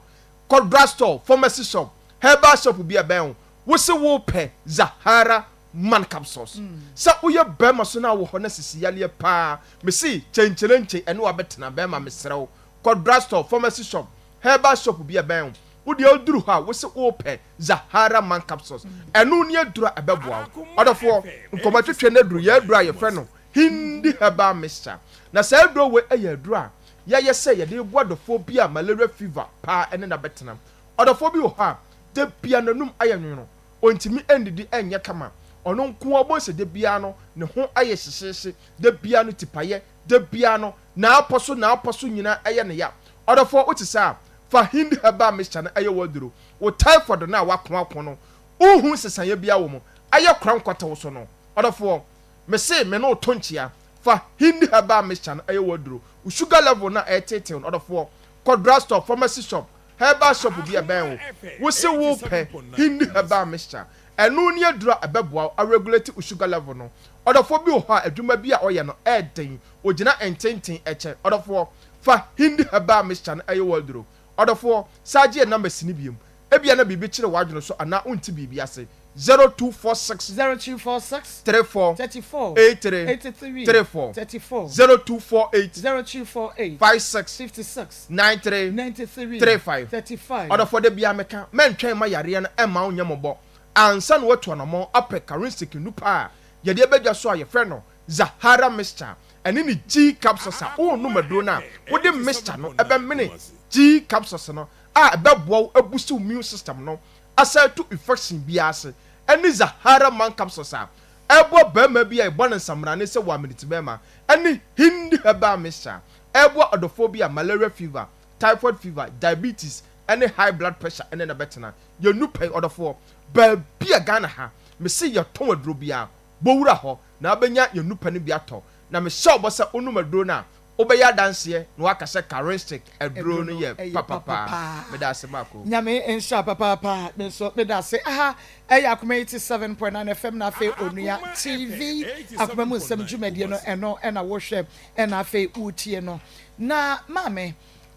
Kɔ drugstore, pharmacy shop, herbal shop bi a ɛbɛn wo, wo se wopɛ Zahara Man capsules. Sɛ woyɛ bɛrima so na wɔ hɔ na sisi yaleɛ paa, mese kyɛnkyerɛnkyɛn ɛne wabɛtena, bɛrima mesrɛ wo, kɔ drugstore, pharmacy shop, herbal shop bi a ɛbɛn wo. Wodeɛ woduru hɔ a wo se wopɛ Zahara Man capsules. Ɛno ne aduro a ɛbɛboa wo. Ɔdɔfoɔ, nkɔmmɔtwetwe no aduru yɛ aduro a yɛfrɛ no Hindi herbal mixture. Na saa aduro wei yɛ aduro a yɛayɛ sɛ yɛde boa dɔfoɔ bi a malaria fever paa ɛne no abɛtena. Ɔdɔfoɔ bi wɔ hɔ a da bia n'anum ayɛ nwono, ɔntumi ndidi nyɛ kama, ɔno nko ara wobɛhu sɛ da biara no ne ho ayɛ hyehyeehye, da biara no tipayɛ, da biara no n'apɔ so n'apɔ so nyinaa ɛyɛ ne ya. Ɔdɔfoɔ, wote saa? Fa Hindi herbal mixture no ɛyɛ w'aduro. Wo typhoid no a w'akoako no wonhu nsesaeɛ biara wɔ mu, ayɛ kora nkwata so no, ɔdɔfoɔ, mese me ne wo to nkyea. Fa Hindi herbal mixture no ɛyɛ w'aduro. Wo sugar level no a ɛreteetew no, ɔdɔfoɔ, kɔ drugstore, pharmacy shop, herbal shop bi a ɛbɛn wo, wo se wopɛ Hindi herbal mixture. Ɛno ne aduro a ɛbɛboa wo aregulate wo sugar level no. Ɔdɔfoɔ bi wɔ hɔ a adwuma bi a ɔyɛ no ɛɛden, ogyina ntenten ɛkyɛ. Ɔdɔfoɔ, fa Hindi herbal mixture no ɛyɛ w'aduro. Ɔdɔfoɔ, saa gye yɛ numbers no biom. Ebia na biribi kyere w'adwene so anaa wonte biribi ase. 0246 0246 34 34 83 83 34 34 0248 0248 56 56 93 93 35. 35. Ɔdɔfoɔ da biara meka, mɛntwɛn mma yareɛ no mma wo nyɛ mmɔbɔ ansa na woatu anamɔn apɛ Karinsic nnupa a yɛde aba dwa so a yɛfrɛ no Zahara mixture ɛne ne G capsules a worenom aduro no a wode mixture no bɛmene G capsules no a ɛbɛboa wo abusi wo immune system no asan atu infection biara ase ɛne Zahara man capsules a ɛboa barima bi a yɛbɔ no nsamrane sɛ wɔ amenitibɛrima ɛne Hindi herbal mixture a ɛboa ɔdɔfoɔ bi a malaria fever, typhoid fever, diabetes ɛne high blood pressure ɛne no bɛtena. Yɛnnu pɛn ɔdɔfoɔ. Baabi a Ghana ha mese yɛtɔn aduro biara bɔ wura hɔ na wobɛnya yɛn nnupɛ no bi atɔ. Na mehyɛ wo bɔ sɛ wonom aduro no a, wobɛyɛ adanseɛ na woaka sɛ Karinstick aduro no yɛ papa paa. Meda ase Marko. Nyame nhyira papaapa me nso meda ase aha ɛyɛ akoma 87.9 FM na afei onua TV akoma mu nsɛm dwumadie no ɛno ɛna wohwɛ ɛna afei wotie no na maame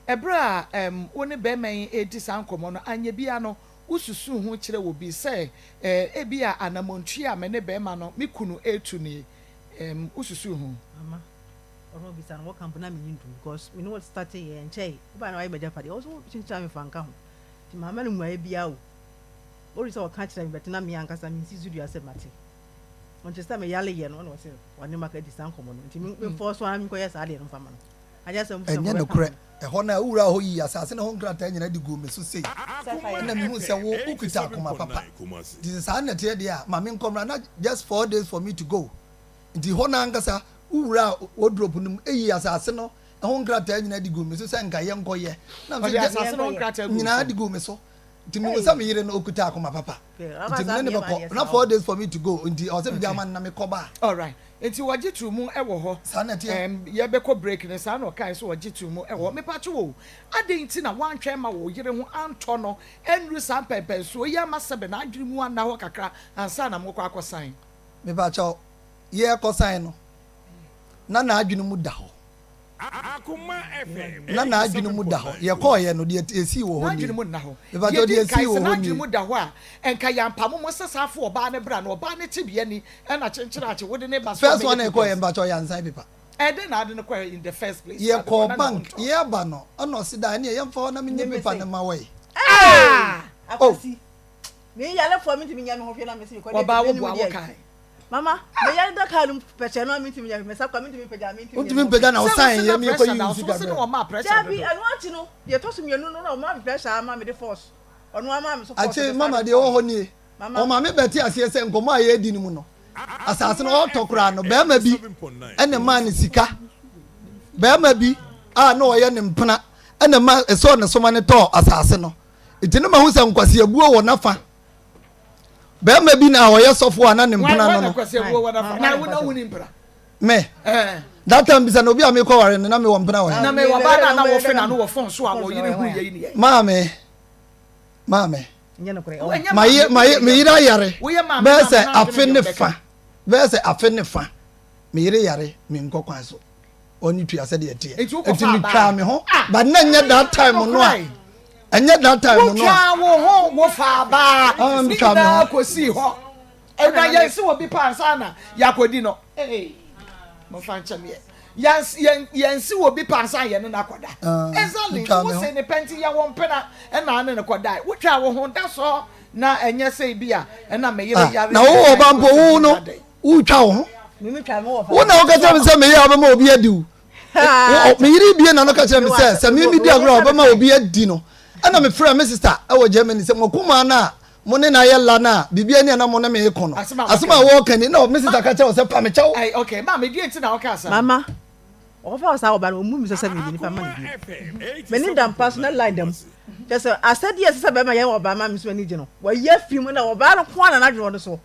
ɛberɛ a ɛm wo ne bɛrima yi ɛredi saa nkɔmmɔ no anyɛ bia no Wosusuw ho kyerɛ obi sɛ, eh, ebia anammɔntua a me ne barima no, me kunu, retu ni. Em, wosusuw ho? Mama, ɔno obisa no wɔka mpo na menye ntom because me ne wo starte yɛ ɛnkyɛe wobae na wayɛ m'agyapadeɛ ɔwɔ sɛ wokyekyere me fa nka ho nti mamma no mmuaeɛ biara o ɔri sɛ ɔka kyerɛ me but na me ankasa mensi so dua sɛ mate ɔnte sɛ meyare yɛ no ɛna ɔse ɔne maka adi saa nkɔmmɔ no nti me mfɔɔ so ara menkɔyɛ saa adeɛ no mfa ma no. Ɛnyɛ nokorɛ. Ɛhɔ no a, wo wuraa hɔ yii asase no ho nkrataa nyinaa de guu me so sei. Ɛnna mehuu sɛ wo, wokita akoma papa. Nti sɛ saa na ɛteɛ deɛ a, ma menkɔ mmra. Na just four days for me to go. Nti hɔ no ankasa, wo wuraa wardrobe no mu yii asase no ho nkrataa nyinaa de guu me so sɛ nka yɛnkɔyɛ. Na Ɔde asase no ho nkrataa guu wo nyinaa so? de guu me so. Nti mehuu sɛ me yere no, ɔkuta akoma papa. Nti me ne no bɛkɔ. Na four days for me to go. Nti ɛwɔ sɛ megya ma no na mekɔ ba a. Alright. Nti wɔgye too mu wɔ hɔ. Saa na ɛteɛ. Ɛɛm, yɛbɛkɔ break no, saa na ɔkae sɛ ɔgye too mu wɔ hɔ. Mepatwo o, adɛn nti na woantwɛn ma wo yere ho antɔ no annuru saa mpɛnpɛnsoɔ yi amma sɛbe n'adwene mu anna hɔ kakra ansa na mokɔ akɔsan? Mepakyɛw, yɛrekɔsan no, na n'adwene mu da hɔ. Na n'adwene mu da hɔ. Yɛkɔeɛ no, deɛ ɛsii wɔ hɔ nie. N'adwene mu nna hɔ. Mepakyɛw, Deɛ deɛ ɛdi nkan, ɛsii wɔ sɛ hɔ n'adwene nie. mu da hɔ a, nka yɛampamo mo sɛ saa fo ɔbaa no bra no, ɔbaa no tebea ni, ɛna kyenkyerakye wode ne ba sɛ First one ɔmmɛyɛ a yɛkɔeɛ, papers. mepakyɛw, yɛansan paper. Ɛdɛn na ade no kɔɛ in the first place? Ade kɔ Yɛkɔɔ na ne ho bank, ntɔ. yɛreba no, ɛna ɔse daa, ɛneɛ yɛmfa hɔ na menye paper no ma wo ɛ. Ah! Oh! Akwasi, me yarefoɔ mentumi nyɛ me ho hwee na mese mekɔ Ɔbaa wo deɛ boa menim wo deɛ. kae. Mama, me yare da kaa no mu pɛkyɛ no a mentumi nyɛ hwee, me nsa koraa mentumi mpagya, mentumi nyɛ Wontumi me ho mpagya hwee. na Sɛ wosan wose yɛ na me pressure kɔyi da wo wo so, sika wose ne brɛ. wɔmaa pressure Dabi, dodo. ɛno akyi no, deɛ ɛtɔ so mmienu no na wɔmaa me pressure ama mede force, ɔno ama me so force Akyire de mama saa de deɛ ɛwɔ force. hɔ nie, Mama. ɔma me bɛte aseɛ sɛ nkɔmmɔ a yɛredi no mu no, asase no ɔretɔ koraa no, barima bi na ɛmaa no sika. Barima bi a na ɔyɛ ne mpena na ɛma ɛsɔɔ ne so ma no tɔɔ asase no. Nti no mahu sɛ nkwaseabuo wɔ n'afa. Barima bi na ɔyɛ sɔfo a na ne mpena no no. Me. That time bisa na obi a mekɔ ware no na mewɔ mpena wɔ he. Na mewɔ ba na na wɔfe na no wɔ fon so a wɔyere hu yei ne yɛ. Maame. Maame. Maye maye me yere ayare. Bɛyɛ sɛ afe ne fa. Bɛyɛ sɛ afe ne fa. Me yere yare menkɔ kwan so. Ɔne tua sɛdeɛ ɛteɛ. Nti metwaa me ho. But na nyɛ that time no a. Ɛnyɛ that time no a. Wotwaa wo ho wofaa baa. Ne nyinaa kɔsii hɔ. Ɛna yɛn se obi pa ansa na yɛakɔdi no. Hey, momfa nkyɛ meɛ. Yɛn yɛn se obi pa ansa yɛne no akɔda. Exactly. Nti wo se ne pɛ nti yɛ wo mpena ɛna ane no kɔdae. Wotwaa wo ho da sɔ na ɛnyɛ sɛ bi a ɛna me yere yare. Na wo ɔba mpo wo no wotwa wo ho. Wo na woka kyerɛ me sɛ meyɛ a wobɛma obi adi wo. Me yere bie na no ka kyerɛ me sɛ sɛ me medi agorɔ a wobɛma obi adi no. Ɛna mefrɛ me sister ɛwɔ Germany sɛ mo kumaa no a mo ne no ayɛ la no a biribi ani a na mo ne me reko no asɛm a wɔreka ni na me sister ka kyerɛ wo sɛ pa me kyɛw. Ɛy okay maame deɛ nti na wokaa saa. Mama, ɔkɔfa saa ɔba no ɔmmu me sɛ sɛ meyɛ nipa ma no bio. M'ani da mpa so na line da mu. Kyerɛ sɛ asɛdeɛ ɛsɛ sɛ bɛrima yɛ ma ɔbaa ma me nso m'ani gye no wayi afiri mu na ɔbaa no nko ara na n'adwene wɔ no so.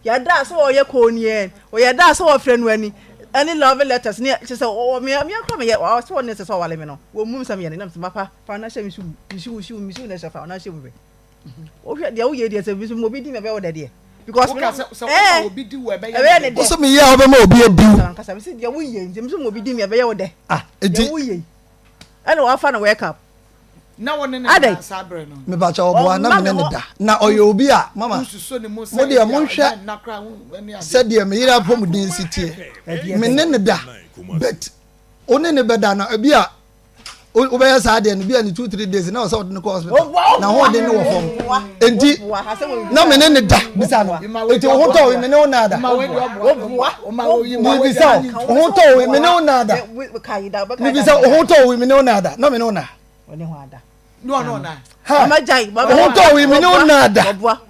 Yɛda sɛ ɔyɛ kooniɛn, ɔyɛ da sɛ ɔfrɛ no ani ɛne love letters ne kyerɛ sɛ ɔ me me akora meyɛ ɔsɛ ɔne sɛ sɛ ɔwale me no wɔmmu me sɛ meyɛ no nam sɛ papa fa na hyɛ me so me so me so me so na hyɛ fa na hyɛ mu hwɛ. Wohwɛ deɛ woyɛ deɛ sɛ bi so obi di me ɛbɛyɛ wo dɛ deɛ. Because Woka sɛ sɛ woma obi di wo ɛbɛyɛ ɛbɛyɛ ne dɛ. Wosɛ meyɛ a wobɛma obi adi wo. Ankasa mesi deɛ woyɛ nti mesi ma obi di me ɛbɛyɛ wo dɛ. Ah, eti. Deɛ woyɛ ɛna wafa no wake up. Na wo ne no Adɛn? da saa berɛ no? Mepakyɛ ɔboa na Ɔmma me ne me no hɔ. da. Na ɔyɛ obi a, mama, Wonsuso ne mu mo sɛ deɛ ebia monhwɛ ɔda nna koraa wo ne ade. sɛdeɛ me yere apɔmuden si teɛ. Ɛdeɛ Me bɛn? ne no da, but wo ne no bɛda no, ebi a wobɛyɛ saa deɛ no bi a ne 2 3 days na ɔsɛ ɔde no kɔ hospital na ahoɔden no wɔ fam enti na me ne ne da bisa no enti wo ho tɔ wo me ne wo na ada mebisa wo ho tɔ wo me ne wo na ada mebisa wo ho tɔ wo me ne wo na ada na me ne wo na ha wo ho tɔ wo me ne wo na ada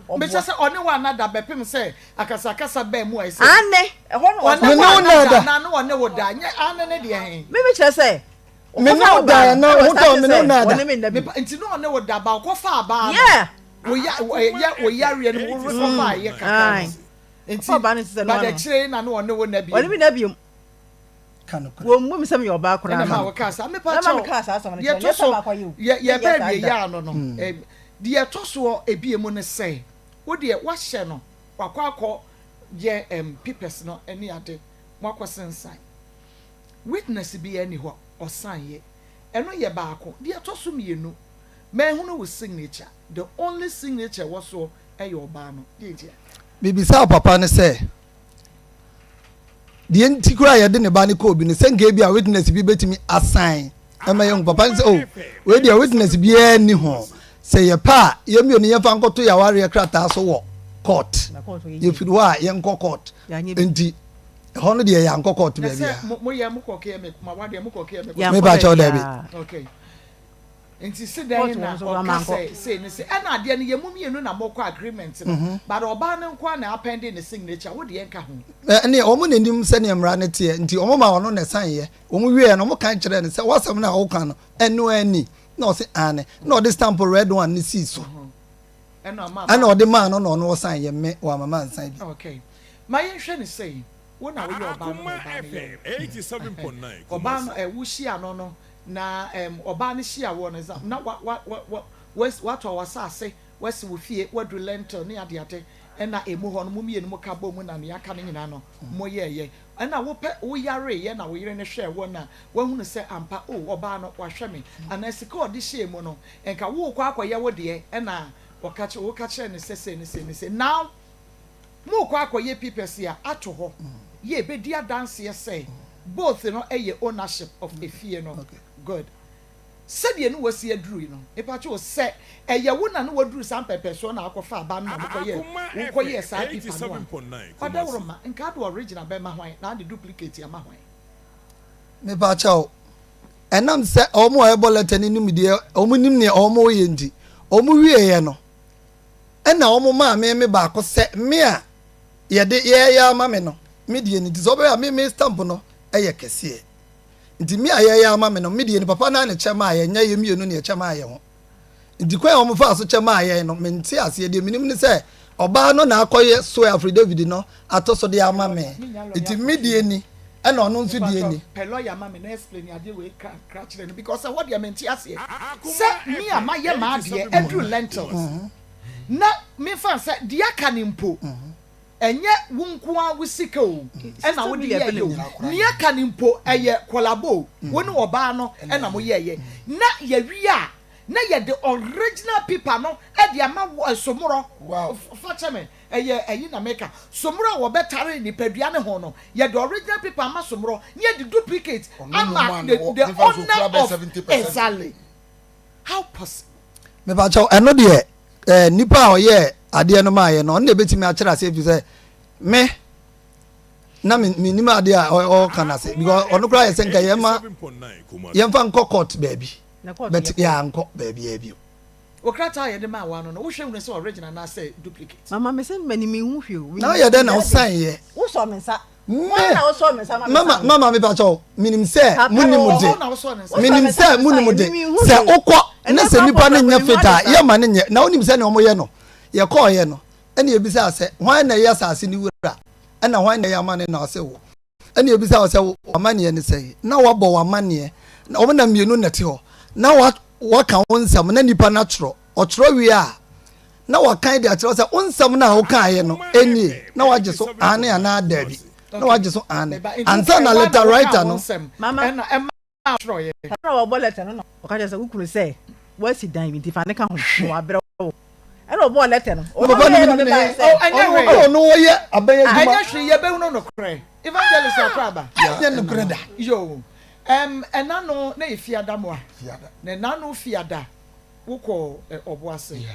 bɛkyɛ sɛ ɔne wo anada bɛpem sɛ akasakasa bɛn mu a ɛsɛ ane ɛhɔ no me ne wo na ada na ne ɔne wo da nyɛ ane ne deɛ he meme kyerɛ sɛ Me ne wo da na wo tɔ me ne wo na da. Nti na ɔne wo da ba ɔkɔ fa abaa no. Wo ya yɛ wo yareɛ no wo rekɔ fa yɛ kakra no. Nti but akyire na na ɔne wo na bio. Ɔne me na bio. Wɔn mu mi sɛ meyɛ ɔbaa koraa. Ɛna ma wo kaa saa mepa kyɛw. Deɛ ɛtɔ so yɛ yɛ bɛɛ wie yɛ ano no. Deɛ ɛtɔ soɔ ebie mu ne sɛ wo deɛ wahyɛ no wakɔ akɔ yɛ papers no ne ade mo akɔ sensan. Witness biara nni hɔ a ɔsan yɛ. Ɛno yɛ baako. Deɛ ɛtɔ so mienu, manhunu wo signature. The only signature ɛwɔ soɔ yɛ ɔbaa no. Deɛ nti a? Mebisaa papa no sɛ, deɛ nti koraa a yɛde ne ba no kɔɔ bi no, sɛ nka ebia witness bi bɛtumi asan ma yɛahu. Papa no sɛ, oh, wei deɛ witness biara nni ho. Sɛ yɛpɛ a, yɛn mmienu yɛmfa nkɔto yɛn awareɛ krataa so wɔ court. Yɛfiri hɔ a, yɛnkɔ court. Nti, ɛhɔ no deɛ yɛankɔ court baabi a. Mepa kyɛw daabi. Okay. Nti se dɛn na ɔka sɛ sei ne sei ɛna adeɛ no yɛ mu mmienu na mokɔ agreement no mhm. but ɔbaa no nko na appending ne signature wo deɛ nka ho. Ɛne wɔn na nim sɛdeɛ mmara no teɛ nti wɔn ma ɔno na ɛsan yɛ wɔn wieɛ no wɔn kan kyerɛ no sɛ wasɛm no a wɔka no ɛno ani na ɔse aane na ɔde stamp red one no sii so mhm. Ɛna ɔde maa no na ɔno ɔsan yɛ me wama mansan bi. Okay. Ma yɛnhwɛ no sei, wo na woyɛ ɔbaa no na ɔbaa no yɛ wo. Ɔbaa no ɛ, wohyia no no na ɛm ɔbaa no hyia woɔ no na wa wa wa wa watɔ w'asase, wasi wo fie, waduru lentil ne adeade ɛna emu hɔ no mo mmienu mo ka bɔ mu na nea aka no nyinaa no mo yɛɛyɛ. Ɛna wopɛ woyareeɛ na wo yere no hwɛɛ wo na wahunu sɛ ampa oh ɔbaa no wahwɛ me anaa sika a ɔde hyɛɛ mu no nka worekɔ akɔyɛ wo deɛ ɛna ɔka kyerɛ woka kyerɛɛ no sɛ sei ne sei ne sei now morekɔ akɔyɛ papers a ato hɔ yɛ ɛbɛdi adanseɛ sɛ both no yɛ ownership of efie no good Sɛdeɛ ne wasi aduru yi no, mepakyɛ wo, sɛ ɛyɛ wo na ne waduru saa mpɛmpɛnsoɔ na akɔfa aba no na mokɔyɛɛ, wokɔyɛɛ saa pipa no a, ɔdawuroma, nka ade original bɛma hwan na ade duplicate ama hwan? Mepakyɛ wo, ɛnam sɛ wɔn a ɛbɔ lɛtɛ no nim deɛ, wɔn nim nea wɔn reyɛ nti, wɔn wieɛ no, ɛna wɔn maa me me baako sɛ me a yɛde yɛɛyɛ ama me no, me deɛ no nti, sɛ wɔbɛyɛ a me me stamp no yɛ kɛseɛ. Nti me a yɛyɛ ama me no, me deɛ ni papa no ara na ɛkyɛ maa yɛn, nyɛ yɛn mmienu na ɛkyɛ maa yɛn ho. Nti kwan a wɔfaa so kyɛ maa yɛn no, mente aseɛ. Deɛ menim ne sɛ, ɔbaa no na akɔyɛ soɛ affidavit no ato so de ama me. Nti me deɛ ni, ɛna ɔno nso deɛ ni. Pɛ lawyer ma me na explain adeɛ wei kra kyerɛ no because ɛhɔ deɛ mente aseɛ. Sɛ me a mayɛ m'adeɛ aduru lentils na memfa sɛ deɛ aka no mpo Ɛnyɛ wo nko ara wo sika o ɛna wode yɛɛyɛ o, nea aka no mpo ɛyɛ kɔlabo o, wo ne ɔbaa no ɛna mo yɛɛyɛ. Na yɛwie a na yɛde original paper no de ama wo, somorɔ, fa kyɛ me, ɛyɛ ɛyi na meka, somorɔ a wɔbɛtare nipadua no ho no, yɛde original paper ama somorɔ, na yɛde duplicate ama the owner of, exactly. How possible? Mepakyɛw, ɛno deɛ eh, nipa a ɔyɛɛ adeɛ no maayɛ no, ɔno na ebetumi akyerɛ ase efi sɛ me na me menim adeɛ a ɔka no ase because ɔno koraa yɛ sɛ nka yɛma yɛmfa nkɔ court baabi but yɛankɔ baabi bio. Wo krataa a yɛde maa wo ano no, wohwɛ hunu sɛ original anaasɛ duplicate? Mama me sɛ m'ani menhu hwee o. Na woyɛ dɛn na wosan yɛ? Wosɔ me nsa. Me, mama, mama me pakyɛw, menim sɛ mo nim de, menim sɛ mo nim de, sɛ wokɔ ne sɛ nipa no nyɛ fit a, yɛ ma no nyɛ, na wonim sɛ nea wɔyɛ no, yɛkɔɔyɛ no, ɛna yɛbisaa sɛ, hwan na ɛyɛ asase no wura, ɛna hwan na ɛyɛ amane na ɔse wo, ɛna yɛbisaa wo sɛ w'amaneɛ ne sɛn, na wabɔ w'amaneɛ, na wɔn na mmienu na ɛte hɔ, na waka wo nsɛm, na nipa no atwerɛ, ɔtwerɛ wie a, na wakan de akyerɛ wo sɛ wo nsɛm no a wokaeɛ no nie, na wagye so aane anaa daabi, na wagye so aane ansa na letter writer no. Mama, ɛna wɔbɔ letter no na ɔka kyerɛ sɛ wo kunu sɛ. Wasi dan bi nti fa ne ka ho na wabrɛ wo. Ɛna ɔbɔɔ lɛtɛ no. Na papa no menim ne he. Oh, ɛnyɛ Ɔno hwee. ɔno ɔyɛ abɛn adwuma. Ɛnyɛ hwee, yɛbɛhunu nokorɛ. Evangelist Akoraba. Ɛnyɛ nokorɛ da. Yoo. Ɛm, ɛna no na yɛ Fiada moa. Fiada. Na ɛna no Fiada, wokɔɔ ɛ, Ɔboase. Yeah.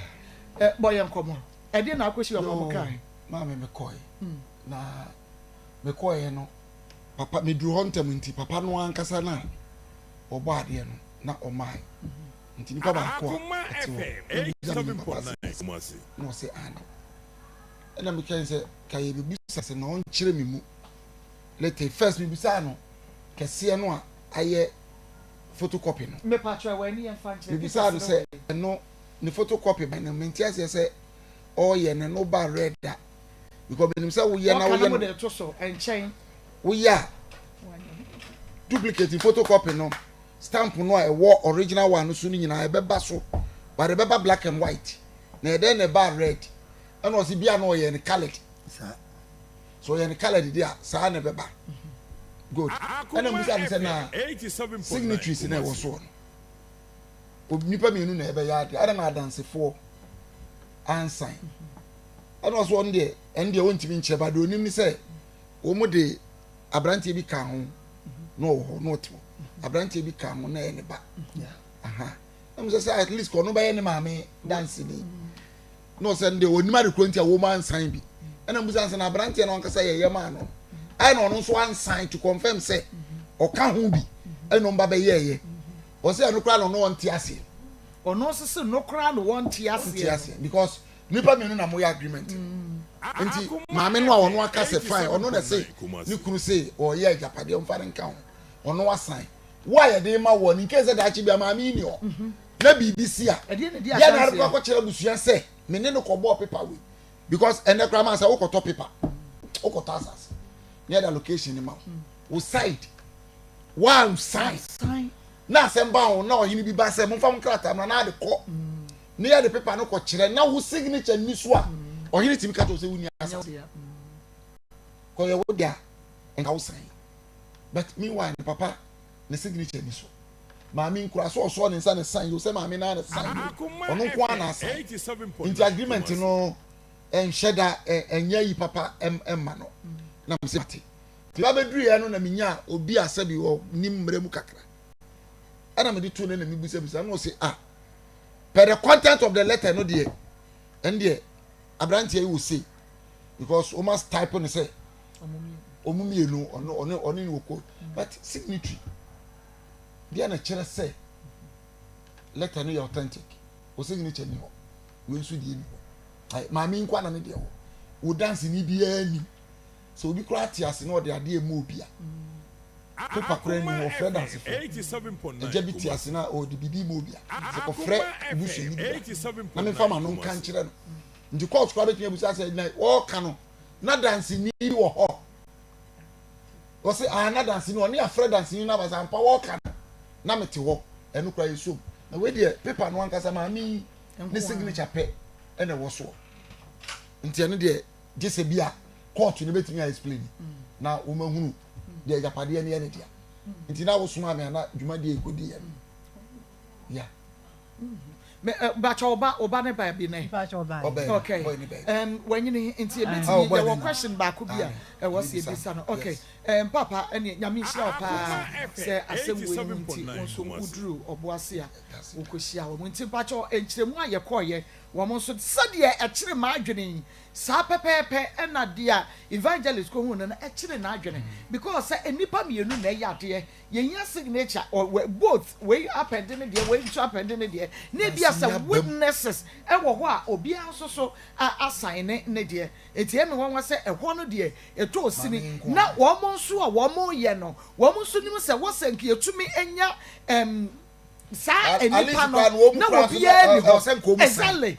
Ɛ, bɔ yɛn nkɔmmɔ. Ɛdeɛn na akɔsi hɔ ma Yoo, mokae? maame mekɔe. Na mekɔeɛ no, papa, meduru hɔ ntɛm nti, papa no ankasa no a ɔbɔ adeɛ no, na ɔmae. Nti nipa baako a ɔte hɔ na mebisa no papa ase na ɔse aane. Ɛna meka ne sɛ ka yɛbɛbisa sɛ na ɔnkyerɛ me mu later. First mebisaa no kɛseɛ no a ayɛ photocopy no. Mebisaa no sɛ ɛno ne photocopy bɛn no mente aseɛ sɛ ɔyɛ no ɛno ba red a because menim sɛ woyɛ na woyɛ no woyɛ a duplicate photocopy no Stamp no a ɛwɔ original one no so no nyinaa ɛbɛba so but ɛbɛba black and white na ɛdɛn na ɛbaa red ɛna ɔsi bia na ɔyɛ no coloured so ɔyɛ no coloured deɛ a saa na ɛbɛba good ɛna mbisa no sɛ na signatories na ɛwɔ soɔ no nipa mmienu na ɛbɛyɛ adeɛ ɛna na adansefoɔ ansan ɛna ɔso ɔno deɛ ɛno deɛ ɔntumi nkyerɛ ba deɛ onim ne sɛ wɔn de aberanteɛ bi ka ho na ɔwɔ hɔ na ɔte hɔ aberanteɛ bi ka ho na ɛyɛ ne ba aha na mo sɛ sɛ at least ɔno bɛyɛ ne maame danseni na ɔsɛ no deɛ ɔnim ade kuro nti a wɔn ansan bi ɛna mo sɛ na aberanteɛ no ankasa yɛ yɛ maa no ɛna ɔno nso ansan to confirm sɛ ɔka ho bi ɛna ɔmo ba bɛyɛ ɛyɛ ɔsɛ ɛno koraa na ɔno ɔnte aseɛ. Ɔno nso se no koraa na wɔnte aseɛ. Ɔnte aseɛ because nipa mmienu na moyɛ agreement nti maame no a ɔno aka sɛ fine ɔno na se ne kunu se ɔyɛ agyapadeɛ ɔmfa ne nka ho ɔno asan wo a yɛde ma wɔ ne nkɛ sɛ daakye bia maame yi ni hɔ mhm. na biribi si a yɛ na adekɔ akɔkyerɛ abusua sɛ me ne no kɔbɔɔ pepa wei because ɛnɛ koraa maa sɛ wokɔtɔ pepa wokɔtɔ asase ne yɛde allocation ne ma wo wo side wansan na asɛm ba ho na ɔhene bi ba sɛ momfa mo nkrataa mmra na ade kɔ na yɛde pepa no kɔkyerɛ na wo signature nni so a ɔhene tumi ka kyerɛ sɛ wonni asase kɔyɛ wo de a nka wo san but meanwhile ne papa ne signature ni so maame nkura so ɔsɔ ne nsa ne san yi o sɛ maame naa ne san yi ɔno nko ara na asan nti agreement no ɛnhyɛ da ɛnyɛ yi papa ɛmma no na mo sɛ mate Nti mabɛduruiɛ no na menyaa obi a sɛbi ɔnim mmerɛ mu kakra ɛna mede too no na mebisabisa na ɔse ah per the content of the letter no deɛ ɛn deɛ aberanteɛ yi wɔ sei because wɔn as type no sɛ wɔn mmienu ɔno ɔne ɔne ne wɔ ko but signatory deɛ na kyerɛ sɛ letter no yɛ authentic wɔ signature ni hɔ wei nso deɛ ni hɔ maame nkwa na ne deɛ wɔ wɔ dance ni biara nim. Sɛ obi koraa te ase na ɔde adeɛ rema obi a, paper koraa nni ho, ɔfrɛ dansefo. Agya bi te ase na ɔde biribi rema obi a, sɛ kɔfrɛ wo busuani bi bra na memfa m'ano nka nkyerɛ no. Nti court koraa bɛtumi abusa sɛ na ɔreka no na danseni bi wɔ hɔ. Wɔse ah na danseni ɔne afrɛ danseni no aba sɛ ampa wɔreka no na mete hɔ. Ɛno koraa yɛsom. Na wei deɛ paper no ankasa maame yi ne signature pɛ ɛna ɛwɔ soɔ. Nti ɛno deɛ gye sɛ bi a kɔɔto no bɛtumi a explain na wɔn ahunu deɛ agyapadeɛ no yɛ ne dea nti na wosomaa me ana dwumadie ɛkɔdi yɛ no ya bakyɛ ɔba ɔba ne ba bi nɛ okay um, wanyini nti ebetumi yɛ wɔ question baako bi a ɛwɔ sɛ ebisa no okay um, papa ɛne nyame nhyira wo paa sɛ asɛm wei mu nti wo nso woduru ɔbo ase a wokɔhyia wɔn nti bakyɛ nkyerɛmu a yɛkɔɔyɛ Wɔn nso, sɛdeɛ ɛkyere m'adwene yi, saa pɛpɛɛpɛ na deɛ evangelist kɔhuu no no ɛkyere n'adwene because sɛ nnipa mmienu na ɛyɛ adeɛ, yɛhia signature, both wei apɛnde ne deɛ, wei nso apɛnde ne deɛ, na ebia sɛ witnesses wɔ hɔ a obiara nso so asan ne ne deɛ. Enti ɛyɛ me nwanwa sɛ ɛhɔ no deɛ ɛtɔɔ sini na wɔn nso a wɔyɛ no, wɔn nso nim sɛ wɔ sɛ nka yɛtumi nya ɛm, saa nnipa no na obiara ni hɔ exactly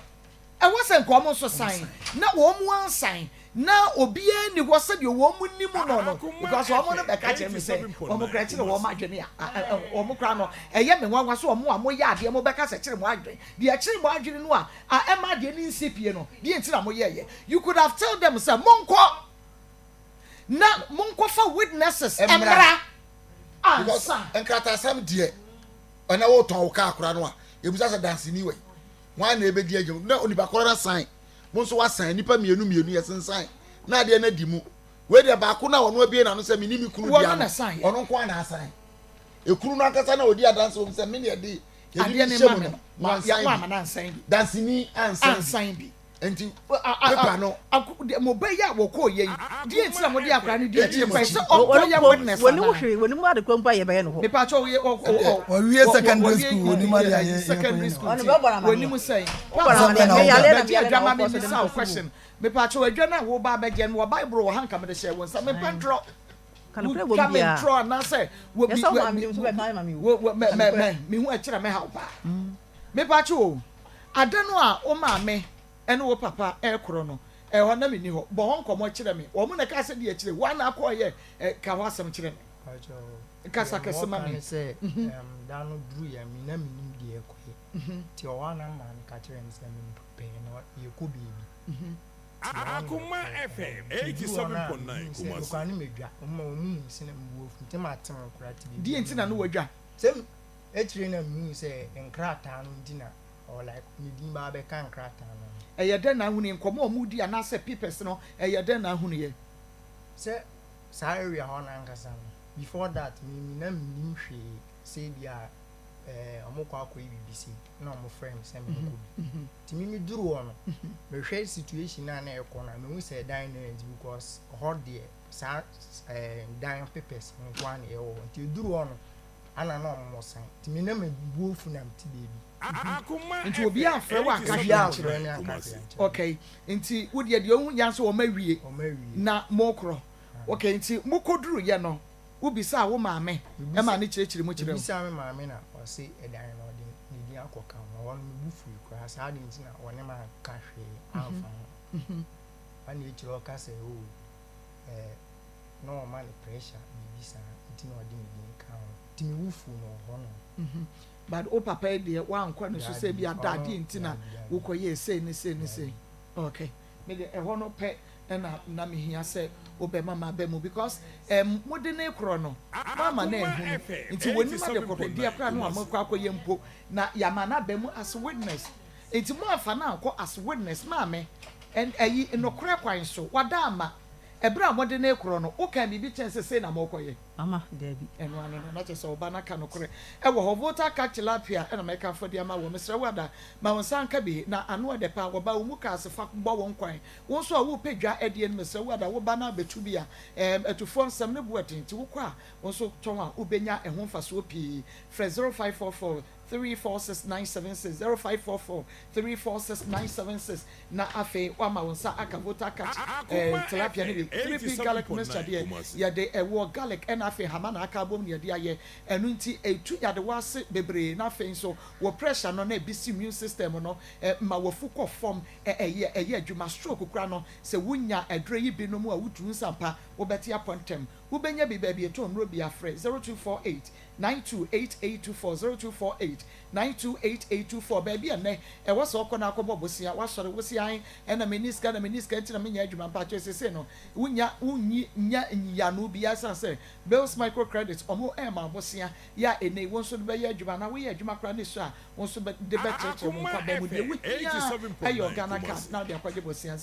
ɛwɔ sɛ nka wɔn nso san na wɔn mu ansan na obiara ni hɔ sɛdeɛ wɔn mu nim no no because wɔn no bɛka kyerɛ mi sɛ wɔn kora kyerɛ wɔn adwene a wɔn kora no ɛyɛ me nwanwa so wɔn a wɔyɛ adeɛ mo bɛka sɛ kyerɛ mo adwene deɛ kyerɛ mo adwene no a a ɛma adeɛ no nsi pie no deɛ nti na mo yɛɛyɛ you could have tell them sɛ monkɔ na monkɔfa witnesses mmra Because ansa. nkrataasɛm deɛ ɛnɛ wotɔn wo kaa koraa no a Yɛbisa sɛ danseni wɔ yi? Hwan na ɛbɛdi agya mu? Na onipa korɔ no asan. Mo nso wasan. Nnipa mmienu mmienu yɛsensan. Na adeɛ no adi mu. Wei deɛ baako no a ɔno abue n'ano sɛ mene me kunu dea no, ɔno nko ara na asan. Ekunu no ankasa na ɔdi adanse wɔ mu sɛ me na yɛde yɛde me hyɛ mu no, mansan bi. Danseni ansan bi. Nti paper no. Mo ba yi a wɔkɔɔ yɛ yi, deɛ nti na mode akwadaa no di akyire kwan sɛ ɔnkɔyɛ witness anaa? Wɔnim hwee, wɔnim ade koro mpo a yɛbɛyɛ no hɔ. Mepa kyɛw yɛ ɔ ɔ Wɔwie secondary school, wɔnim ade a yɛ secondary school Ɔno nti bɛbɔ no amaneɛ. wɔnim sɛn. Wobɔ no Asɛm bɛn amaneɛ. na Me woka? yare na Bɛgye me yare na adwama wokɔ so de memmisa me wo kɔsi mu. question. Mepa kyɛw adwa no a woreba abɛgye no wɔ Bible wɔ ha nka mede hyɛɛ wo nsa. Mempɛ ntorɔ. Ka nokorɛ wɔ Wotwa mu me biara. ntorɔ anaasɛ wɔ Yɛ bi sɛ wo wɔ maame mi de nso bɛka ama me o. wɔ wɔ mɛ Ka mɛ nokorɛ. mɛ mehu ɛkyerɛ mɛha wo paa. Mepa kyɛw o, ada no a wo maame ne wo papa rekorɔ no, ɛhɔ na menni hɔ. Bɔ hɔ nkɔmmɔ kyerɛ me. Wɔn na ɛkaa sɛ di akyire. Wo ara na akɔyɛ ɛ, ka hɔ asɛm kyerɛ me. Pakyɛ, Kasa deɛ kɛse ma mewɔ ka me. ne sɛ, ɛɛm, da no duruiɛ me na mennim deɛ ɛrekɔyɛ. Nti ɛhɔ ara na maame ka kyerɛɛ me sɛ memprepare na yɛrekɔ baabi. Nti ɛhɔ na Akoma yɛkɔɔ. FM Nti ɛduruu hɔ no a, 87.9 mehuu sɛ, Kumasi. mekɔa ne madwa. Wɔn wɔn hu sɛ na me bo afu nti mate me koraa te baabi Deɛ a nti na na mennim. wadwa? Sɛ akyire na mehuu sɛ nkrataa no nti na Or like me din ba abɛka nkrataa no ho. Ɛyɛ dɛn na ahunu yɛ? Nkɔmmɔ a wɔredi anaasɛ papers no, ɛyɛ dɛn na ahunu yɛ? Sɛ saa area hɔ no ankasa no, before that me me na mennim hwee sɛ ebi a eh, wɔkɔ akɔyɛ biribi sei na wɔfrɛ me sɛ menkɔ bi. Nti me meduru hɔ no, mehwɛ situation a na ɛkɔ no a, mehu sɛ ɛdan no nti because hɔ deɛ saa eh, dan papers nko ara na ɛwɔ hɔ. Nti ɛduru hɔ no, ana na wɔn san. Nti me na me bo afu na mete baabi. Nti obiara amfrɛ wo anka hwee ankyerɛ wo? Okay, nti wo deɛ deɛ wohu yɛ nso wɔn awie na mokorɔ. Okay, nti mokoduruyɛ no wobisaa wo maame ma ne kyerɛkyerɛ mu kyerɛ wo? Mebisaa me maame na ɔse ɛdan no ɔde ne din akɔka ho. Ɛhɔ no me bo fui koraa saa ade nti na ɔne me anka hwee amfa ho. Ɛna akyire ɔka sɛ oh eh, na ɔma no pressure biribi saa nti na ɔde ne din ka ho. Nti me bo fuu no wɔ hɔ nom. But wo papa yi deɛ woankɔ ne so sɛ ebi ada adeɛ nti na wokɔyɛɛ sei ne sei ne sei. Okay. Me deɛ ɛhɔ no pɛ na na mehia sɛ wobɛma maba mu because ɛm mode no rekorɔ no moama no anhunu nti wɔnim ade kɔpɛ koraa no a mokɔ akɔyɛ mpo na yɛama no aba mu as witness nti moamfa no ankɔ as witness maame ɛn ɛyi nokorɛ kwan so wada ama ɛberɛ a mode no rekorɔ no wokaa biribi kyɛn sɛ sei na morekɔyɛ. Mama, Dabi. Ɛno ano no, na kyerɛ sɛ ɔba no aka nokorɛ. Ɛwɔ hɔ, Volta ka tilapia na mɛkamfo de ama woɔ. Mesrɛ wo Ada, ma wo nsa nka bi, na ano ɛdɛ paa. Wɔba wo mukaase fa bɔ wo nkwan. Wo nso a worepɛ dwa adie no, mesrɛ wo Ada, wo ba no abɛtu bi a, ɛɛm, atufoɔ nsɛm no bo ɛden, nti wokɔ a, wo nso tɔn a, wobɛnya ɛho mfasoɔ pii. Frɛ 0544 346 976, 0544 346 976. Na afei woama wo nsa aka Volta catch eh, Akoma tilapia no FM bi, 3P garlic mixture 87.9 deɛ Kumasi. yɛde ɛwoɔ, garlic ɛna afei hama na aka abom na yɛde ayɛ, ɛno nti ɛtu nyadewa ase bebree na afei nso wo pressure no na ɛbisi immune system no ma wafu kɔ fam, ɛyɛ ɛyɛ adwuma, stroke koraa no sɛ wonya aduro yi bi nom a wotu nsa mpa wobɛte apɔ ntɛm, wobɛnya bi baabi ɛtɔn nnuro bi a frɛ 0248 928824 0248 928824 Baabi a nnɛ ɛwɔ sɛ ɔkɔ na akɔbɔ bosea, wasɔre, wose ae ɛna menni sika na menni sika nti na menyɛ adwuma, mpakyɛw seesei no wonya wonnyi nya nyiyiano biara ɛsiane sɛ Bills Micro Credit ɔmo ɛɛma wo bosea yɛ a ɛnnɛ yi wo nso de bɛyɛ adwuma anaa woyɛ adwuma koraa ne sua a wo nso bɛ de bɛkyerɛkyerɛ wo Akoma nkwadaa mu deɛ FM wohia ara ɛyɛ 87.9 Ghana card Kumasi. na wode akɔgye bosea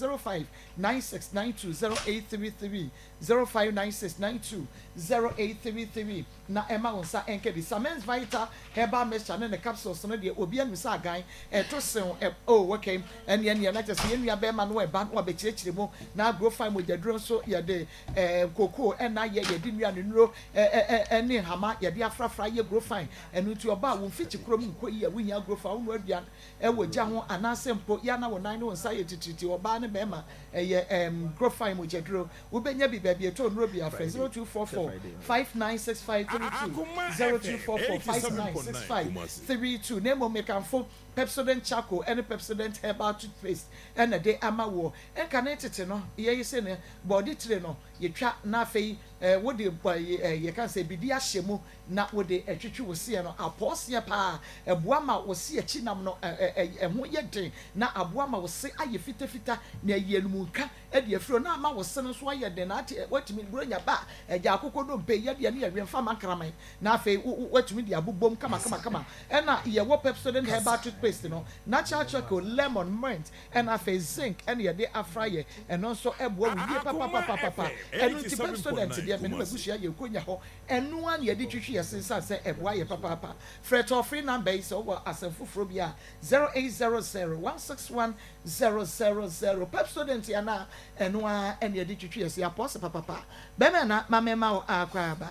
0596920833 0596920833 na ɛmma wo nsa nka bi. Samens Vital Herbal Mixture ne ne capsules no deɛ obiara nim sɛ agan, ɛto sew, ɛ, oh, okay, ɛnneɛ ɛnneɛ na kyerɛ sɛ yɛn nua barima no ɛba na wabɛkyerɛkyerɛ mu. Na Agrofine mogyaduro nso yɛde ɛɛ kokoo ɛna ayɛ, yɛde nnuane nnuro ɛ, ɛ, ɛ, ɛne nhama yɛde afrafra ayɛ Grofine. Ɛno nti ɔbaa wo mfikyi kurom nkɔ yie a wohia Agrofine, wonoa aduan ɛwɔ gya ho anaasɛ mpo yɛ a na wo nan ne wo nsa yɛ titiritii, ɔbaa ne barima, ɛyɛ ɛɛm Grofine mogyaduro. Wobɛnya bi baabi ɛtɔ nnuro bi a frɛ 0244 596532, 0244 596532 Na mmom mekamfo Pepsodent Charcoal ne Pepsodent Herbal Toothpaste na de ama woɔ. Nkane tete no yɛyi se no bɔɔde tire no Yɛtwa na afei wode yɛka sɛ biribi ahyɛ mu na wode twetwe wo seɛ no. Apɔw seɛ paa, ɛboa ma wo se akyi nam no ɛho yɛ den na aboa ma wo se ayɛ fitafita na ayi anum nka de afiri hɔ na ama wo se no nso ayɛ den na ate woatumi buronya ba a agya akokɔ dompe yɛ deɛ ne yɛwe mfa ma nkraman na afei woatumi de abobom kama kama kama. Ɛna yɛwɔ Pepsodent herbal toothpaste no, natural charcoal, lemon, mint ɛna afei zinc ɛna yɛde afra yɛ. Ɛno nso ɛboa wo yie papapapapa. Ɛno nti Pepsodent deɛ, me ne m'abusua yɛ nkonya hɔ, ɛno ara na yɛde twitwi yɛ se nsan sɛ ɛboa yɛ papaapa. Frɛ toll free number yi sɛ wowɔ asɛm foforɔ bi a, 0800 161 000. Pepsodent anaa ɛno ara ɛna yɛde twitwi yɛ se apɔse papapa. Bɛmɛ na ma mɛma wo akɔ aba.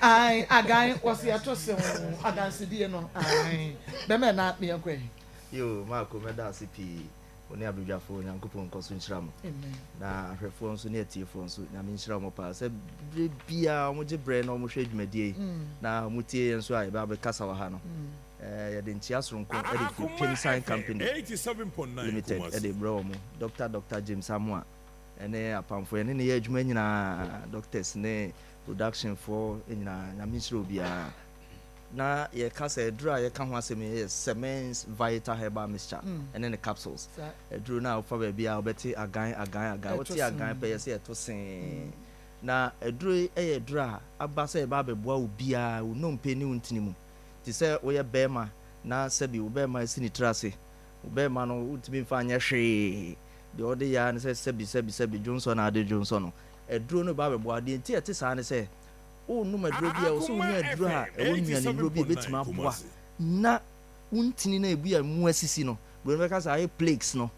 Ae, agan wɔsi ɛto se ho adansedie no. Ae, bɛmɛ na meyɛnkɔ yi. Yo, Maako, mɛda ase pii. Wo ne abadwafoɔ, Onyankopɔn nkɔ so nhyira mo. Na ahwɛfoɔ nso ne atiefoɔ nso, Nyame nhyira wɔn paa sɛ berɛ biara wɔgye berɛ na wɔhwɛ dwumadie yi na wɔtie yɛn nso a yɛbɛ abɛkasa wɔ ha no. Yɛde nkyea soronko de firi Pemsan Company Limited de brɛ wɔn. Dr. Dr. James Amoah ne apamfoɔ yɛne ne yɛ adwuma nyinaa, doctors ne productionfoɔ nyinaa, Nyame nhyira obiara. Na yɛka sɛ aduro a yɛka ho asɛm yi yɛ Semens Vital Herbal Mixture ɛne ne capsules. Aduro no a wofa baabi a wobɛte agan agan agan, wote agan pɛ yɛ sɛ ɛto see. Na aduro yi yɛ aduro a aba sɛ ɛba abɛboa obiara, wo nnompe ne wo ntini mu. Te sɛ woyɛ bɛrima na sɛbi wo bɛrima asi ne tiri ase, wo bɛrima no wontumi mfa nyɛ hwee, deɛ ɔde yɛ ara ne sɛ sɛbi sɛbi sɛbi dwonsɔ na ade dwonsɔ no. Aduro no ba abɛboa. Deɛ nti a ɛte saa ne sɛ worenom aduro bi a, ɛwɔ sɛ wonya aduro a ɛwɔ nnuanennuro bi a ɛbɛtumi aboa na wo ntini no a ebi a emu asisi no, buroni bɛka sɛ ayɛ plaques no,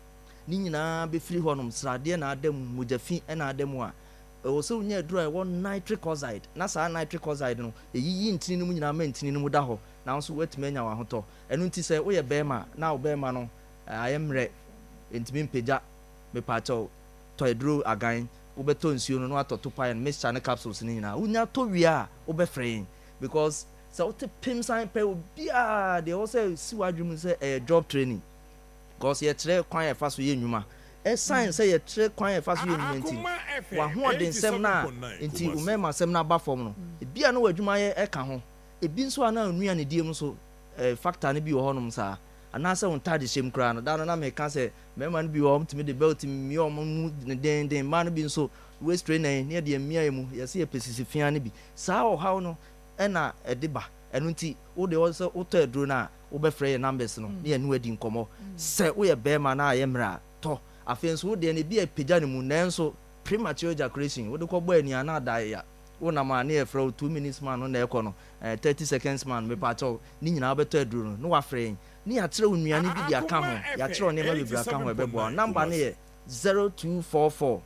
ne nyinaa bɛfiri hɔnom, sradeɛ na ada mu, mogya fi na ada mu a, ɛwɔ sɛ wonya aduro a ɛwɔ nitric oxide, na saa nitric oxide no, ɛyiyi ntini no mu nyinaa ma ntini no mu da hɔ, na wo nso woatumi anya w'ahotɔ. Ɛno nti sɛ woyɛ barima na wo barima no ayɛ mmerɛ, ɛntumi mpagya, mepaakyɛw, tɔ aduro agan, wobɛtɔ nsuo no na watɔ topaeɛ no, mixture ne capsules no nyinaa. Wonya tɔ wie a, wobɛfrɛ yɛn because sɛ wote pem san pɛ obiara deɛ ɛwɔ sɛ si w'adwene mu sɛ ɛyɛ job training because yɛkyerɛ kwan a yɛfa so yɛ nnwuma. Ɛsan sɛ yɛkyerɛ kwan a yɛfa so yɛ nnwuma nti, w'ahoɔdensɛm no a nti wo mmarimasɛm no aba fam no, ebi a na w'adwuma yɛ ɛka ho, ebi nso a na nnuanedie mu nso eh, factor no bi wɔ hɔnom saa. Anaasɛ wo ntaadehyɛ mu koraa no, da no na meka sɛ mmarima no bi wɔ hɔ a wɔtumi de belt mia wɔn mu dendeenden, mmaa no bi nso waist trainer yi na yɛde amia yɛn mu, yɛse yɛpɛ sisi fea no bi. Saa ɔhaw no na ɛde ba. Ɛno nti wo deɛ sɛ wotɔ aduro no a, wobɛfrɛ yɛn numbers no na yɛne wo adi nkɔmmɔ. Sɛ woyɛ barima na ayɛ mmerɛ a, tɔ. Afei nso wo deɛ no ebi a ɛpagya ne mu nanso premature ejaculation, wode kɔbɔ ani a na ada ya. Wonam a na yɛfrɛ wo 2 minutes man no na ɛkɔ no, eh, 30 seconds man, mepaakyɛw, ne nyinaa wobɛtɔ aduro no na wafrɛ yɛn ne yɛakyerɛ wo nnuane bi de aka ho, yɛakyerɛ wo nneɛma bebree aka ho a ɛbɛboa wo. Number no yɛ 0244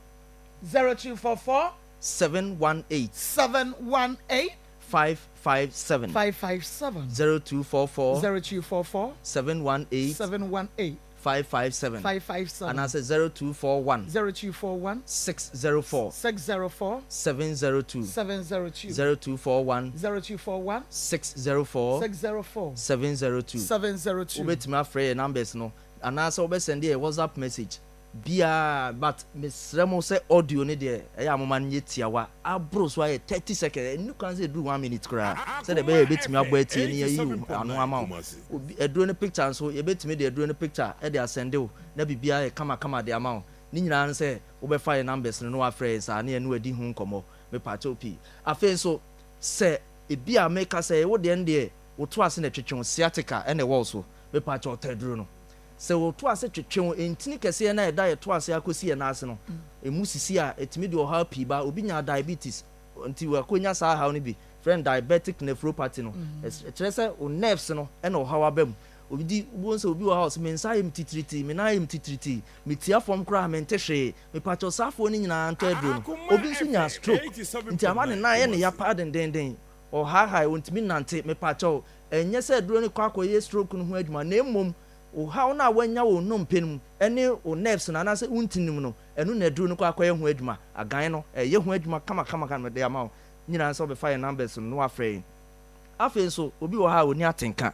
0244 718 718 557. 557. 0244 0244 718 718 557 557 anaasɛ 0241 0241 604 604 702. 702. 0241 0241 604 604 702. 702. Wobɛtumi afrɛ yɛ numbers no anaasɛ wobɛsend yɛ WhatsApp message biaa, but mesrɛ mo sɛ audio no deɛ, ɛyɛ a moma no nyɛ tiawa, aboro so ayɛ 30 seconds, ɛnu kwan sɛ ɛduru 1 minute koraa, sɛdeɛ ɛbɛyɛ yɛbɛtumi abɔ atie ne yɛyi wo ano ama wo. Obi aduro no picture nso, yɛbɛtumi de aduro no picture ɛde asend wo na biribiara yɛ kamakama de ama wo. Ne nyinaa no sɛ wobɛfa yɛ numbers no na wafrɛ yɛ saa ne yɛne wadi ho nkɔmmɔ. Mepaakyɛw pii. Afei nso sɛ ebi a meka sɛ wo deɛ no deɛ woto ase na ɛtwetwe wo, sciatica ɛna ɛwɔ wo so, mepaakyɛw, tɔ aduro no. Sɛ woto ase twetwe wo ntini kɛseɛ na ɛda yɛto ase akɔsi yɛn nan ase no emu sisi a, ɛtumi de ɔhaw pii ba. Obi nya diabetes nti wakɔnya saa haw no bi, frɛ no diabetic nephropathy no. Ɛkyerɛ sɛ wo nerves no ɛna ɔhaw aba mu. Obi di wobɛhu sɛ obi wɔ ha ɔsɛ me nsa ayɛ me titiriti, me nan ayɛ me titiriti, metia fam koraa mente hwee. Mepakyɛw, saafoɔ no nyinaa ntɔ aduro no. Obi nso nya stroke nti ama ne nan yɛ ne ya paa dendenden, ɔhaahae, ɔntumi nante. Mepakyɛw, ɛnyɛ sɛ aduro no kɔ akɔyɛ stroke no ho adwuma, na mmom ɔhaw no a wanya wɔ nnompe no mu ne wo nerves no anaasɛ wo ntini no mu no, ɛno na aduro no kɔ akɔyɛ ho adwuma. Agan no ɛyɛ ho adwuma kamakama de ama wo. Nyinaa sɛ wobɛfa yɛn numbers no na wafrɛ yɛn. Afei nso obi wɔ ha a ɔni atenka.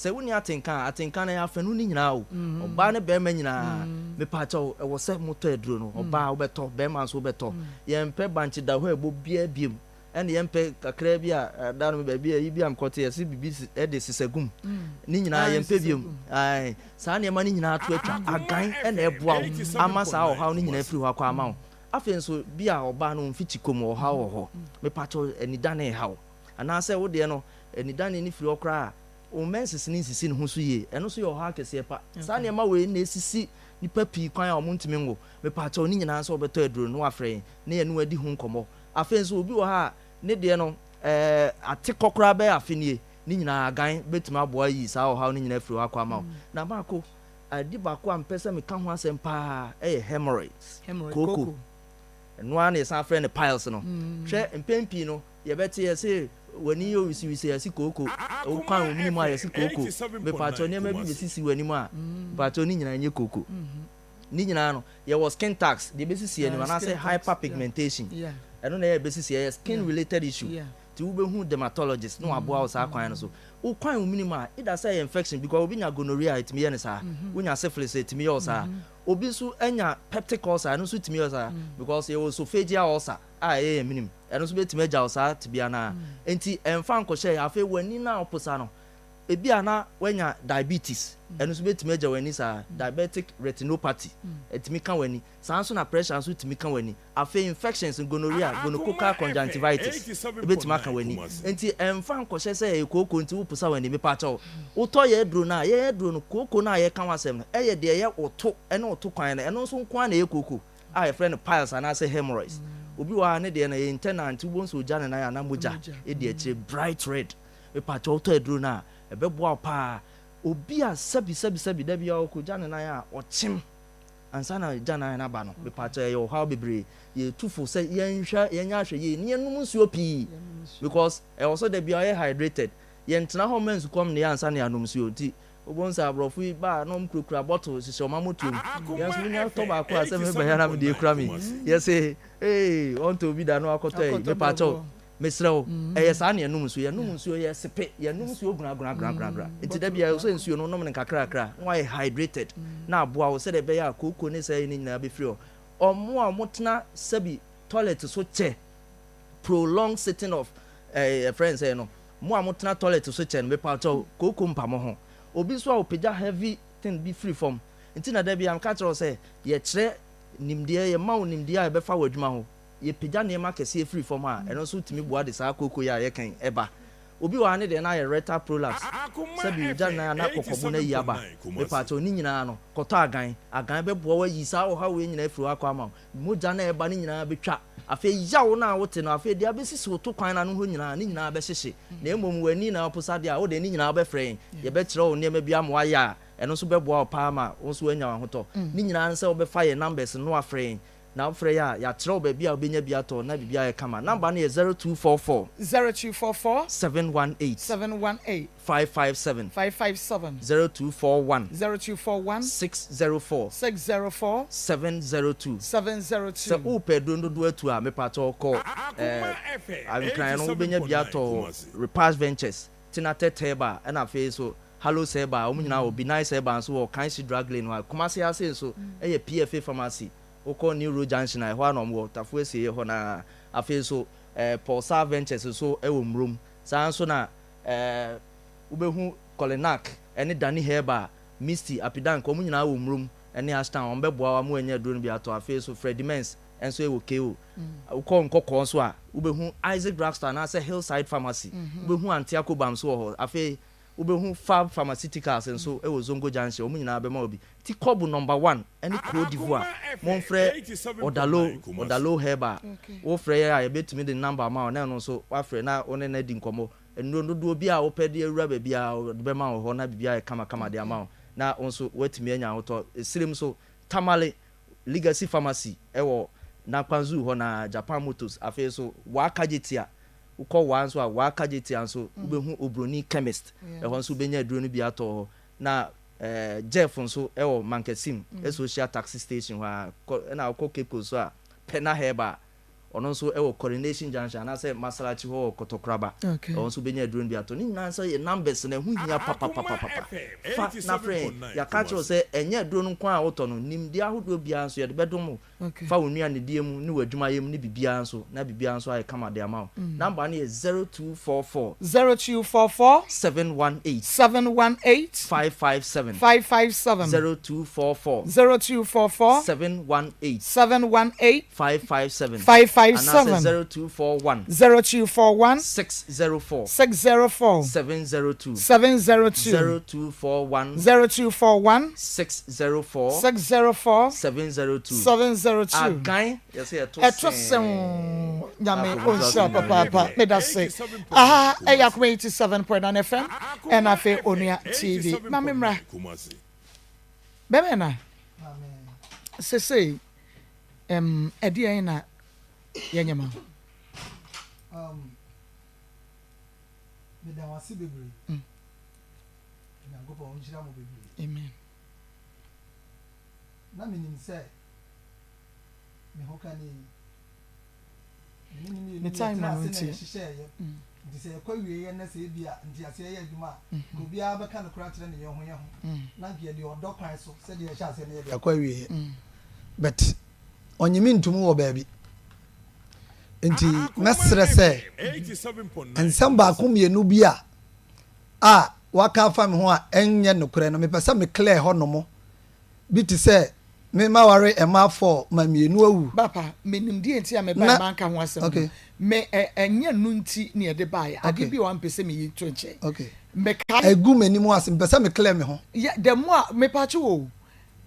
Sɛ wonni atenka a, atenka no ɛyɛ afanu no nyinaa o, ɔbaa ne barima nyinaa. Mepaakyɛw, ɛwɔ sɛ motɔ aduro no. Ɔbaa wobɛtɔ, barima nso wobɛtɔ. Yɛmpɛ bankye da hɔ a ɛbɔ biara biom. Ɛne yɛmpɛ kakraa bi a da no baabi a yi bi a mekɔte yɛse biribi de sesagum. Ne nyinaa yɛmpɛ biom. Ae, saa nneɛma no nyinaa to atwa. Agan na ɛboa wo ama saa ɔhaw no nyinaa afiri hɔ akɔ ama wo. Afei nso, bi a ɔbaa no mfikyi mu ɔhaw wɔ hɔ. Mepaakyɛw, anidane haw. Anaasɛ wo deɛ no, anidane no firi hɔ koraa a, wo menses no nsisi ne ho so yie. Ɛno nso yɛ ɔhaw kɛseɛ pa. Saa nneɛma wei na ɛsisi nnipa pii kwan a wɔntumi nwo. Mepaakyɛw, ne nyinaa nso wobɛtɔ aduro no na woafrɛ yɛn na yɛne wo adi ho nkɔmmɔ. Afei nso, obi wɔ hɔ a, ne deɛ no, ɛɛ, ate kɔ koraa bɛyɛ afe nie. Ne nyinaa, agan bɛtumi aboa ayi saa ɔhaw no nyinaa afiri hɔ akɔ ama wo. Na baako, ade baako a mepɛ sɛ meka ho asɛm pa ara yɛ hemorrhoids, kooko. Ɛno ara na yɛsan frɛ no piles no. Hwɛ, mpɛn pii no, yɛbɛte yɛse w'ani yɛ wisiwisi a yɛse kooko, wo kwan wo menim a yɛse kooko. Mepaakyɛw nneɛma bi bɛsisi w'anim a, mepaakyɛw ne nyinaa nyɛ kooko. Ne nyinaa no, yɛwɔ skin tags, deɛ ɛbɛsisi anim anaasɛ hyperpigmentation. Ɛno na ɛyɛ ɛbɛsisi, ɛyɛ skin related issue. Nti wobɛhu dermatologist na waboa wo saa kwan no so. Wo kwan wo menim a, either sɛ ɛyɛ infection because obi nya gonorrhea a ɛtumi yɛ no saa, wonya syphilis a ɛtumi yɛ wo saa. Obi nso anya peptic ulcer, ɛno nso tumi yɛ saa because yɛwɔ esophageal ulcer a ɛyɛ yɛn menim, ɛno nso bɛtumi agya wo saa tebea no ara. Nti ɛmfa nkɔhyɛ, afei w'ani no a woposa no, ebi a na woanya diabetes, ɛno nso bɛtumi agya w'ani saa, diabetic retinopathy, ɛtumi ka w'ani. Saa nso na pressure nso tumi ka w'ani. Afei infections, gonorrhea, gonococcal conjunctivitis, ebetumi aka w'ani. Enti ɛmfa nkɔhyɛ sɛ ɛyɛ kooko nti woposa w'ani. Mepakyɛw, wotɔ yɛn aduro no a, yɛn aduro no, kooko no a yɛreka ho asɛm no, ɛyɛ deɛ ɛyɛ wo to ne wo to kwan no, ɛno nso nko ara na ɛyɛ kooko a yɛfrɛ no piles anaasɛ hemorrhoids. Obi wɔ hɔ a ne deɛ no ɛyɛ internal nti wobɛhu sɛ ogya ne nan anaa mogya di akyire, bright red. Mepakyɛw, wotɔ aduro no a, ɛbɛboa wo paa. Obi a sɛbi sɛbi sɛbi da biara ɔkɔgya ne nan a, ɔkyem. Ansa na agyanan no aba no, mepakyɛ ɛyɛ ɔhaw bebree. Yɛtu fo sɛ yɛnhwɛ yɛnyɛ ahwɛyie na yɛnnom nsuo pii because ɛwɔ sɛ da biara yɛ hydrated. Yɛntena hɔ mma nsukɔm nne yɛn ansa na yɛanom nsuo nti wobɛhu sɛ aborɔfo yi ba a na wɔkurakura bottle hyehyɛ wɔn amotuom. Yɛn nso wonya tɔ baako a sɛ mebɛyɛ na mede akura me yi. Yɛse ee ɔntɔ obi da na wakɔtɔ ayi. Mepakyɛw Mesrɛ wo, ɛyɛ saa na yɛnom nsuo. Yɛnom nsuo, yɛsepe, yɛnom nsuo gragragragragra. Nti da biara ɛwɔ sɛ nsuo no wonom no nkakrakra na woayɛ hydrated na aboa wo sɛdeɛ ɛbɛyɛ a kooko ne saa yi no nyinaa bɛfiri hɔ. Wɔn a wɔtena sɛbi toilet so kyɛ, prolonged sitting of eh, yɛfrɛ no sɛn no, mo a motena toilet so kyɛ no, mepakyɛw, kooko mpa mo ho. Obi nso a ɔpagya heavy thing bi firi fam. Nti na da biara meka kyerɛ wo sɛ yɛkyerɛ nimdeɛ, yɛma wo nimdeɛ a ɛbɛfa w'adwuma ho. Yɛpagya nneɛma akɛseɛ firi fam a, ɛno nso tumi boa de saa kooko yi a yɛka yi ba. Obi wɔ ha ne deɛ no ayɛ rectal prolapse, sɛbi ogya nan a na kɔkɔbo no ayi aba. Mepaakyɛw ne nyinaa no, kɔtɔ agan. Agan bɛboa wo ayi saa ɔhaw wei nyinaa afiri hɔ akɔ ama wo. Mogya no a ɛba no nyinaa bɛtwa. Afei yaw no a wote no, afei deɛ abɛsisi wo to kwan no ano hɔ nyinaa, ne nyinaa bɛhyehye. Na mmom w'ani na woposa deɛ a, wo deɛ ne nyinaa wobɛfrɛ yɛn. Yɛbɛkyerɛ wo nneɛma bi ama woayɛ a, ɛno nso bɛboa wo paa ma wo nso woanya w'ahotɔ. Ne nyinaa ne sɛ wobɛfa yɛn numbers no na woafrɛ yɛn. Na wofrɛ yɛ a, yɛakyerɛ wo baabi a wobɛnya bi atɔ na biribi ayɛ kama. Number no yɛ 0244. 0244. 718. 718. 557. 557. 0241. 0241. 604. 604. 702. 702. Sɛ wopɛ aduro no dodoɔ atu a, mepakyɛw kɔ eh, Nkran no wobɛnya bi atɔ wɔ Repass Ventures, Tinatett Herbal, ɛna afei nso Hallows Herbal, wɔn nyinaa wɔ Benice Herbal nso wɔ Kanshi Drug Lane hɔ a. Kumasi ha sei nso yɛ PFA Pharmacy. Wokɔ New Road Junction a, ɛhɔ ara na wɔwɔ, Tafo Asieeɛ hɔ no ara. Afei nso, eh, Pulsar Ventures nso wɔ Murom. Saa ara nso na eh, wobɛhu Kolinak ne Danny Herbal, Misty, Apidank, wɔn nyinaa wɔ Murom ne Ashtown. Wɔbɛboa wo ama woanya aduro no bi atɔ. Afei nso, Freddie Mens nso wɔ KO. Wokɔ Nkɔkɔɔ nso a, wobɛhu Isaac Drugstore anaasɛ Hillside Pharmacy. Wobɛhu Auntie Akobam nso wɔ hɔ. Afei, Wobɛhu Fab Pharmaceuticals nso wɔ Zongo Junction, wɔn nyinaa bɛma wo bi. Tikɔbu Number One ne Cote d'Ivoire, momfrɛ Odalo, Odalo Herbal. Wofrɛ yɛn a, yɛbɛtumi de ne number ama wo na ɛno nso woafrɛ na wo ne no adi nkɔmmɔ. Nnuro dodoɔ biara a wopɛ de awura baabiara, wɔde bɛma wo hɔ na biribiara ayɛ kamakama de ama wo na wo nso woatumi anya ahotɔ. Serem nso, Tamale Legacy Pharmacy wɔ Nakpanzu hɔ no ara, Japan Motors. Afei nso, Waa Kajetia Wokɔ Waa nso a, Waa Kajetia nso, wobɛhu Obroni Chemist. Ɛhɔ nso wobɛnya aduro no bi atɔ wɔ hɔ. Na eh, Jeff nso wɔ Mankasim, Social Taxi Station hɔ ara. Kɔ, ɛna wokɔ Cape Coast nso a, Pena Herbal. Ɔno nso wɔ Coronation Junction anaasɛ Masalachi hɔ wɔ Kɔtɔkoraba. Ɛhɔ nso wobɛnya aduro no bi atɔ. Ne nyinaa nso yɛ numbers no, ɛho hia papapapapa. Fa na frɛ yɛn. Yɛaka akyerɛ wo sɛ ɛnyɛ aduro no nko ara a wotɔ no, nimdeɛ ahodoɔ biara nso yɛde bɛdom wo. Fa wo nnuanedie mu ne w'adwumayɛ mu ne biribiara nso na biribiara nso ayɛ kama de ama wo. Number no yɛ 0244. 0244. 718. 718. 557. 557. 0244. 0244. 718. 718. 557. 557. Anaasɛ 0241. 0241. 604. 604. 702. 702. 0241. 0241. 604. 604. 702. 702. Agan yɛsɛ yɛto Ɛto sɛn. sɛn. Nyame ɔnhyira papaapa. Meda se. Aha ɛyɛ Akoma 87.9 FM ɛna afei Onua TV. Ma me mmra. Bɛmɛ na. Sesei ɛm ɛdeɛn na yɛnyɛ ma wo? Um, meda wo ase bebree. Mm. Nyankopɔn nhyira mo bebree. Amen. Na menim sɛ me ho ka ni. Me ne ne mmienu Ne time yɛtena no ase na nti. yɛhyehyɛeɛ. Nti sɛ yɛkɔ awieeɛ na sɛ ebi a nteaseɛ yɛ adwuma a, nka obiara bɛka nokorɛ akyerɛ ne yɛn ho yɛn ho. Na nka yɛde ɔdɔ kwan so sɛdeɛ yɛhyɛ aseɛ no yɛde akɔ awieeɛ. But ɔnye me ntom wɔ baabi. Nti mɛsrɛ sɛ nsɛm baako mmienu bi a a waka afa me ho a ɛnyɛ nokorɛ no mepɛ sɛ me clear hɔ nom bi te sɛ me maware mmaa four ma mmienu awu. Papa, menim deɛ nti a mebaeɛ Na manka ho asɛm no. okay. Me, ɛ, ɛnyɛ ɛno nti na yɛde baeɛ. Adeɛ Okay. bi wɔ hɔ a mepɛ sɛ meyi to nkyɛn. Okay. Mekae. Ɛgu m'anim ase, mepɛ sɛ me clear me ho. Yeah, the more a, mepaakyɛw o,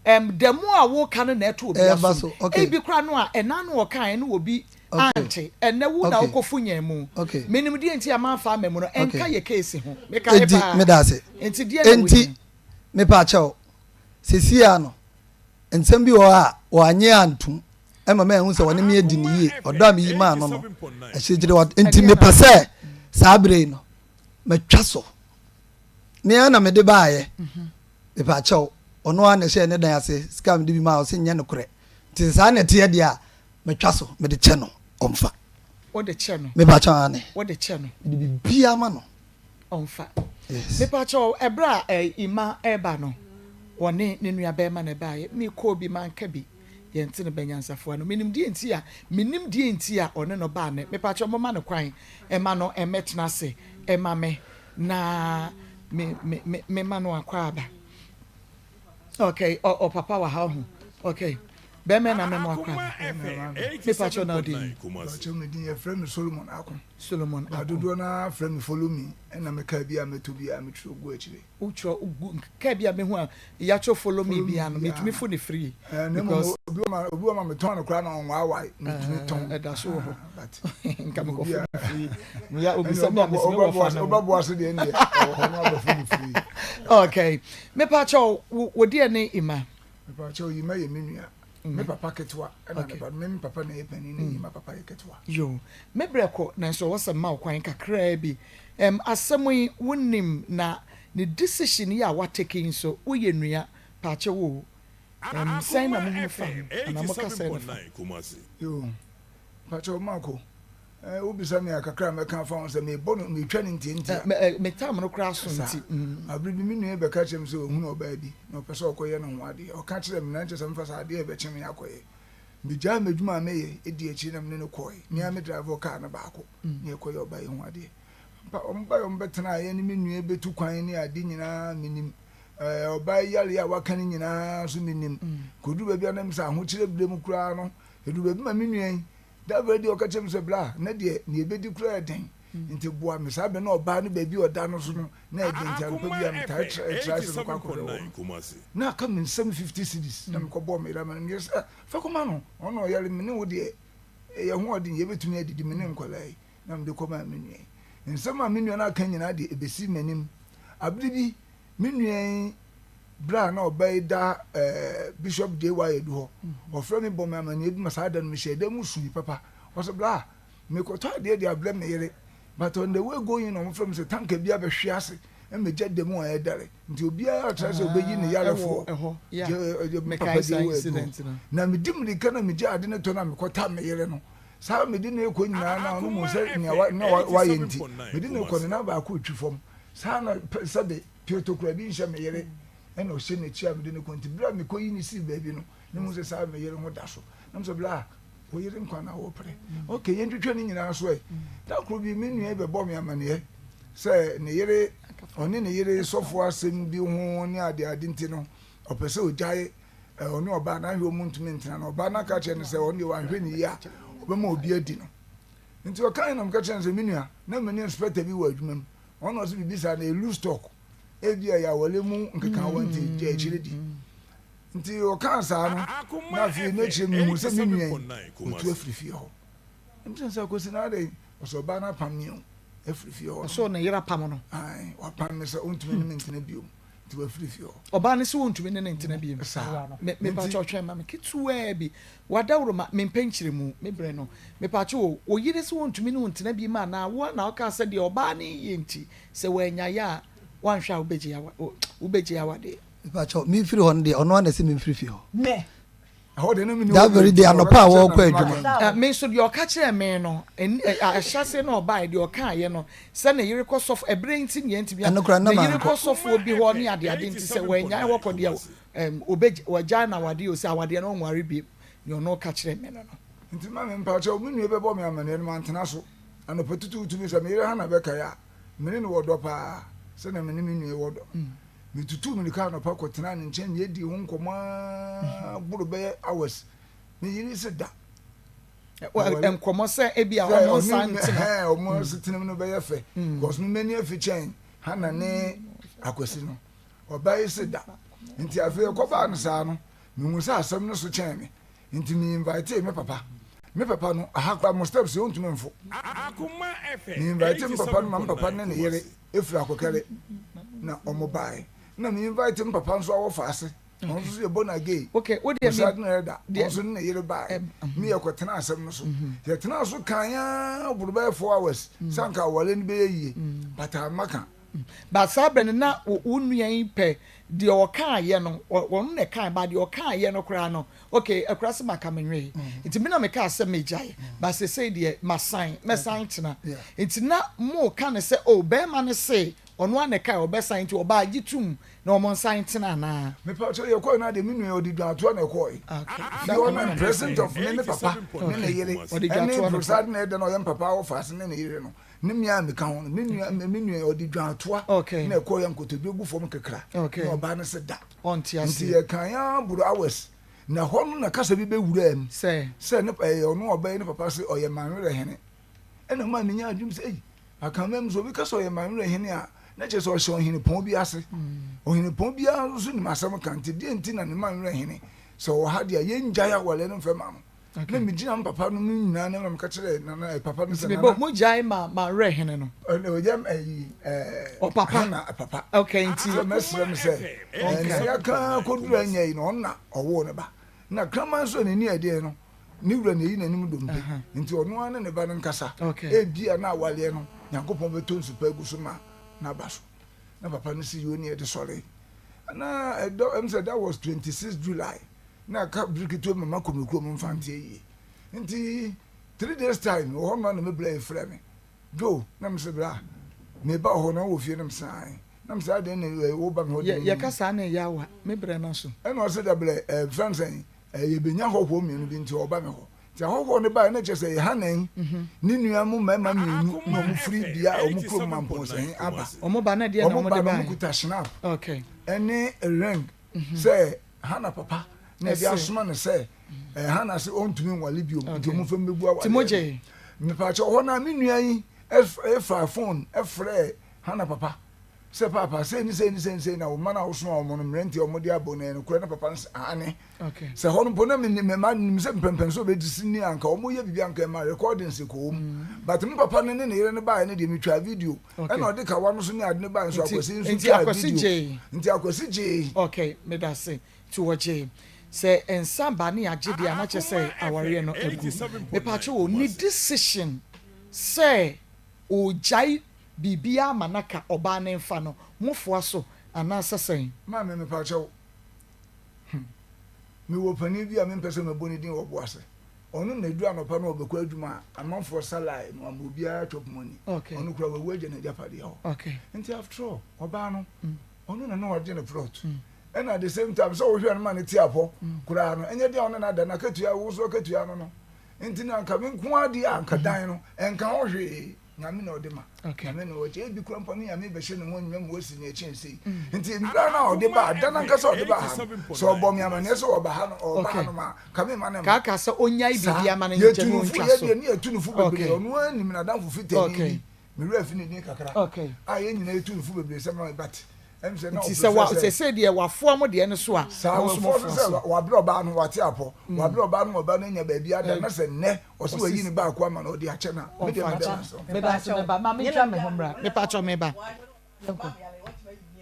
ɛm, the more a woka no na ɛto obi Ɛba asom. so, okay. Ebi koraa no a, ɛna no ɔkaeɛ no obi Okay. ante. Ɛnnɛ wo na Okay. wokɔfo yɛn mu. Okay. Menim deɛ nti a mamfa amma mu no, Okay. ɛnka yɛ case ho. Mekae Enti, paa. meda ase. Enti deɛ na Enti, wohia? mepaakyɛw, seesei ara no, nsɛm bi wɔ hɔ a wɔannye antom ma manhu sɛ wɔne me adi no yie, ɔdɔ a meyi maa no no, akyirikyiri wɔ Enti mepɛ sɛ saa berɛ yi no, matwa so. Me ara na mede baeɛ. Mepaakyɛw, ɔno ara na ɛhyɛɛ ne dan ase, sika a mede bi maa ɔse nyɛ nokorɛ. Nti sɛ saa na ɛteɛ deɛ a, matwa so, mede kyɛ no, ɔmfa. Wode kyɛ no? Mepaakyɛw, aane. Wode kyɛ no? Mede biribiara ma no. Ɔmfa. Yes. Mepakyɛw, ɛberɛ a eh, Emma reba no, ɔne ne nua barima na ɛbaeɛ. Mekɔɔ bi, manka bi. Yɛnte no Banyansafoa no. Menim deɛ nti a, mennim deɛ nti a ɔne no baa nnɛ. Mepakyɛw, momma no kwan mma no mmɛtena ase mma me na me, me, me, memma no akwaaba. Okay, ɔ, ɔ papa wɔ ha, ɔho. Okay. Bɛmɛ na mɛmo akwaaba. Mepakyɛw na ɔde. Mepakyɛw, me din yɛfrɛ me Solomon Ako. Solomon Ba Ako. dodoɔ no ara frɛ me follow me ɛna me car bi a mɛtɔ biara metwerɛ gu akyire. Wo twerɛ gu car bi a mɛhu a yatwerɛ follow me Follow me biara no biara metumi no. fo no free Ɛɛ na mmom because. obi wɔ ma obi wɔ ma metɔn no koraa na ɔnwaawae metumi tɔn. Ɛda so wɔ hɔ Ah, but nka mekɔ obi fo a no free meyɛ ɛnna obisa me a mesi me wɔ fa no. wobɛboa so deɛ ɛndeɛ ɛwɔ hɔ no abɛfo no free. Okay mepakyɛw wo wo deɛ ne Ima. Mepakyɛw Ima yɛ me nua. Me papa ketewa ɛna ne ba me me papa na ɛyɛ panin na Yima papa yɛ ketewa. Yoo, me brɛ kɔ nanso ɛwɔ sɛ mma wo kwan kakraa bi. Ɛm asɛm yi wo nim na ne decision yi a wa take yi nso wo yɛ nua paakyɛw oo ɛm sɛn na mo hunu fa ho anaa mo ka sɛn no fa. Yoo, mpakyɛw Marco, eh, wo bisa me a kakra a mɛka afa ho sɛ mebɔ no metwa no ntiantia. Eh, me tam no koraa so Saa. nti. Mm. Abere bi me nua yi bɛka kyerɛ me sɛ ɔhunu ɔbaa bi na ɔpɛ sɛ ɔkɔyɛ ne ho adeɛ. Ɔka kyerɛɛ me na nkyɛ sɛ memfa saa adeɛ rebɛkye me akɔyɛ. Megyaa m'adwuma a meyɛ di akyire na me ne no kɔe. Me ara me drive kaa no baako na yɛkɔyɛɛ ɔbaa yi ho adeɛ. Ampa, wɔbaeɛ wɔbɛtenaeɛ ne me nua yi bɛtu kwan ne ade nyinaa menim. Eh, ɔbaa yi yareɛ a waka no nyinaa nso menim. Kɔduru baabi a na mesɛ ahokyerɛ berɛ mu koraa no, ɛduru baabi ma me nua yi Da bɛn deɛ ɔka kyerɛ me sɛ, Bra, nnɛ deɛ nea ɛbɛdi koraa yɛ den, nti boa me. Saa berɛ no na ɔbaa no baabi a ɔda no so no, na ɛyɛ den, nti anɔpa biara metaa tra ase mekɔ akɔhwɛ wɔ no. Na aka me nsam 50 cedis na mekɔbɔɔ me yere amanneɛ. Meyere sɛ, Fa kɔma no, ɔno na ɔyare, me ne wo deɛ yɛn ho ɔden, yɛbɛtumi adidi, me ne nkwadaa yi. Na mede kɔmaa me nua yi. Nsɛm a me nua no aka nyinaa deɛ, ɛbɛsii m'anim. Abere bi, Me nua yi, berɛ a na ɔbaa yi da Bishop J.Y. Adu hɔ, ɔfrɛ me bɔ me amanneɛ bi ma saa da no mehyɛɛ dan mu sui papa. Ɔsɛ bra, mekɔtɔ adeɛ de abrɛ me yere, but on the way going na wɔfrɛ me sɛ tanka bi abɛhwe ase ma gya da mu a ɛredɛre. Nti obiara retra sɛ ɔbɛyi ne yarefoɔ papa J.Y. Adu hɔ. Na medi mmirika na megyaa ade no tɔ na mekɔta me yere no. Saa mede no rekɔ nyinaa na ɔno mu sɛ nea wa na wayɛ nti mede no rekɔ ne nan baako retwi fam. Saa na sɛbe piotokura bi nhyɛ me yere ɛna ɔhyɛ n'akyi a mede no kɔ nti bere a mekɔyi no sii baabi no na mehu sɛ saa me yere ho da so. Na mesɛ bra wo yere nkwa na wɔpere. Ok yɛntwitwa ne nyinaa so ɛ. Da koro bi me nua yi bɛbɔ me amaneɛ sɛ ne yere ɔne ne yere sɔfo asɛm bi ho ne ade ade nti no ɔpɛ sɛ ɔgyae ɔne ɔbaa no ahwɛ ɔmu ntumi ntena no ɔbaa no aka kyerɛ no sɛ ɔno deɛ wanhwɛ ne yie a ɔbɛma obi adi no nti ɔkae na meka kyerɛ no sɛ me nua na me ne inspector bi wɔ adwuma mu ɔno ɔsɛ biribi saa na ɛlu stock ebi a yɛawɔle mu nkekawa nti gya akyire di nti ɔkaa saa no na afei n'akyire mehu sɛ me nua yi ɔtu afiri fie hɔ nti sɛ kɔsi na adɛn ɔsɛ ɔbaa no apam me o afiri fie hɔ ɔsɛ ne yere apam no wapam me sɛ ɔntumi ne me ntena biom nti wafiri fie hɔ. Ɔbaa no se ɔntumi ne no ntena biom. Saa. Me mepakyɛw twɛn ma me ketewaa bi. W'adaworo ma mempɛ nkyerɛmu. Me brɛ no. Mepakyɛw o, wo yere se ɔntumi ne wo ntena biom anaa wo ara na wokaa sɛ deɛ ɔbaa no reyɛ nti sɛ wannya yɛ a woanhwɛ a wobɛgye awa wobɛgye awadeɛ. Mepakyɛw, memfiri hɔ no deɛ ɔno ara na ɛse memfiri fie hɔ. Me. Ɛhɔ deɛ na menni That hɔ very bio day nti anɔpa a ɔbɛka kyerɛ wɔrekɔ me na adwuma. maka. Me nso deɛ ɔka kyerɛɛ me no, ahyɛaseɛ no a ɔbaeɛ, deɛ ɔkaeɛ no, sɛ ne yere kɔ sɔfo, ɛberɛ nti na yɛntumi a, Ɛno koraa na ne yere mankɔ. kɔ sɔfoɔ bi hɔ ne adeade nti sɛ wannyae hɔ kɔ deɛ, ɛm, ɔbɛgya, wagyae no awadeɛ o, sɛ awadeɛ no ɔnware bio, deɛ ɔno ka kyerɛɛ me no no. Nti maame mpakyɛw, me nua bɛbɔ me amaneɛ no mantena so. Anɔpa tutuutu bi sɛ me yere Hannah bɛkae a, me ne no wɔ dɔ paa, sɛdeɛ me ne me nua yi wɔ dɔ no. Metutuu mmirika anɔpa kɔtenaa ne nkyɛn na yedii ho nkɔmmɔ ara boro bɛyɛ hours. Me yere se da. Nkɔmmɔ sɛ ebi a wɔn nsa ntena. Wɔn asetena mu no bɛyɛ fɛ. Because me m'ani afi kyɛn Hannah ne Akwasi no. Ɔbaa yi se da. Nti afei ɛkɔbaa no saa no, mehu sɛ asɛm no so kyɛn me. Nti me invitee me papa. Me papa no, aha koraa mo steps yi ontumi mfo. Me invitee me papa no ma me papa ne ne yere efiri Akokɛre na ɔmo bae. Na me invite me papa nso a wɔfa ase. Ɔno nso so yɛ born again. Okay, wo deɛ me. Ɔsa ne da. Ɔno nso ne ne yere bae. Me yɛ kɔ tena asɛm no so. Yɛ tena so kan aa boro bɛyɛ 4 hours. Sɛ anka aware no bɛyɛ yie. But amma ka. But saa berɛ no na wo nua yi pɛ deɛ ɔkaeɛ no, ɔno na ɛkaeɛ, but deɛ ɔkaeɛ no koraa no, okay, akura sɛ maka menwee, nti me na mekaa sɛ megyae, but seesei deɛ masan, mɛsan tena. Nti na moka no sɛ, oh, barima no se ɔno ara na ɛkaeɛ ɔbɛsan, nti ɔbaa gye tom na wɔn nsan ntena anaa? Mepakyɛw yɛkɔe no adeɛ me nua yi ɔde dwatoa na ɛkɔe. Fie hɔ no in present of me me papa ne ne yere ɛne Professor Adena Ɛdɛ na ɔyɛ me papa awɔfaase ne ne yere no. Ne mmea a meka ho no, me nua, me nua ɔde dwaatoa na ɛkɔɔ yɛ nkotodwe gu fam kekra na ɔbaa no se da. Nti yɛkan ara boro hours. Na hɔ no na kasa bi bɛwuraa mu sɛ ne ɛyɛ ɔno ɔbaa yi ne papa se ɔyɛ Manwerɛ hene. Ɛna maa menyaa adwene sɛ ei, Akanman mu sɛ obi ka sɛ ɔyɛ Manwerɛ hene a, na kyerɛ sɛ ɔhyɛ ɔhenepɔn bi ase. Ɔhenepɔn biara nso nim asɛm ka nti deɛ nti na ne Manwerɛ hene sɛ ɔwɔ ha deɛ a yɛngyae awareɛ no mfɛ ma no. Na megyina me papa no mu nyinaa na meka kyerɛ nana eh, papa no sɛ nana. Nti mo gyae ma ma werɛ hene no. Ɛna ɔyɛ ɛyi ɛɛ. Ɔpapa. Hana papa. Okay nti. Sɛ mɛsrɛ no sɛ ɛɛ na yɛka kɔduru anya yi no ɔno na ɔwoo ne ba. Na kraman nso a n'ani yɛ den no ne wura na eyi n'anim dompe nti ɔno ara ne ne ba no nkasa. Ebia na awaleɛ no Nyankopɔn bɛtɔ nsu pa agu so ma n'aba so. Na papa no si yoo ne yɛde sɔre. Na ɛdɔ ɛm sɛ that was 26 July. Na aka bere ketewa bi ma makɔ me kurom Mfante ayie. Nti three days time wɔ hɔ no na me bra yi frɛ me. Joe, na me se bra, meba wɔ hɔ na wowɔ fie na me se ae. Na me se adɛn na eh, woba me hɔ de? Yɛka saa na ɛyɛ awa, me brɛ no aso. Ɛna ɔse da brɛ, eh, frɛ no sɛn, eh, yɛbɛnya hɔhoɔ mmienu bi nti ɔba me hɔ. Nti ahɔhoɔ no baeɛ na kyerɛ sɛ Yohanan ne nua mu mmarima mmienu na wɔn firi bea a wɔn kurom Mampɔnsɛn aba. Wɔn ba na deɛ na Wɔn wɔn ba de na wɔn baeɛ? kuta schnapp Okay. ɛne ring sɛ Hana papa na ɛde asoma no sɛ eh, Hana sɛ ɔntumi nwale bio nti ɔmo fam bɛgu awadeɛ no. Mepaakyɛ hɔ no a me nua yi ɛfa phone ɛfrɛ Hana papa sɛ paapa sɛ ni sɛ ni sɛ ni sɛ na wo mma no a wosoma wɔn no mmerɛnti a wɔde abɔ no ɛyɛ nokorɛ na papa no sɛ aane sɛ hɔ no mpo na menim nim sɛ mpɛmpɛn sɛ ɔbɛdi si ni anka wɔn yɛ biribi anka ɛma recordings kɔ wɔm but me papa no ne ne yere no baeɛ no deɛ metwaa video Ɛna ɔde kawa no so ne ade no bae nso Akwasi nso twaa video. Nti Akwasi gyee. Ok medase nti wɔgyee. Sɛ nsa ba ne yagye deɛ a na kyerɛ sɛ awareɛ no agu. Mepaakyɛw o ne decision sɛ ɔregyae biribiara ama no aka ɔbaa no mfa no mo foa so anaasɛ sɛn? Maame mepaakyɛw hmm mewɔ panin bi a mempɛ sɛ mɛbɔ ne din wɔ bo ase. Ɔno na ɛduru anɔpa na ɔbɛkɔ adwuma a, amanfoɔ sa line na wama obiara chop money. Ɔno koraa wawu agya n'agyapadeɛ hɔ. Nti after all, ɔbaa no, ɔno na na wagye ne plot. Ɛna at the same time, sɛ wohwɛ no ma no te apɔ koraa no, ɛnyɛ den a ɔne no ada, n'akatua, wo nso akatua no no. Nti na anka me nko ara deɛ a, anka dan no, ɛnka ho hwee. Nyame na ɔde ma. Nyame na ɔkyɛ. Ebi kura mpo ne Nyame bɛhyɛ ne ho anuonyam ma wasi nea ɛkyɛn sei. Nti mmerɛ no a ɔde baa, da no ankasa a ɔde baa ha no, sɛ ɔbɔ me amaneɛ sɛ ɔba ha no, ɔreba ha nom a, nka memma no mma. Kaaka sɛ ɔnyae Saa. biribi ama no Yɛtu nkyɛ no na fo, ɔntwa yɛ so. deɛ ne yɛtu no fo bebree. Okay. Ɔno ara nim n'adamfo fitani Okay. bi, me werɛ afi ne din kakra, Okay. a yɛn nyinaa yɛtu no fo bebree sɛ mma but ɛm sɛ na Nti sɛ wa ɔprefer sɛ. sɛsɛ deɛ wafoa mo deɛ no so a, Saa, mo nso wafoa so mofoa sɛ so. wabrɛ ɔbaa no, wate apɔ, wabrɛ ɔbaa no ma ɔbaa no anya baabi ada, na sɛ nnɛ Ɔse wayi ne baako ama no ɔde akyɛ no a, me deɛ meda no ase. Meda ase me ba. Ma mentwa me ho mmra. Mepakyɛw me ba. Yɛnkɔ.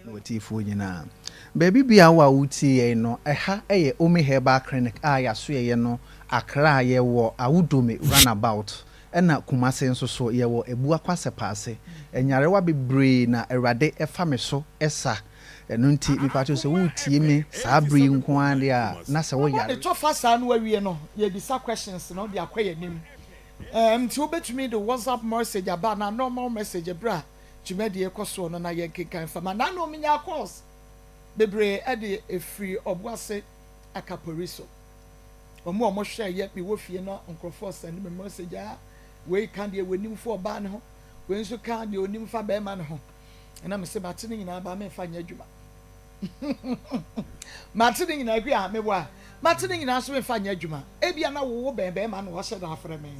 Ne w'atiefoɔ nyinaa. Baabi biara wo a woretie yɛn no, ɛha yɛ Omi Herbal Clinic a yɛasoɛeɛ no Accra, yɛwɔ Awudome Runabout, ɛna Kumasi nso so yɛwɔ Abuakwa Sɛpaase. Nyarewa bebree na Awurade fa me so sa. Ɛno nti, mepakyɛw sɛ woretie me saa bere yi nko ara deɛ a, na sɛ Wabɔ ne woyare. kyɔfa saa no awie no, yɛbisa questions no de akɔ yɛn anim. Ɛɛm, nti wobɛtumi de WhatsApp message aba anaa normal message berɛ a dwumadie rekɔ soɔ no na yɛnkenkan mfa ma. Nanom menyaa calls bebree de ɛfiri Ɔboase Akapori so. Wɔn a wɔhwɛeɛ mewɔ fie no nkurɔfoɔ send me message a, wei ka deɛ wɔnim fa ɔbaa no ho, wei nso ka deɛ ɔnim fa barima no ho. Ɛna mese mate ne nyinaa baa memfa nyɛ adwuma. Mate ne nyinaa hwɛ a mewɔ a mate ne nyinaa so memfa nyɛ adwuma. Ebia na wo wo bɛn bɛrima na wahyɛ da afrɛ me.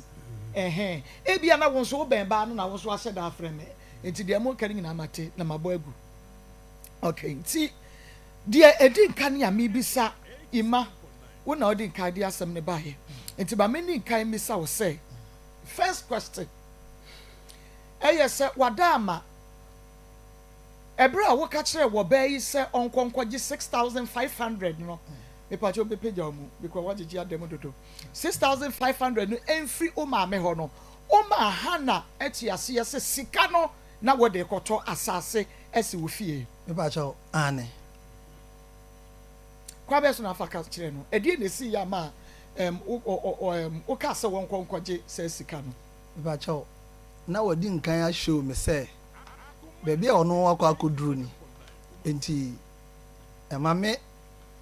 Ɛhɛn. Ebia na wo nso wo bɛn baa no na wo nso ahyɛ da afrɛ me. Nti deɛ moka ne nyinaa mate na mabɔ agu. Okay, nti deɛ ɛdi nka ne a mebisa Ima, wo na wodi nkan de asɛm no baeɛ. Nti ma menni nkan mmisa wo sɛ, first question, Ɛyɛ sɛ wada ama. Ɛberɛ a woka kyerɛɛ wɔbaa yi sɛ ɔnkɔ nkɔgye 6500 no, mepakyɛ wobɛpagya wo mu because woagyegye ada mu dodo. 6500 no ɛmfiri wo maame hɔ no, womaa Hannah te aseɛ sɛ sika no na wode rekɔtɔ asase asi wo fie. Mepakyɛw, aane. Kwan bɛn so na afa ka kyerɛɛ no? Ɛdeɛn na ɛsiiɛ a maa ɛɛm wo ɔ ɔ ɛɛm wokaa sɛ wɔnkɔ nkɔgye saa sika no? Mepakyɛw, na wadi nkan a show me sɛ baabi a ɔno wakɔ akɔduru ni, enti ɛma me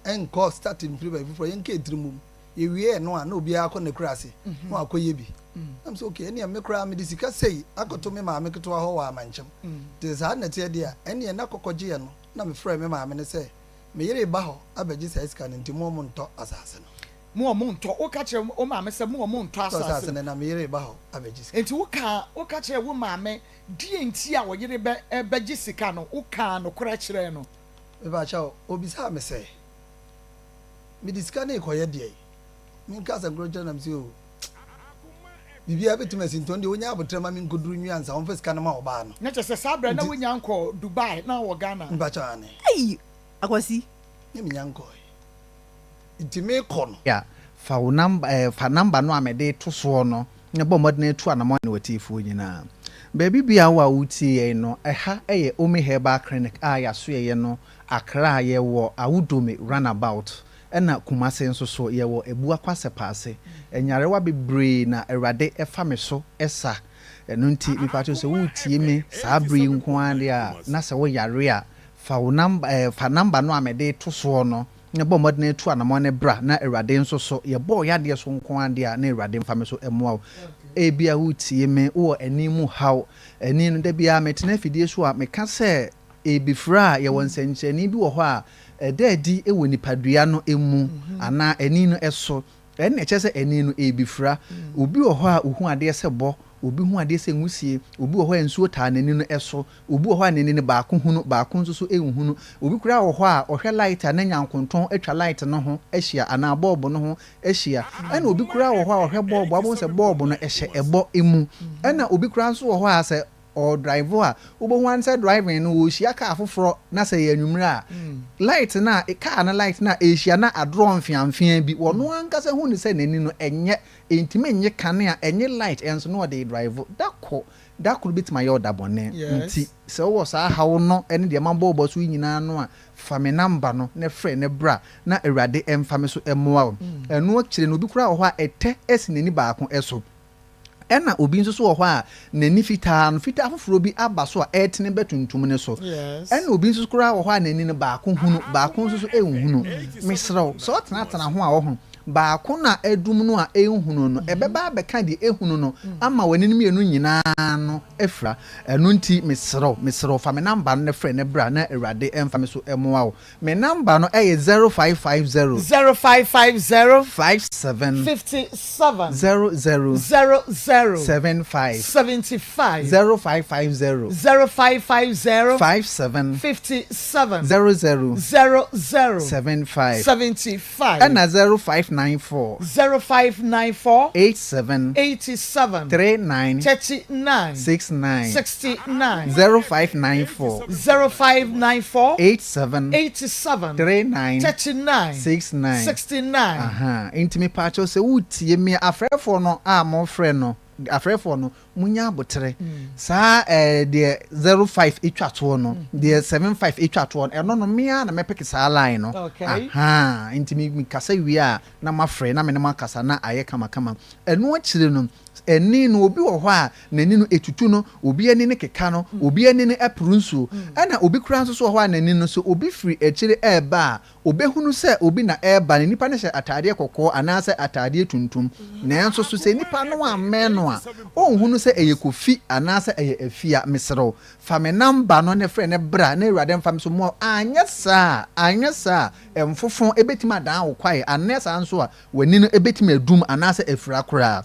nkɔ start mfiri baabi foforɔ, yɛnka etiri mmom. Yɛwie ɛno a na obiara akɔ n'akuraase na wakɔyɛ bi. Na mesɛ okay, ɛnneɛ me koraa mede sika sei akɔto me maame ketewa hɔ wɔ Amankyem, nti sɛ saa na ɛteɛ deɛ a, ɛnneɛ na kɔkɔgyeɛ no. Na mefrɛɛ me maame no sɛ me yere reba hɔ abɛgye saa sika no nti mo ɔmo ntɔ asase no. Mo ɔmo ntɔ. Woka kyerɛɛ wo maame sɛ mo ɔmo ntɔ Tɔ asase asase no. no na me yere reba hɔ abɛgye sika. Nti wokaa, woka kyerɛɛ wo maame deɛ nti a ɔyere bɛ bɛgye sika no, wokaa nokorɛ kyerɛɛ no? Mepakyɛw, obisaa me sɛ, mede sika no rekɔyɛ deɛn? Menka asɛm koro nkyerɛ no na mese oo, biribiara bɛtumi asi nti ɔno deɛ ɔnya aboterɛ ma menkɔduru nwie ansa ɔmfa sika no ma ɔbaa no. Na kyerɛ sɛ saa berɛ no na Nti. wonya nkɔɔ Dubai, na wowɔ Ghana? Mepakyɛw, aane. Ei! Akwasi. Na menya nkɔɔe. Nti mekɔ no. A, fa wo number ɛɛ fa number no a mede reto soɔ no na bɔ mmɔden tu anamɔn ne w'atiefoɔ nyinaa. Baabi biara wo a woretie yɛn no, ɛha yɛ Omi Herbal Clinic a yɛasoɛeɛ no Accra, yɛwɔ Awudome Runabout, ɛna Kumasi nso so yɛwɔ Abuakwa Sɛpaase. Nyarewa bebree na Awurade fa me so sa. Ɛno nti mepakyɛw sɛ woretie me saa bere yi nko ara deɛ a, na sɛ woyare a, fa wo number ɛɛ fa number no a mede reto soɔ no na bɔ mmɔden tu anamɔn no bra na Awurade nso so yɛbɔ wo yadeɛ so nko ara deɛ a na Awurade mfa me so mmoa wo. Ebia woretie me wowɔ ani mu haw, ani no da biara metena afidie so a meka sɛ ɛrebɛfira a yɛwɔ nsɛnkyerɛnne bi wɔ hɔ a ɛda adi wɔ nipadua no mu anaa ani no so. Ɛnna ɛkyerɛ sɛ ani no ɛrebɛfira. Obi wɔ hɔ a ɔhu adeɛ sɛ bɔ, obi hu adeɛ sɛ nwusie, obi wɔ hɔ a nsuo taa n'ani no so, Obi wɔ hɔ a n'ani no baako hunu, baako nso so nhunu. Obi koraa wɔ hɔ a ɔhwɛ light a na nyankontɔn atwa light no ho ahyia anaa bɔɔbo no ho ahyia. Ɛna obi koraa wɔ hɔ a ɔhwɛ bɔɔbo a wobɛhu sɛ bɔɔbo no hyɛ ɛbɔ mu. Ɛna obi koraa nso wɔ hɔ a sɛ ɔredrive a wobɛhu ara ne sɛ driving no ɔrehyia kaa foforɔ na sɛ ɛyɛ anwummerɛ a light no a kaa no light no a ɛrehyia na adorɔ mfeamfeaa bi. Ɔno ankasa hu no sɛ n'ani no ɛnyɛ, ɛntumi nnye kanea, ɛnnye light ɛnso na ɔde redrive. Da ko. Da koro bɛtumi ayɛ wo da bɔne. Nti sɛ wowɔ saa haw no ne deɛ mabɔbɔ so yi nyinaa no a, fa me number no na frɛ na bra na Awurade mfa me so mmoa wo. Ɛno akyire no, obi koraa wɔ hɔ a ɛtɛ asi n'ani baako so. Ɛna obi nso so wɔ hɔ a n'ani fitaa no, fitaa foforɔ bi aba so a ɛretene ba tuntum no so. Ɛna obi nso koraa wɔ hɔ a n'ani no baako hunu, baako nso so nhunu. Mesrɛ wo, sɛ wotenatena ho a woho, baako no a adum no a ɛnhunu no, ɛbɛba abɛka deɛ ɛhunu no ama w'ani no mmienu nyinaa no afira. Ɛno nti mesrɛ wo, mesrɛ wo, fa me namba no na frɛ na bra na Awurade mfa me so mmoa wo. Me number no yɛ 0550. 0550. 57. 57. 00. 00. 75. 75. 0550. 0550. 57. 57. 00. 00. 75. 75. Ɛna 0594. 0594. 87. 87. 39. 39. 69. 69. 0594. 0594. 87. 87. 39. 39. 69. 69. Aha, nti mepaakyɛw sɛ wotie me afrɛfoɔ no a mofrɛ no, afrɛfoɔ no, munya abotere. Saa ɛɛ deɛ 05 etwa toɔ no, deɛ 75 etwa toɔ no, ɛno no me ara na mɛpeke saa line no. Okay. Aha, nti me mekasa wie a na mafrɛ na me ne mo akasa na ayɛ kamakama. Ɛno akyire no, ani no obi wɔ hɔ a n'ani no etutu no, obi ani no keka no, obi ani no ɛporo nsuo, ɛna obi koraa nso so wɔ hɔ a n'ani no sɛ obi firi akyire ɛreba a, obehunu sɛ obi na ɛreba no, nipa no hyɛ ataadeɛ kɔkɔɔ anaasɛ ataadeɛ tuntum, nanso so sɛ nipa no ammɛn no a, ɔnhunu sɛ ɛyɛ Kofi anaasɛ ɛyɛ Afia, mesrɛ wo, fa me number no ne frɛ no bra na Awurade mfa me so mmoa wo, anyɛ saa a, anyɛ saa a, mfofo ɛbɛtumi adan wo kwaeɛ, anyɛ saa nso a, w'ani no bɛtumi adum anaasɛ afira koraa.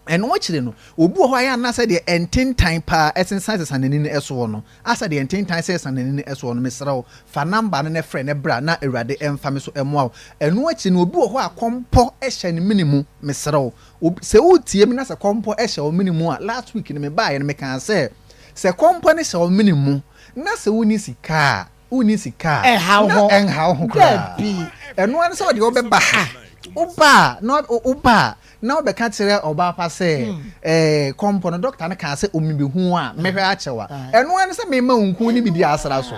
Ɛno akyiri no, obi wɔ hɔ a ɛyɛ a na sɛdeɛ ntentan paa sensansesa n'ani no soɔ no, asɛ deɛ ntentan sesa n'ani no soɔ no, mesrɛ wo, fa number no na frɛ no bra na Awurade mfa me so mmoa wo. Ɛno akyiri no, obi wɔ hɔ a kɔmpɔ hyɛ ne mene mu, mesrɛ wo, obi, sɛ woretie me na sɛ kɔmpɔ hyɛ wo mene mu a, last week no mebaeɛ no mekaa sɛ, sɛ kɔmpɔ no hyɛ wo mene mu na sɛ wonni sika a, Wonni sika a, Ɛnhaw na ho. ɛnhaw wo ho koraa. Dabi. Ɛno ara ne sɛ ɔde wobɛba ha. Woba a, na woba a, na wobɛka kyerɛ ɔbaa pa sɛ, ɛɛ, kɔmpɔ no, dɔkta no kaa sɛ omibehu wo a, mɛhwɛ akyɛ wo a. Ɛno ara ne sɛ mema wo nku ne biribi asra so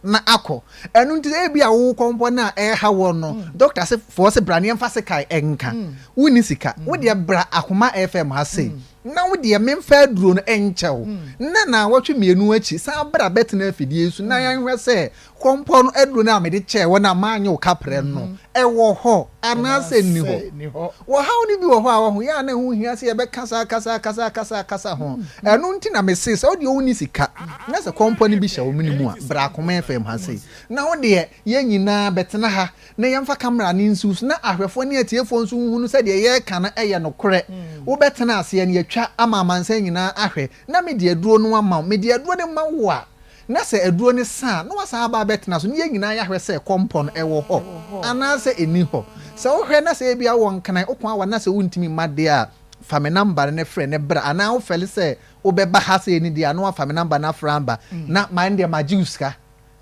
na akɔ. Ɛno nti ebia wo kɔmpɔ no a ɛreha woɔ no, dɔkta se foɔ se bra na yɛmfa sekan nka. Wonni sika. Wo deɛ bra Akoma FM ha sei. Na wo deɛ memfa aduro no nkyɛ wo, na naawɔtwe mmienu akyi san bra bɛtena afidie yi so na yɛnhwɛ sɛ kɔmpɔ no aduro no a mede kyɛɛ wo no a manyɛ wo kaprɛ no ɛwɔ hɔ anaasɛ ɛnni hɔ. Ɔhaw no bi wɔ hɔ a wahu yɛ a na ɛho hia sɛ yɛbɛkasa akasa akasa akasa akasa ho. Ɛno nti na mese sɛ wo deɛ wonni sika na sɛ kɔmpɔ no bi hyɛ wo mene mu a bra Akoma FM ha sei na wo deɛ yɛn nyinaa bɛtena ha na yɛmfa kamera no nsiw so na ahwɛfoɔ ne atiefoɔ nso nhunu sɛ deɛ yɛreka no yɛ nokorɛ. Wobɛtena aseɛ no yɛatwa ama amansan nyinaa ahwɛ na mede aduro no ama wo. Mede aduro no ma wo a, na sɛ aduro no sa a, na woasan aba abɛtena so na yɛn nyinaa yɛahwɛ sɛ kɔmpɔ no ɛwɔ hɔ anaasɛ ɛnni hɔ. Sɛ wohwɛ na sɛ ebia wowɔ Nkran, woko awa na sɛ wontumi mma deɛ a, fa me namba no na frɛ no bra anaa wofɛle sɛ wobɛba ha sei no deɛ a, na woafa me namba no afrɛ aba na ma ɛno deɛ magye wo sika.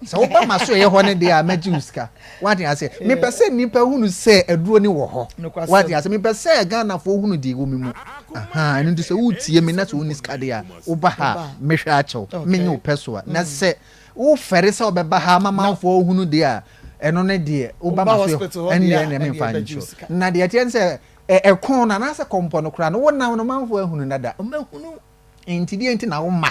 Sɛ woba m'asoɛeɛ hɔ no deɛ a, mɛgye wo sika. Wate aseɛ? Mepɛ sɛ nnipa hunu sɛ aduro no wɔ hɔ. Wate aseɛ? Mepɛ sɛ Ghanafoɔ hunu deɛ ɛwɔ me mu. Ahaa, ɛno nti sɛ woretie me na sɛ wonni sika deɛ a, woba ha a, mɛhwɛ akyɛ wo. Menye wo pɛ so a. Na sɛ wofɛre sɛ wobɛba ha ama amanfoɔ ahunu deɛ a, ɛno ne deɛ, woba m'asoɛeɛ hɔ, ɛnneɛ ɛnneɛ memfa nkyɛ wo. Na deɛ ɛteɛ ne sɛ, ɛko no anaasɛ kɔmpɔ no koraa no, wonam no manfoɔ ahunu dada. Nti deɛ nti na woma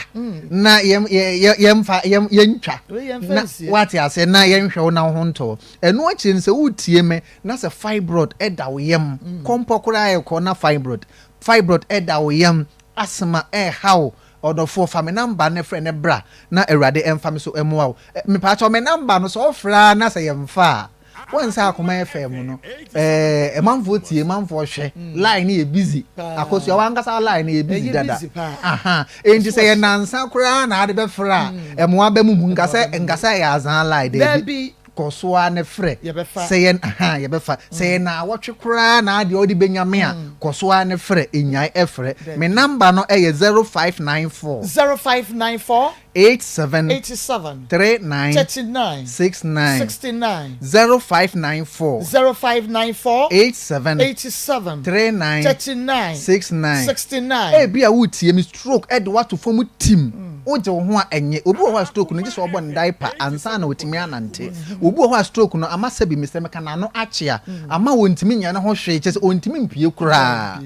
na yɛmfa yɛntwa na wate aseɛ na yɛnhwɛ wo na wo ho ntɔ ɛno akyire no sɛ wotie me na sɛ fibroid ɛda wo yam mm. kɔmpɔ koraa ɛkɔ na fibroid fibroid ɛda wo yam asema ɛha wo ɔdɔfoɔ fa me namba ne frɛ ne bra na awurade ɛmfa me so ɛmoa wo mepaakyɛw me namba no sɛ ɔfrɛ a na sɛ yɛmfa a Wɔn sɛ akoma yɛ fɛ mu no ɛɛ manfoɔ tie manfoɔ hwɛ mm. line no yɛ busy akosua wankasa line no yɛ busy dada aha enti sɛ yɛ nansa koraa na ade bɛfra a mm. ɛmoa bɛ mu mu nkasɛ nkasɛ yɛ azan line dɛbi. Kɔ so ara ne frɛ. Yɛbɛfa. Sɛ yɛ ahaa yɛbɛfa. Sɛ yɛ naawɔtwe koraa na adeɛ wode bɛnya me a, kɔ so ara ne frɛ. Nnyae frɛ. Me number no yɛ 0594. 0594. 87. 87. 39. 39. 69. 69. 0594. 0594. 87. 87. 39. 39. 69. 69. Ebia woretie me, stroke de wo ato fam tim. Wogye wo ho a, ɛnyɛ. Obi wɔ hɔ a stroke no gye sɛ ɔbɔ no diaper ansa na watumi anante. Obi wɔ hɔ a stroke no ama sɛbi mesrɛ meka n'ano akyea, ama ɔntumi nyɛ ne ho hwee, kyerɛ sɛ ɔntumi mpue koraa.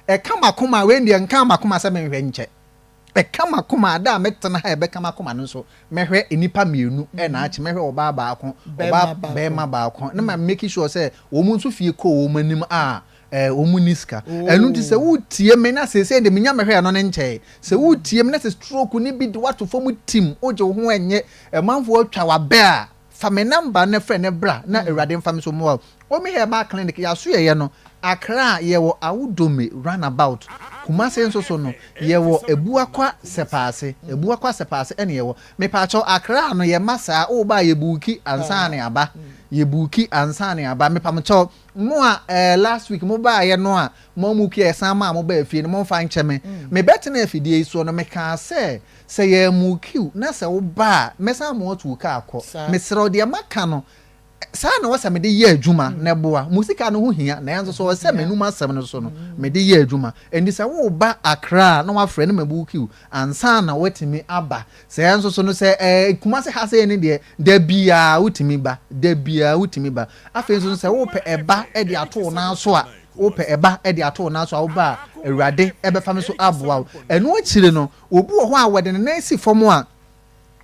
Ɛka m'akoma a, wei deɛ nkaa m'akoma sɛ menhwɛ nkyɛ. Ɛka m'akoma a, da a mɛtena ha a ɛbɛka m'akoma no nso, mɛhwɛ nnipa mmienu na akye, mɛhwɛ ɔbaa baako, ɔbaa barima baako, na ma make sure sɛ wɔn nso fie kɔ wɔn anim a Eh, wɔn nni sika. Ɛno nti sɛ wotie me na seesei de menya mehwɛ ɛno ne nkyɛe. Sɛ wotie me na sɛ stroke no bi de woato fam tim, wogye wo ho ɛnyɛ, ɛmanfoɔ atwa w'abɛ a, fa me number no frɛ no bra na Awurade mfa me so mmoa wo. Omi Herbal Clinic, yɛasoɛeɛ no, Accra yɛwɔ Awudome roundabout, Kumasi nso so no, yɛwɔ Abuakwa Sɛpaase, Abuakwa Sɛpaase ɛna yɛwɔ. Mepaakyɛw Accra no yɛmma saa, woba a yɛbuuki ansa na aba, yɛbuuki ansa na aba, mepamkyɛw. Mo a eh, last week mo baeɛ no a mo amu kua ɛsan maa mo baa fie no, momfa nkyɛ me. Me bɛtena afidie yi soɔ no, mekaa sɛ, sɛ yɛammukiw na sɛ woba a, mɛsan ama woatu wo kaa akɔ. Mesrɛ wo, deɛ maka no, saa na ɛwɔ sɛ mede yɛ adwuma na ɛboa. Mo sika no ho hia, nanso sɛ ɛwɔ sɛ m'anom asɛm no so no, mede yɛ adwuma. Enti sɛ woreba Accra a, na woafrɛ na mabukiw ansa na woatumi aba. Sɛɛ nso so no, sɛ ɛɛ Kumasi ha sei no deɛ, da biara wotumi ba, da biara wotumi ba. Afei nso no, sɛ wopɛ ɛba de ato wo nan so a, wopɛ ɛba de ato wo nan so a, woba a, Awurade bɛfa me so aboa wo. Ɛno akyiri no, obi wɔ hɔ a wɔde ne nan si fam a,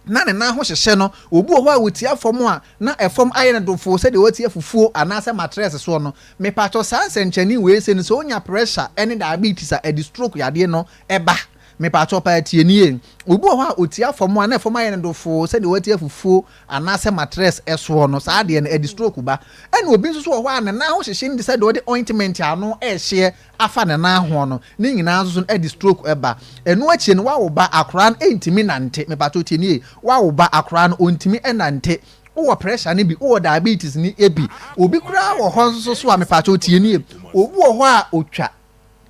na ne nan ho hyehye no. Obi wɔ hɔ a ɔtia fam a, na ɛfam ayɛ no dofoo sɛdeɛ watia fufuo anaasɛ matrɛs soɔ no. Mepakyɛw, saa nsɛnkyerɛnne wei sei no, sɛ wonya pressure ne diabetes a, ɛde stroke yadeɛ no ba. Mepakyɛw paa tie nie. Obi wɔ hɔ a otia fam a na fam ayɛ no dofoo sɛdeɛ watia fufuo anaasɛ matress soɔ no, saa adeɛ no ɛde stroke ba. Ɛna obi nso so wɔ hɔ a ne nan ho hyehye no te sɛ deɛ ɔde ointment a ano ɛrehyeɛ afa ne nan ho no, ne nyinaa nso so no ɛde stroke ba. Ɛno akyire no wawo ba akoraa no ɛntumi nante. Mepakyɛw tie nie, wawo ba akoraa no ɔntumi nante. Wowɔ pressure no bi, wowɔ diabetes no bi. Obi koraa wɔ hɔ nso so a mepakyɛw tie nie, obi wɔ hɔ a ɔtwa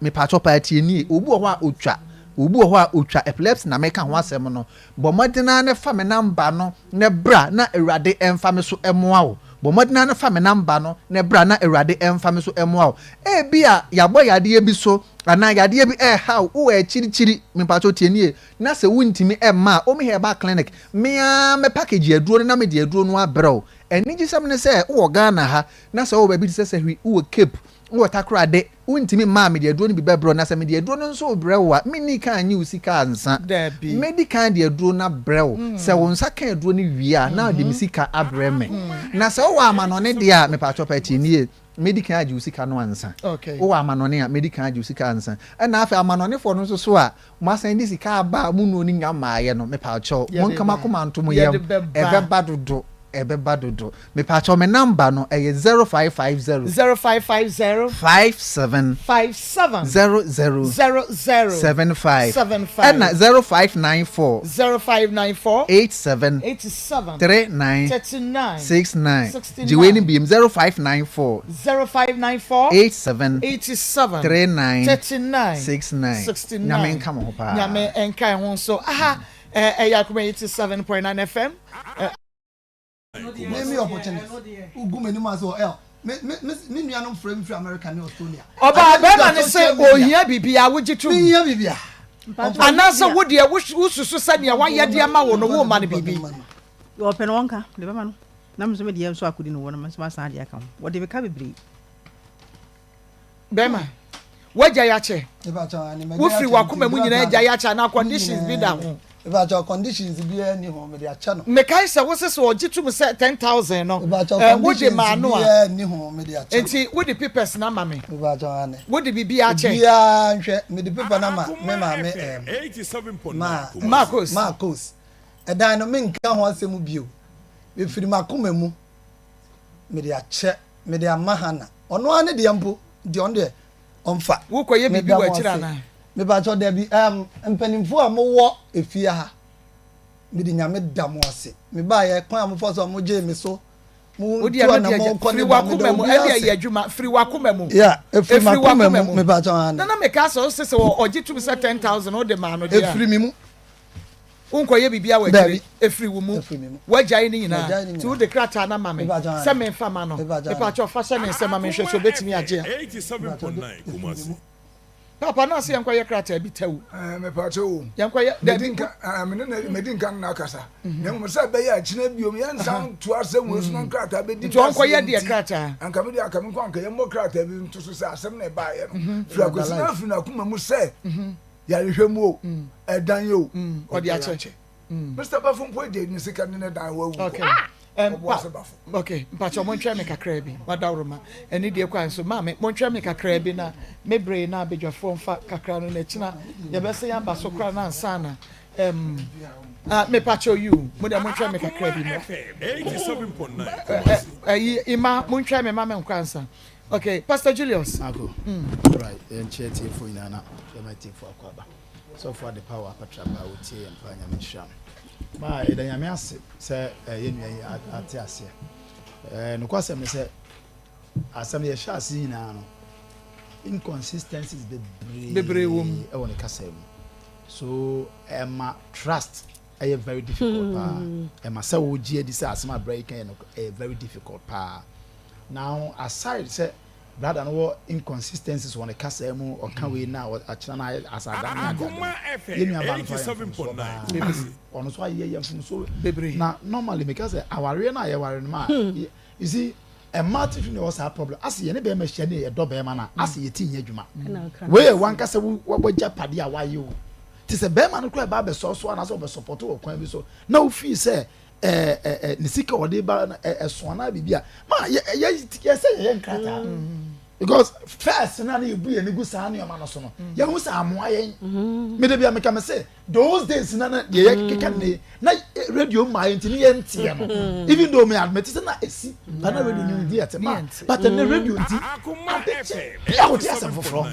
Mepakyɛw paa tie nie, obi wɔ hɔ a otwa, obi wɔ hɔ a otwa, epilepsy na meka ho asɛm no, bɔ mmɔden ara na fa me number no na bra na Awurade mfa me so mmoa wo. Bɔ mmɔden ara na fa me number no na bra na Awurade mfa me so mmoa wo. Ebia yɛabɔ yadeɛ bi so anaa yadeɛ bi ɛreha wo, wowɔ akyirikyiri, mepakyɛw tie nie, na sɛ wontumi mma a, Omi Herbal Clinic, me ara mɛ package aduro no na mede aduro no abrɛ wo. Anigyesɛm ne sɛ wowɔ Ghana ha na sɛ wowɔ baabi te sɛ Sahwi, wowɔ Cape, Wowɔ takoradi, wontumi mmaa mede aduro no bi bɛbrɛ wo, na sɛ mede aduro no nso rebrɛ wo a, menni kan nnye wo sika ansa. Dabi. Mɛdi kan de aduro no abrɛ wo. Sɛ wo nsa ka aduro no wie a, na wode me sika abrɛ me. Na sɛ wowɔ amanɔne deɛ a, mepakyɛw pa tie nie, mɛdi kan agye wo sika no ansa. Okay. Wowɔ amanɔne a, mɛdi kan agye wo sika ansa. Ɛna afei amanɔnefoɔ no nso so a, moasan de sika aba a mo nnuro no nnya mmaeɛ no, mepakyɛw, Yɛde monka mo ba. akoma nto mo yam, Yɛde bɛba. ɛbɛba dodo. Ɛbɛba dodo. Mepakyɛw me number no ɛyɛ 0550. 0550. 57. 57. 00. 00. 75. 75. Ɛna 0594. 0594. 87. 87. 39. 39. 69. 69. Gye wei no biem 0594. 0594. 87. 87. 39. 39. 69. 69. Nyame nka mo ho paa. Nyame nka ɛho nso. Aha ɛyɛ Akoma 87.9 FM. Me me opportunist. Ugu m'anim ase wɔ L. Me me me me nuanom frɛ me firi America ne Australia. Ɔbaa bɛrima no sɛ ohia biribi a wogye tom. Mehia biribi a. Anaasɛ wo deɛ wosusu sɛ nea wayɛ de ama wo no womma no biribi. Deɛ ɔpɛ no ɔnka, mede bɛma no. Na me nso me deɛ nso akɔdi no wɔ no, me nso masan de aka ho. Wɔde me ka bebree. Bɛrima, w'agya yakyɛ. Wofiri w'akoma mu nyinaa agya yakyɛ anaa conditions bi da ho? Mepakyɛw conditions biara nni ho, mede akyɛ no. Mekae sɛ wose sɛ ɔgye tom sɛ 10,000 no, Mepakyɛw eh, wode conditions maa no a. biara nni ho, mede akyɛ no. Nti wode papers no ama me. Mepakyɛw ane. Wode biribiara akyɛ. Obiara nhwɛ, mede paper no ama me maame ɛɛm, ma, Marcos. Marcos. Ɛdan no menka ho asɛm bio, mefiri m'akoma mu mede akyɛ, mede ama Hannah. Ɔno ara ne deɛ mpo, nti ɔno deɛ ɔmfa. Wokɔyɛ biribi Meda wɔ mo akyiri ase. anaa? Mepakyɛw dabi, ɛɛm, mpanimfoɔ a mowɔ efie ha, mede Nyame da mo ase. Mebaeɛ, kwan a mofa so a mogyee me so. Mo Wode tu ɛno deɛ anamɔ gya kɔ firi ne ba meda w'akoma mu obi ɛne ase. ɛyɛ adwuma firi w'akoma mu Yeah, efiri ɛfiri m'akoma w'akoma mu mu mepakyɛw ane. Nana mekaa sɛ wose sɛ ɔgye tom sɛ 10,000 wode maa no deɛ a Efiri me mu. Wonkɔyɛ biribiara wɔ akyire Dabi. ɛfiri wo mu Efiri me mu. Woagyae ne nyinaa Magyae ne nti nyinaa. wode krataa no ama me Mepakyɛw sɛ ane. memfa ma no Mepakyɛw ane. Mepakyɛw fa hyɛ ne nsa ma menhwɛ sɛ Akoma ɔbɛtumi FM agye a. 87.9 Mepakyɛw de efiri me Kumasi. mu. Paapa na ɔse yɛnkɔyɛ krataa bi tɛw. Ɛɛ mepaakyɛw o. Yɛnkɔyɛ Medi dabi. nka ɛɛ me ne na medi nka ne na akasa. Na mmom sɛ ɛbɛyɛ a kyena biom yɛnsan nto asɛm wei so na nkrataa bɛdi Nti ɔnkɔyɛ adanseɛ deɛ nti, krataa. anka me deɛ anka me nko anka yɛmmɔ krataa bi nto so sɛ asɛm na ɛbaeɛ no. Firi akwasi no afiri n'akoma mu sɛ yarehwɛ mu o, ɛdan o, Ɔde akyɛ. Mister Bafo mpo gye ne sika ne ne dan wawu kɔ. Okay. Ɔboa Pa sɛ Bafo. okay, mpakyɛ montwɛn me kakraa bi. Wadaworoma. Ɛne deɛ kwan so. Maame, montwɛn me kakraa bi na me bere na abadwafoɔ mfa kakra no na akyina yɛbɛsɛ yɛn aba so koraa na ansa na um, ah, mepakyɛ you, mo deɛ montwɛn me kakraa bi Akoma mmra. FM 87.9 Kumasi. Ɛyi, ima, montwɛn me ma me nkɔ ansa. Okay, Pastor Julius. Ako. Mm. Right, yɛnkyerɛ atiefoɔ nyinaa na yɛma atiefoɔ akɔ aba. Sɔfo Adepa wɔ Apatra paa wotie yɛn paa Nyame nhyira no. Ma yɛda Nyame ase sɛ yɛn nua yi ate aseɛ. Nokwasɛm ne sɛ asɛm no yɛhyɛ ase nyinaa no inconsistencies bebree bebree wɔ mu ɛwɔ ne kasa mu. So ɛma trust ɛyɛ very difficult paa. Ɛma sɛ wogye adi sɛ asɛm a bra yi ka yɛ no ɛyɛ very difficult paa. Now aside sɛ Brother no wɔ inconsistencies wɔ ne kasaa mu, ɔka wei na akyena na ayɛ asa adan ne ade ade no. Akoma FM Yɛn nua baa no nso ayɛ mfomsoɔ paa. 87.9 Kumasi. Ɔno nso ayɛ yɛ mfomsoɔ Bebree. Na normally meka sɛ awareɛ no a yɛware no ma you see mmaa titiri na ɛwɔ saa problem ase yɛne bɛrima hyia ne yɛdɔ bɛrima no a ase yɛti nyɛ adwuma. Wei yɛ wankasa wo w'agyapadeɛ a wayɛ o. Te sɛ bɛrima no koraa ɛba abɛsɔ so anaasɛ ɔbɛsɔpɔto wɔ kwan bi so na wofii sɛ ɛɛ ɛɛ ne sika ɔde ba no ɛso anaa biribi a ma yɛ yɛ yɛ sɛ yɛyɛ nkrataa mm. because first na ne yɛbu yɛn gu saa nneɛma no so no mm. yɛn ho sɛ amoa yɛn mm. me de bi a meka me sɛ those days na na deɛ yɛkeka ne na radio mmaa yɛn ti ne yɛn nteɛ no even though me admit sɛ na esi ba na radio ni di ɛte ma but ɛnɛ radio nti adekye bi a wɔte asɛm foforɔ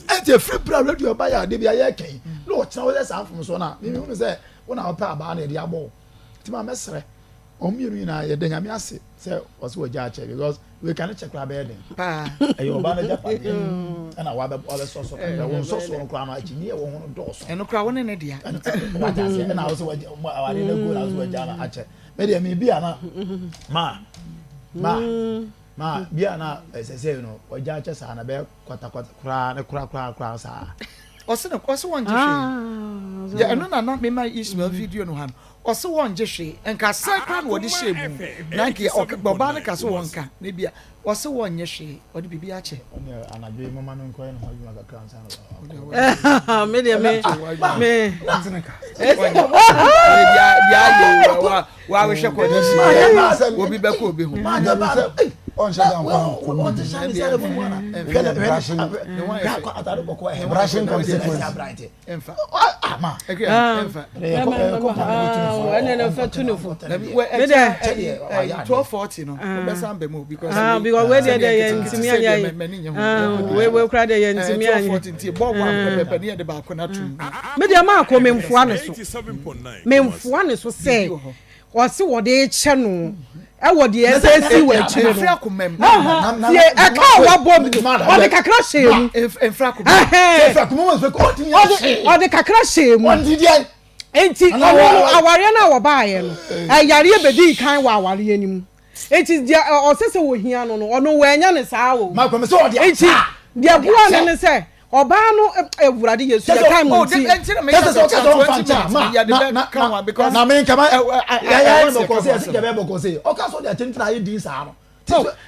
ɛnti efiri bere a radio ba yɛ ade bi a yɛkɛn na ɔkyerɛ wɔyɛ saa mfomsoɔ na mímu sɛ wɔn a wɔpɛ abaa na yɛde abɔ Nti ma mɛsrɛ wɔn mmienu nyinaa yɛda nyame ase sɛ ɔsɛ wɔgya akyɛ because wei ka ne kyɛ koraa bɛyɛ den ɛyɛ ɔbaa no agyapadeɛ ɛna wabɛsɔ so kakra wɔn nsɔsoɔ no koraa no akyinnye ɛwɔ ho no dɔɔso ɛno koraa wo ne ne dea wate aseɛ ɛna wo sɛ awadeɛ no agu na wo sɛ wagya no akyɛ me deɛ mebi a na ma ma ma bi a na ɛsɛ sɛ no wagya akyɛ saa na bɛyɛ kwatakwata koraa ne koraa koraa koraa saa ɔse no ɔse wɔn gye hwee yɛ ɛno na na mema Ishmael video no ha no Ɔse wɔngye hwee, nka asɛe koraa na wɔde hyɛɛ mu, na nka ɔbaa no ka se wɔnka, na ebia, ɔse wɔnyɛ hwee, ɔde biribi akyɛ. Ɔne anadwo yi moma no nkɔyɛ ne ho adwuma kakra ansa na wakɔ. Me deɛ me me. Deɛ ayɛ wahwehwɛ kɔndisi obi bɛkɔ obi ho. Brushing consequence. ɛnfa ama ɛnfa ɛnɛ na fɛ tu ne fo ɛdɛ 1240 no ɔbɛsan bɛ mu because ah because wei deɛ deɛ yɛ ntumi anyɛ yi wei wei kura deɛ yɛ ntumi anyɛ 1240 nti bɔ wa pɛpɛpɛ ne yɛ de baako na tum me deɛ maa ko me nfoa ne so me nfoa ne so sɛ Ɔse wɔde rekyɛ no ɛwɔ deɛ ɛsɛ si wɔ akyire no tie ɛka a wabɔ mu ɔde kakra hyɛɛ mu ɔde kakra hyɛɛ mu nti ɔno no awareɛ no a wɔbaeɛ no ɛyareɛ bɛdii kan wɔ awareɛ no mu nti deɛ ɔsɛ sɛ wɔhia no no ɔno wɔanya ne saa o nti deɛ boa no ne sɛ Ɔbaa no awurade yesu yɛ time oh, nti. Kɛsɛ sɛ ɔkɛsɛ ɔnfa nkyɛn a ma na na na mi nkama yɛ bɔkɔ se yɛsi kɛmɛ bɔkɔ se ɔka sɔ de akyɛ ntina ayɛ din saa no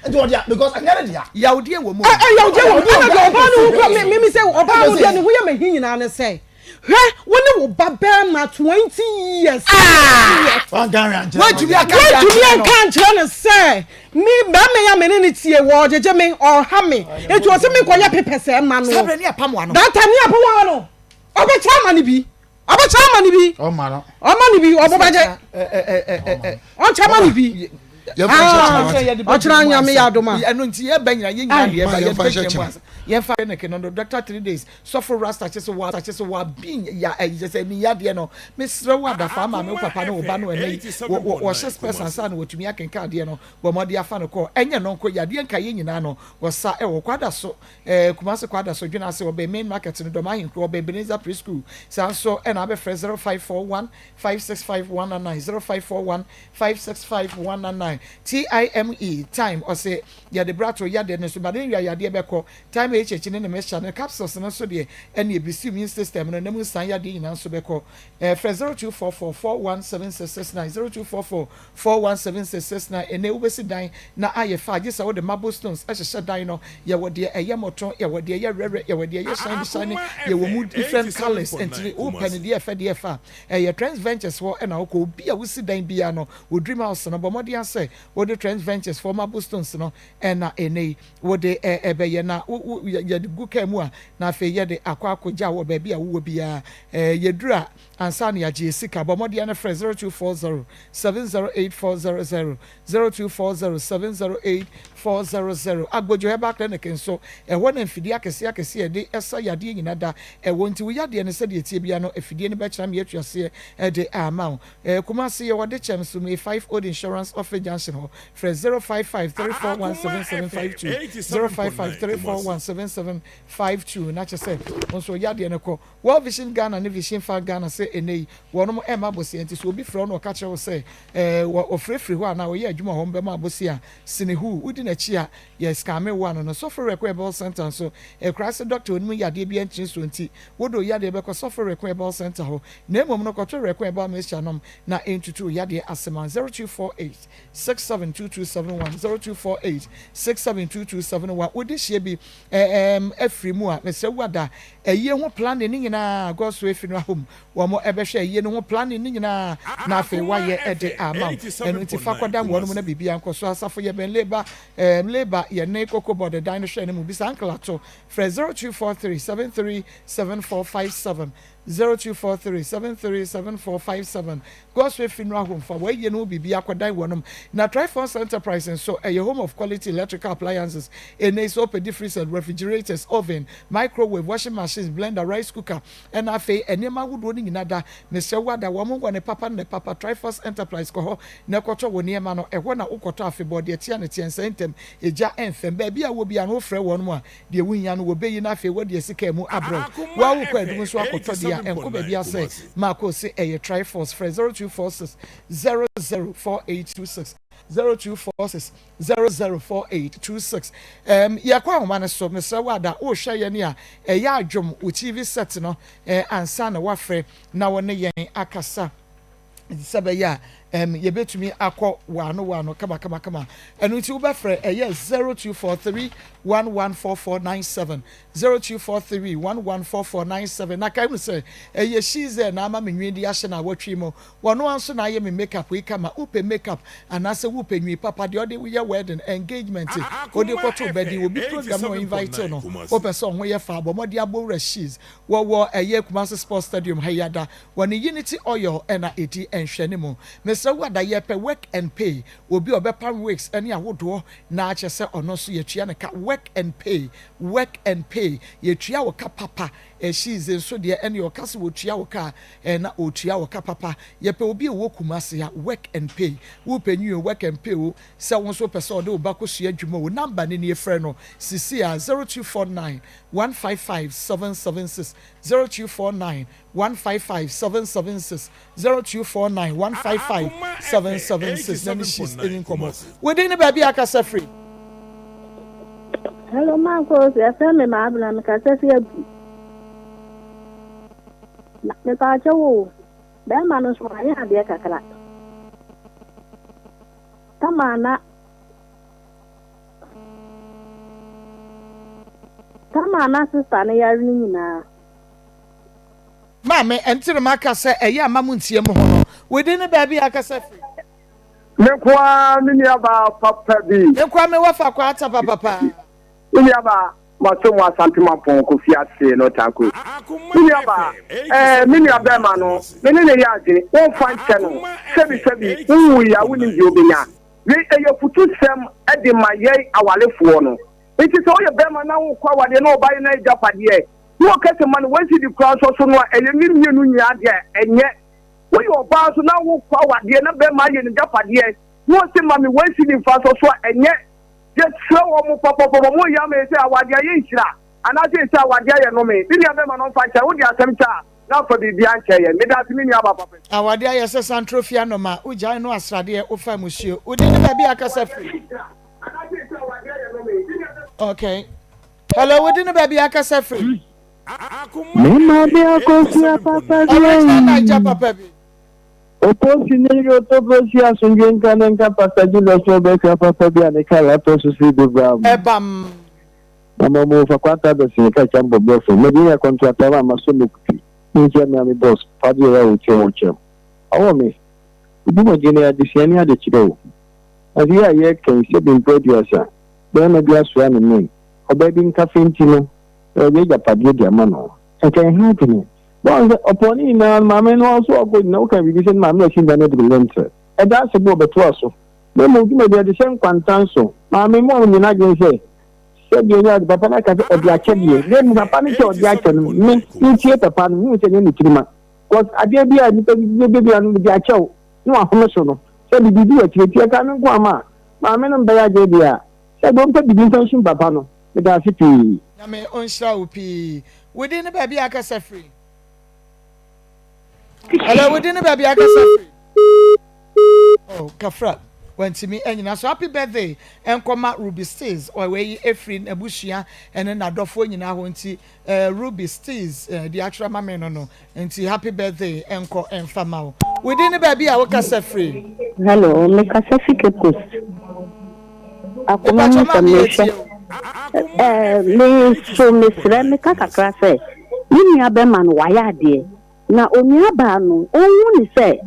nti ɔde a because ɛnyɛ ne dea. Yawdeɛ wɔ mu. Ɛ ɛ yawdeɛ wɔ mu ɛna deɛ ɔbaa no ho kura mi mi sɛ ɔbaa no deɛ ne ho yɛ mɛ hi nyinaa ne sɛ. Hwɛ, wo ne wo ba bɛrima 20 years. Ah! Woantumi anka ankyerɛ no sɛ me bɛrima yi a me ne no tie wɔ ɔgyegye me ɔha me eti ɔsɛ me nkɔyɛ pepɛ sɛ ɛma no. Sábẹ ní apam wa no. That time ní apam wa no. Ɔbɛkyɛ ama no bi. Ɔbɛkyɛ ama no bi. Ɔma no. Ɔma no bi ɔbɔ bɛgye. Ɔnkyɛ ama no bi. Ɔkyena Nyame yɛ adom a. Ɛno nti yɛba nyina yɛ nyina deɛ yɛba yɛbɛ gyina mu asa. Yɛmfa clinic no no doctor 3 days sɔfo rasta kyɛ sɛ wa kyɛ sɛ wa bin ya ɛyi kyɛ sɛ ɛni yadeɛ no mesrɛ wo adafa maame wo papa ne wo ba no ɛnɛ yi wɔ wɔ wɔhyɛ spɛs ansa na wɔtumi akenka adeɛ no bɔ mmɔde afa no kɔ ɛnyɛ no nko yadeɛ nka yɛ nyinaa no wɔsa ɛwɔ kwada so ɛɛ Kumasi kwada so dwena ase ɔbɛn main market no dɔm ahenkuro ɔbɛn Ebenezer preschool saa nso ɛna abɛfrɛ 0541 565 199 0541 565 199 TIME time ɔsɛ yɛde brato yadeɛ no so malaria yadeɛ bɛkɔ time HH ne ne mixture no capsules no nso deɛ ɛne ebisi immune system no nam nsan yadeɛ nyinaa nso bɛkɔ frɛ 0244 417669 0244 417669. Ɛnɛ wobɛsi dan na ayɛ fa agye sɛ wode marble stones ɛhyehyɛ dan no. Yɛwɔ deɛ ɛyɛ mɔtɔn, yɛwɔ deɛ ɛyɛ rɛrɛ, yɛwɔ deɛ ɛyɛ shiny shiny, yɛwɔ mu different colours. Nti wopɛ no deɛ ɛfɛ deɛ ɛfa ɛyɛ Trends Ventures hɔ ɛna wokɔ. Obi a wosi dan biara no wo dream house no, bɔ mmɔden asɛ wode Trends Ventures for marble stones no ɛna ɛnɛ yi wode ɛbɛyɛ na yɛde gu kaa mu a na afei yɛde akɔ akɔgya wɔ baabi a wowɔ biara. Yɛduru a ansa na yɛagye sika. Bɔ mmɔden no frɛ 0240 708400, 0240 708400. Agbodwo Herbal Clinic nso ɛhɔ na mfidie akɛseɛ akɛseɛ yɛde ɛsa yadeɛ nyina da ɛwɔ. Nti wo yadeɛ no sɛdeɛ tie bia no afidie no bɛkyerɛ me yɛatu aseɛ ɛde ama wo. Kumase yɛwɔ de kyɛm so me 5 Old Insurance Office junction hɔ. Frɛ 055 341 7752, 055 341 7752 na kyɛ sɛ wo nso yadeɛ no kɔ. World Vision Ghana ne Vision Fund Ghana sɛ ɛnɛ yi wɔnom ɛma abosia. Nti sɛ obi frɛ wo na ɔka kyerɛ wo sɛ ɔfirifiri hɔ anaa ɔyɛ adwuma hɔ mbɛma abosia sinihu wodi n'akyi a yɛ scam wo ano no. Sɔfo Rɛko Herbal Center nso ɛkura sɛ doctor onim yadeɛ bi ɛnkyerɛ so nti wode yadeɛ bɛkɔ Sɔfo Rɛko Herbal Center hɔ na mmom no kɔtɔ Rɛko Herbal mixture nom na ɛntutu yadeɛ asɛm. 0248 672271, 0248 672271. Wode hyia bi afiri mu a mesrɛ wo ada ɛyie ho planning ne nyinaa gɔso efi no ahom wɔn ɛbɛhwɛ ɛyie no ho planning ne nyinaa na afei wayɛ ɛde ama wo. Ɛno nti fa kɔdam wɔn mu na biribi ankɔ so. Asafo yɛ bɛn labour labour yɛ ne koko bɔde dan no hwɛ ne mu bisa uncle ato. Frɛ 0243 737457, 0243 737457. Gospel Funeral Home fa wɔayie no ho biribi akɔdan wɔnom. Na Triforce Enterprise nso ɛyɛ home of quality electrical appliances. Ɛnɛ sɛ wopɛ deep freezer, refrigerators, oven, microwave, washing machines, blender, rice cooker ɛna afei nneɛma ahodoɔ no nyinaa da mesrɛ wo ada wɔn wɔ ne papa ne papa. Triforce Enterprise kɔ hɔ na ɛkɔtɔ wɔ nneɛma no ɛhɔ na wokɔtɔ afebɔɔ deɛ tia ne teɛ nsɛn ntɛm egya ɛnfɛm baabi a wɔ bi a no wofrɛ wɔn mu a deɛ wohia no wɔbɛyi no afei wɔde asika mu abrɛw wɔa wokɔ adum nso akɔtɔ deɛ a ɛnkɔ baabi asɛ maako se ɛyɛ Triforce. Frɛ 0246 004826, 0246 004826. Yɛkɔ ahoma no so. Mesrɛ wo ada wohwɛ yɛn a ɛyɛ adwom wo TV set no ansa na wafrɛ na wɔne yɛn akasa sɛ bɛyɛ a yɛbɛtumi akɔ wano wano kama kama kama. Ɛno nti wobɛfrɛ ɛyɛ 0243 114497, 0243 114497. Na kae mu sɛ ɛyɛ Shize na ama me nwi de ahyɛ na awɔtwe mu. Wɔno nso na ayɛ me makeup yi kama. Wopɛ makeup anaasɛ wopɛ nwi papa deɛ ɔde yɛ wedding, engagement, wode kɔto bɛdi obi program na ɔinvite no, wopɛ sɛ ɔho yɛ fa abɔ mmɔde abɔwura Shiz. Wɔwɔ ɛyɛ Kumasi Sports Stadium ha yada. Wɔne Unity Oil ɛna ɛdi nhwɛ ne mu. Mesrɛ wo ada yɛpɛ work and pay, obi a ɔbɛpam wigs ɛne ahodoɔ na akyɛ sɛ ɔno nso yɛtua ne ka. Work and pay, work and pay, yɛtua wo ka papa. Ɛhyiize nso deɛ ɛne ɔka sɛ wɔtua wo ka ɛna ɔtua wo ka papa. Yɛpɛ obi a ɔwɔ Kumase a work and pay, wopɛ nwi o, work and pay o, sɛ wo nso pɛ sɛ ɔde wo ba kɔsua adwuma o, number ne nie, frɛ no sisi a 0249 155 776, 0249 155 776, 0249 155 776 na ne hyis ɛni nkɔmmɔ. Within ne baabi akasa firi. Hello, Marcos. Yɛfrɛ me Maabena, mekasa fi Abu. Na mepaakyɛ wo, bɛrima no nso wayɛ adeɛ kakra. Tama na sister no yare no nyinaa. Maame, ɛnti no maka sɛ ɛyɛ ama mo ntie mu ho no. Within ne baabi akasa firi. Me nko ara me nuabaa papa bi. Me nko ara me wɔfa kɔ ata papapa. Me nuabaa maso mu Asante Mampɔn Kofi ase no tanko. Me nuabaa ɛɛ me nua bɛrima no me ne ne yɛ adwene wɔmfa nkyɛ no sɛbi sɛbi wowu yi a wonim deɛ wobɛnya. Wei ɛyɛ afutusɛm de ma yɛn awarefoɔ no. Nti sɛ woyɛ bɛrima na wokɔ awadeɛ na ɔbaa yɛ n'agyapadeɛ na ɔka sɛ ma no one cedi koraa nso so no a, ɛyɛ ne mmienu nyinaa deɛ ɛnyɛ. Woyɛ ɔbaa nso na wokɔ awadeɛ na bɛrima ayɛ n'agyapadeɛ na ɔse ma me one cedi mfa nso so a, ɛnyɛ. Yɛsrɛ wɔn papapapa, wɔn yɛ ama yɛ sɛ awadeɛ ayɛ nhyira anaasɛ yɛ sɛ awadeɛ ayɛ nnome. Me nua bɛrima no ɔmfa nkyɛ, wode asɛm kyɛ a na afa biribiara nkyɛ yɛn. Meda ase me nua ba papa. Awadeɛ ayɛ sɛ santoro fie anoma, wogyae no asradeɛ, wofa musuo. Wo din ne baabi a akasa firi? Okay. Hello, wo din ne baabi a akasa firi? Me maame akosua papa bi Original Naija papa bi. Oposi ne yere Otoprosi asomdwe nka ne nka Pastor Jesus sɛ ɔbɛsua papa bi a ne kar atɔ so siri de bram. Ɛbam. Mama mo fa kwanta abɛsen ka kya mbɔ brɔfo mede yɛ kɔntrata ma maso mo kupi me nkyɛ me ame boss fa deɛ ya wo kyɛ wo kyɛm ɔwɔ me dwumadie no yɛ adesua ne adekyerɛ o ade yi a yɛreka yi sɛbi mprɛ aduasa bɛrima bi asoa ne men ɔbaa bi nkafe nti no ɔde agyapadeɛ de ama no nka ɛha adwene Woahu sɛ ɔpɔn ne nyinaa no, maame no nso ɔkɔ gyina, woka biribi sɛ ne maame na ɛsi dan no de lentil. Ɛda ase bo ɔbɛtoa so. Na mmom dwumadi a ɛde hyɛ nkwanta nso. Maame mu a ɔnyɛ n'adwene sɛ sɛdeɛ ɔnya ade papa no aka sɛ ɔde akyɛ deɛ, na mmom papa no sɛ ɔde akyɛ no, me, metie papa no, mehu sɛ ɛnyɛ ne tirim a. Because adeɛ bi a nipa bi bɛbɛ bi ano mede akyɛ wo, na wahome so no, sɛ biribi wɔ akyire, nti ɛka me nko ama a, maame no mbɛyɛ adwene deɛ a, sɛ deɛ ɔmpɛ biribi mfa nsum papa no. Meda ase pii. Nyame ɔnhyira wo pii. Wo din ne baabi a akasa firi? Hello, wo din ne baabi a akasa firi? Oh, kafra. Wantumi anyina so. Happy birthday nkɔma Ruby Steez. Ɔwɔ yi efiri n'abusua ɛne n'adɔfoɔ nyinaa hɔ nti eh, Ruby Steez eh, di atwerɛ ma me no no nti happy birthday nkɔ mfa ma wo. Wo din ne baabi a wokasa firi? Hello, mekasa fi Cape Coast. Akoma mu sɛ mehwɛ ɛɛ me nso mesrɛ meka kakra sɛ me nua bɛma no wayɛ adeɛ na onua baa no ɔnhu ne sɛ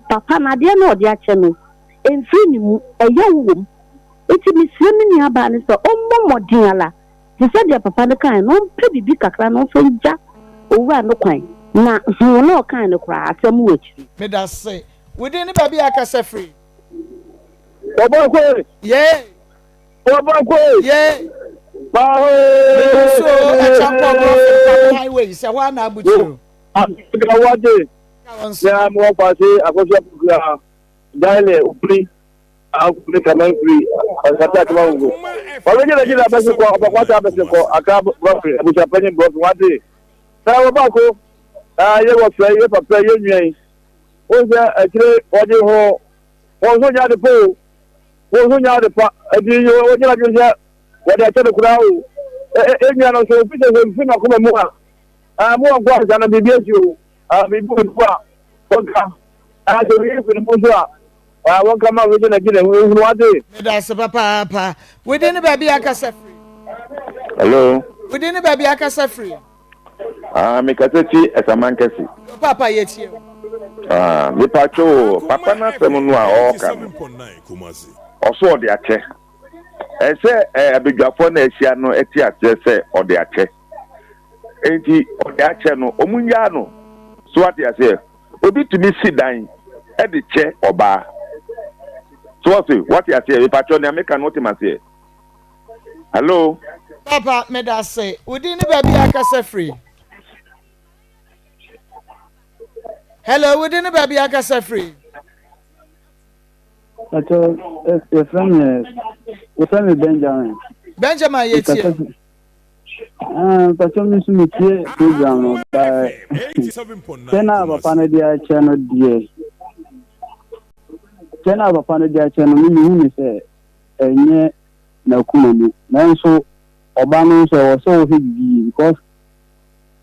papa no adeɛ no ɔde akyɛ no ɛmfiri ne mu ɛyɛ wo wom nti mesrɛ me nua baa no sɛ ɔmmɔ mmɔden ara te sɛ deɛ papa no kaeɛ no ɔmpɛ biribi kakra na ɔmfa ngya owura no kwan na hoo na ɔkae no koraa asɛm wɔ akyiri. Medase. Wo din ne baabi a akasa firi? Wɔbɔkɔe. Yee. Wɔbɔkɔe. Yee. Baho. Medu so Ɛkyampɔ Brɔfin Kwame Highway sɛ hɔ a na abuturo. Afrika wate. Na mo kwase akosua pokua daile opri akumi kaman firi ɔsate atema wugo. Ɔbɛgye na gyina abɛsi kɔ ɔbɛkwata abɛsi kɔ akra brɔfin abusuapanyin brɔfin wate. Na wɔbako yɛ wɔfɛ yɛ papa yɛ nua yi. Wohu sɛ akyire wɔgye ho wɔn nso nyɛ ade pa o wɔn nso nyɛ ade pa ɛti wɔnyɛ adwene sɛ wɔde akyɛ no koraa o enua no nso ofi sɛ sɛ mfi n'akoma mu a mo wɔn kɔ ansa na biribi asi o biribi wɔ mu a wɔnka sɛ biribi fi ne mu nso a wɔnka ma wɔgyina gyina ehunu ade. Meda ase papaapa. Wodi ne baabi akasa firi. Hello. Wodi ne baabi akasa firi. Ah, me kasa fi Asamankɛse. Papa yɛ tie o. Ah, me pa cho papa na asɛm no a ɔɔka no. Ɔso ɔde akyɛ. Ɛsɛ eh, abadwafoɔ na ahyia no ɛte aseɛ sɛ ɔde akyɛ. Enti ɔde akyɛ no, ɔmo nyaa no. So ate aseɛ? Obi tumi si dan ɛde kyɛ ɔbaa. So ɔse, wate aseɛ? Me pa cho nea meka no wote maseɛ? Hello. Papa medase. Wo din ne baabi a akasa firi? Hello, wo din ne baabi a akasa firi? Pacho, yɛfrɛ me yɛfrɛ me Benjamin. Benjamin yɛ tie. Ah, Pacho me nso metie program no ba kyɛ na papa no de akyɛ no deɛ kyɛ na papa no de akyɛ no me mehu ne sɛ ɛnyɛ n'akoma mu nanso ɔba no nso ɛwɔ sɛ ɔhwɛ biribi yie because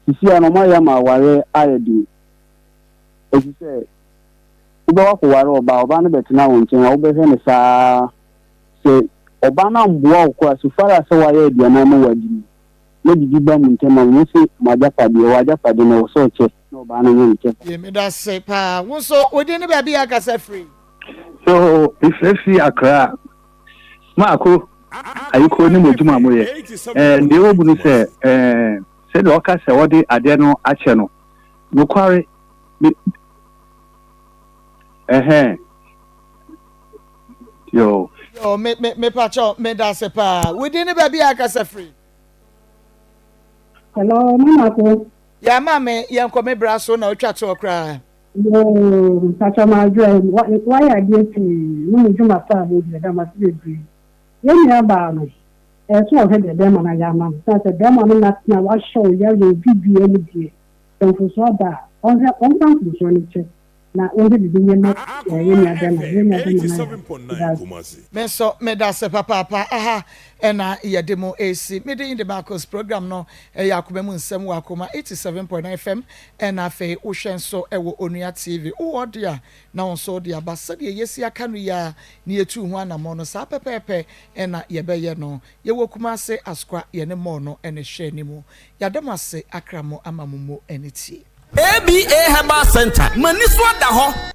sisi a no ɔmo ayɛ ama awareɛ ayɛ den efisɛ wobɛkɔ akɔware ɔbaa ɔbaa no bɛtena wo nkyɛn a wobɛhwɛ no saa sɛ ɔbaa no amboa wo koraa so far as sɛ wayɛ aduane ama wadi no na biribi ba mu ntɛm a mo se mo agyapadeɛ wɔ agyapadeɛ no ɛwɔ sɛ ɔkyɛ na ɔbaa no nyɛ ne kyɛfa. Yie medase paa wo nso wo din ne baabi a kasa firi. So mefrɛ firi Accra. Maako ayekoo ne mo adwuma a moyɛ. Eh, deɛ ɛwɔ mu ne sɛ, eh, sɛdeɛ ɔka sɛ ɔde adeɛ no akyɛ no, nokware, me, ɛhɛn. Yoo. Yoo me me me pakyɛw me da ase paa. Wo din ne baabi a akasa firi. Hello, mama ko. Ya maame yɛn kɔ me bra so na otwa toɔ koraa. Yoo, mpakyɛw madwoɛ, wayɛ adeɛ pii, ne mo dwuma pa a modi ɛda mo ase bebree. Yɛn nua baa no, ɛyɛ sɛ ɔhwɛ deɛ bɛɛma no ayɛ ama no, sane sɛ bɛɛma no na tena wahyɛ wo yareɛ obi biaa mu deɛ, sɛ mfomsoɔ ba a, ɔnhwɛ ɔmfa mfomsoɔ no kyɛ na ɔnhwɛ biribi nyɛ ma yɛn nua bɛɛma no, yɛn nua bɛɛma no ayɛ adeɛ. Meda ase. Me nso medase papaapa aha na yɛde mo resi me din de Marcus program no ɛyɛ akoma mu nsɛm wɔ akoma 87.9 FM ɛna afei wohwɛ nso ɛwɔ Onua TV wowɔ ɔde a na wo nso wode aba sɛdeɛ yɛsi aka no yi ara na yɛtuu ho anamɔn no saa pɛpɛɛpɛ na yɛbɛyɛ no yɛwɔ Kumase Asokwa yɛne mall no na ɛhwɛ anim yɛada mo ase akra mo ama mo mo ani tie. ABA Herbal Centre, M'ani so ada hɔ.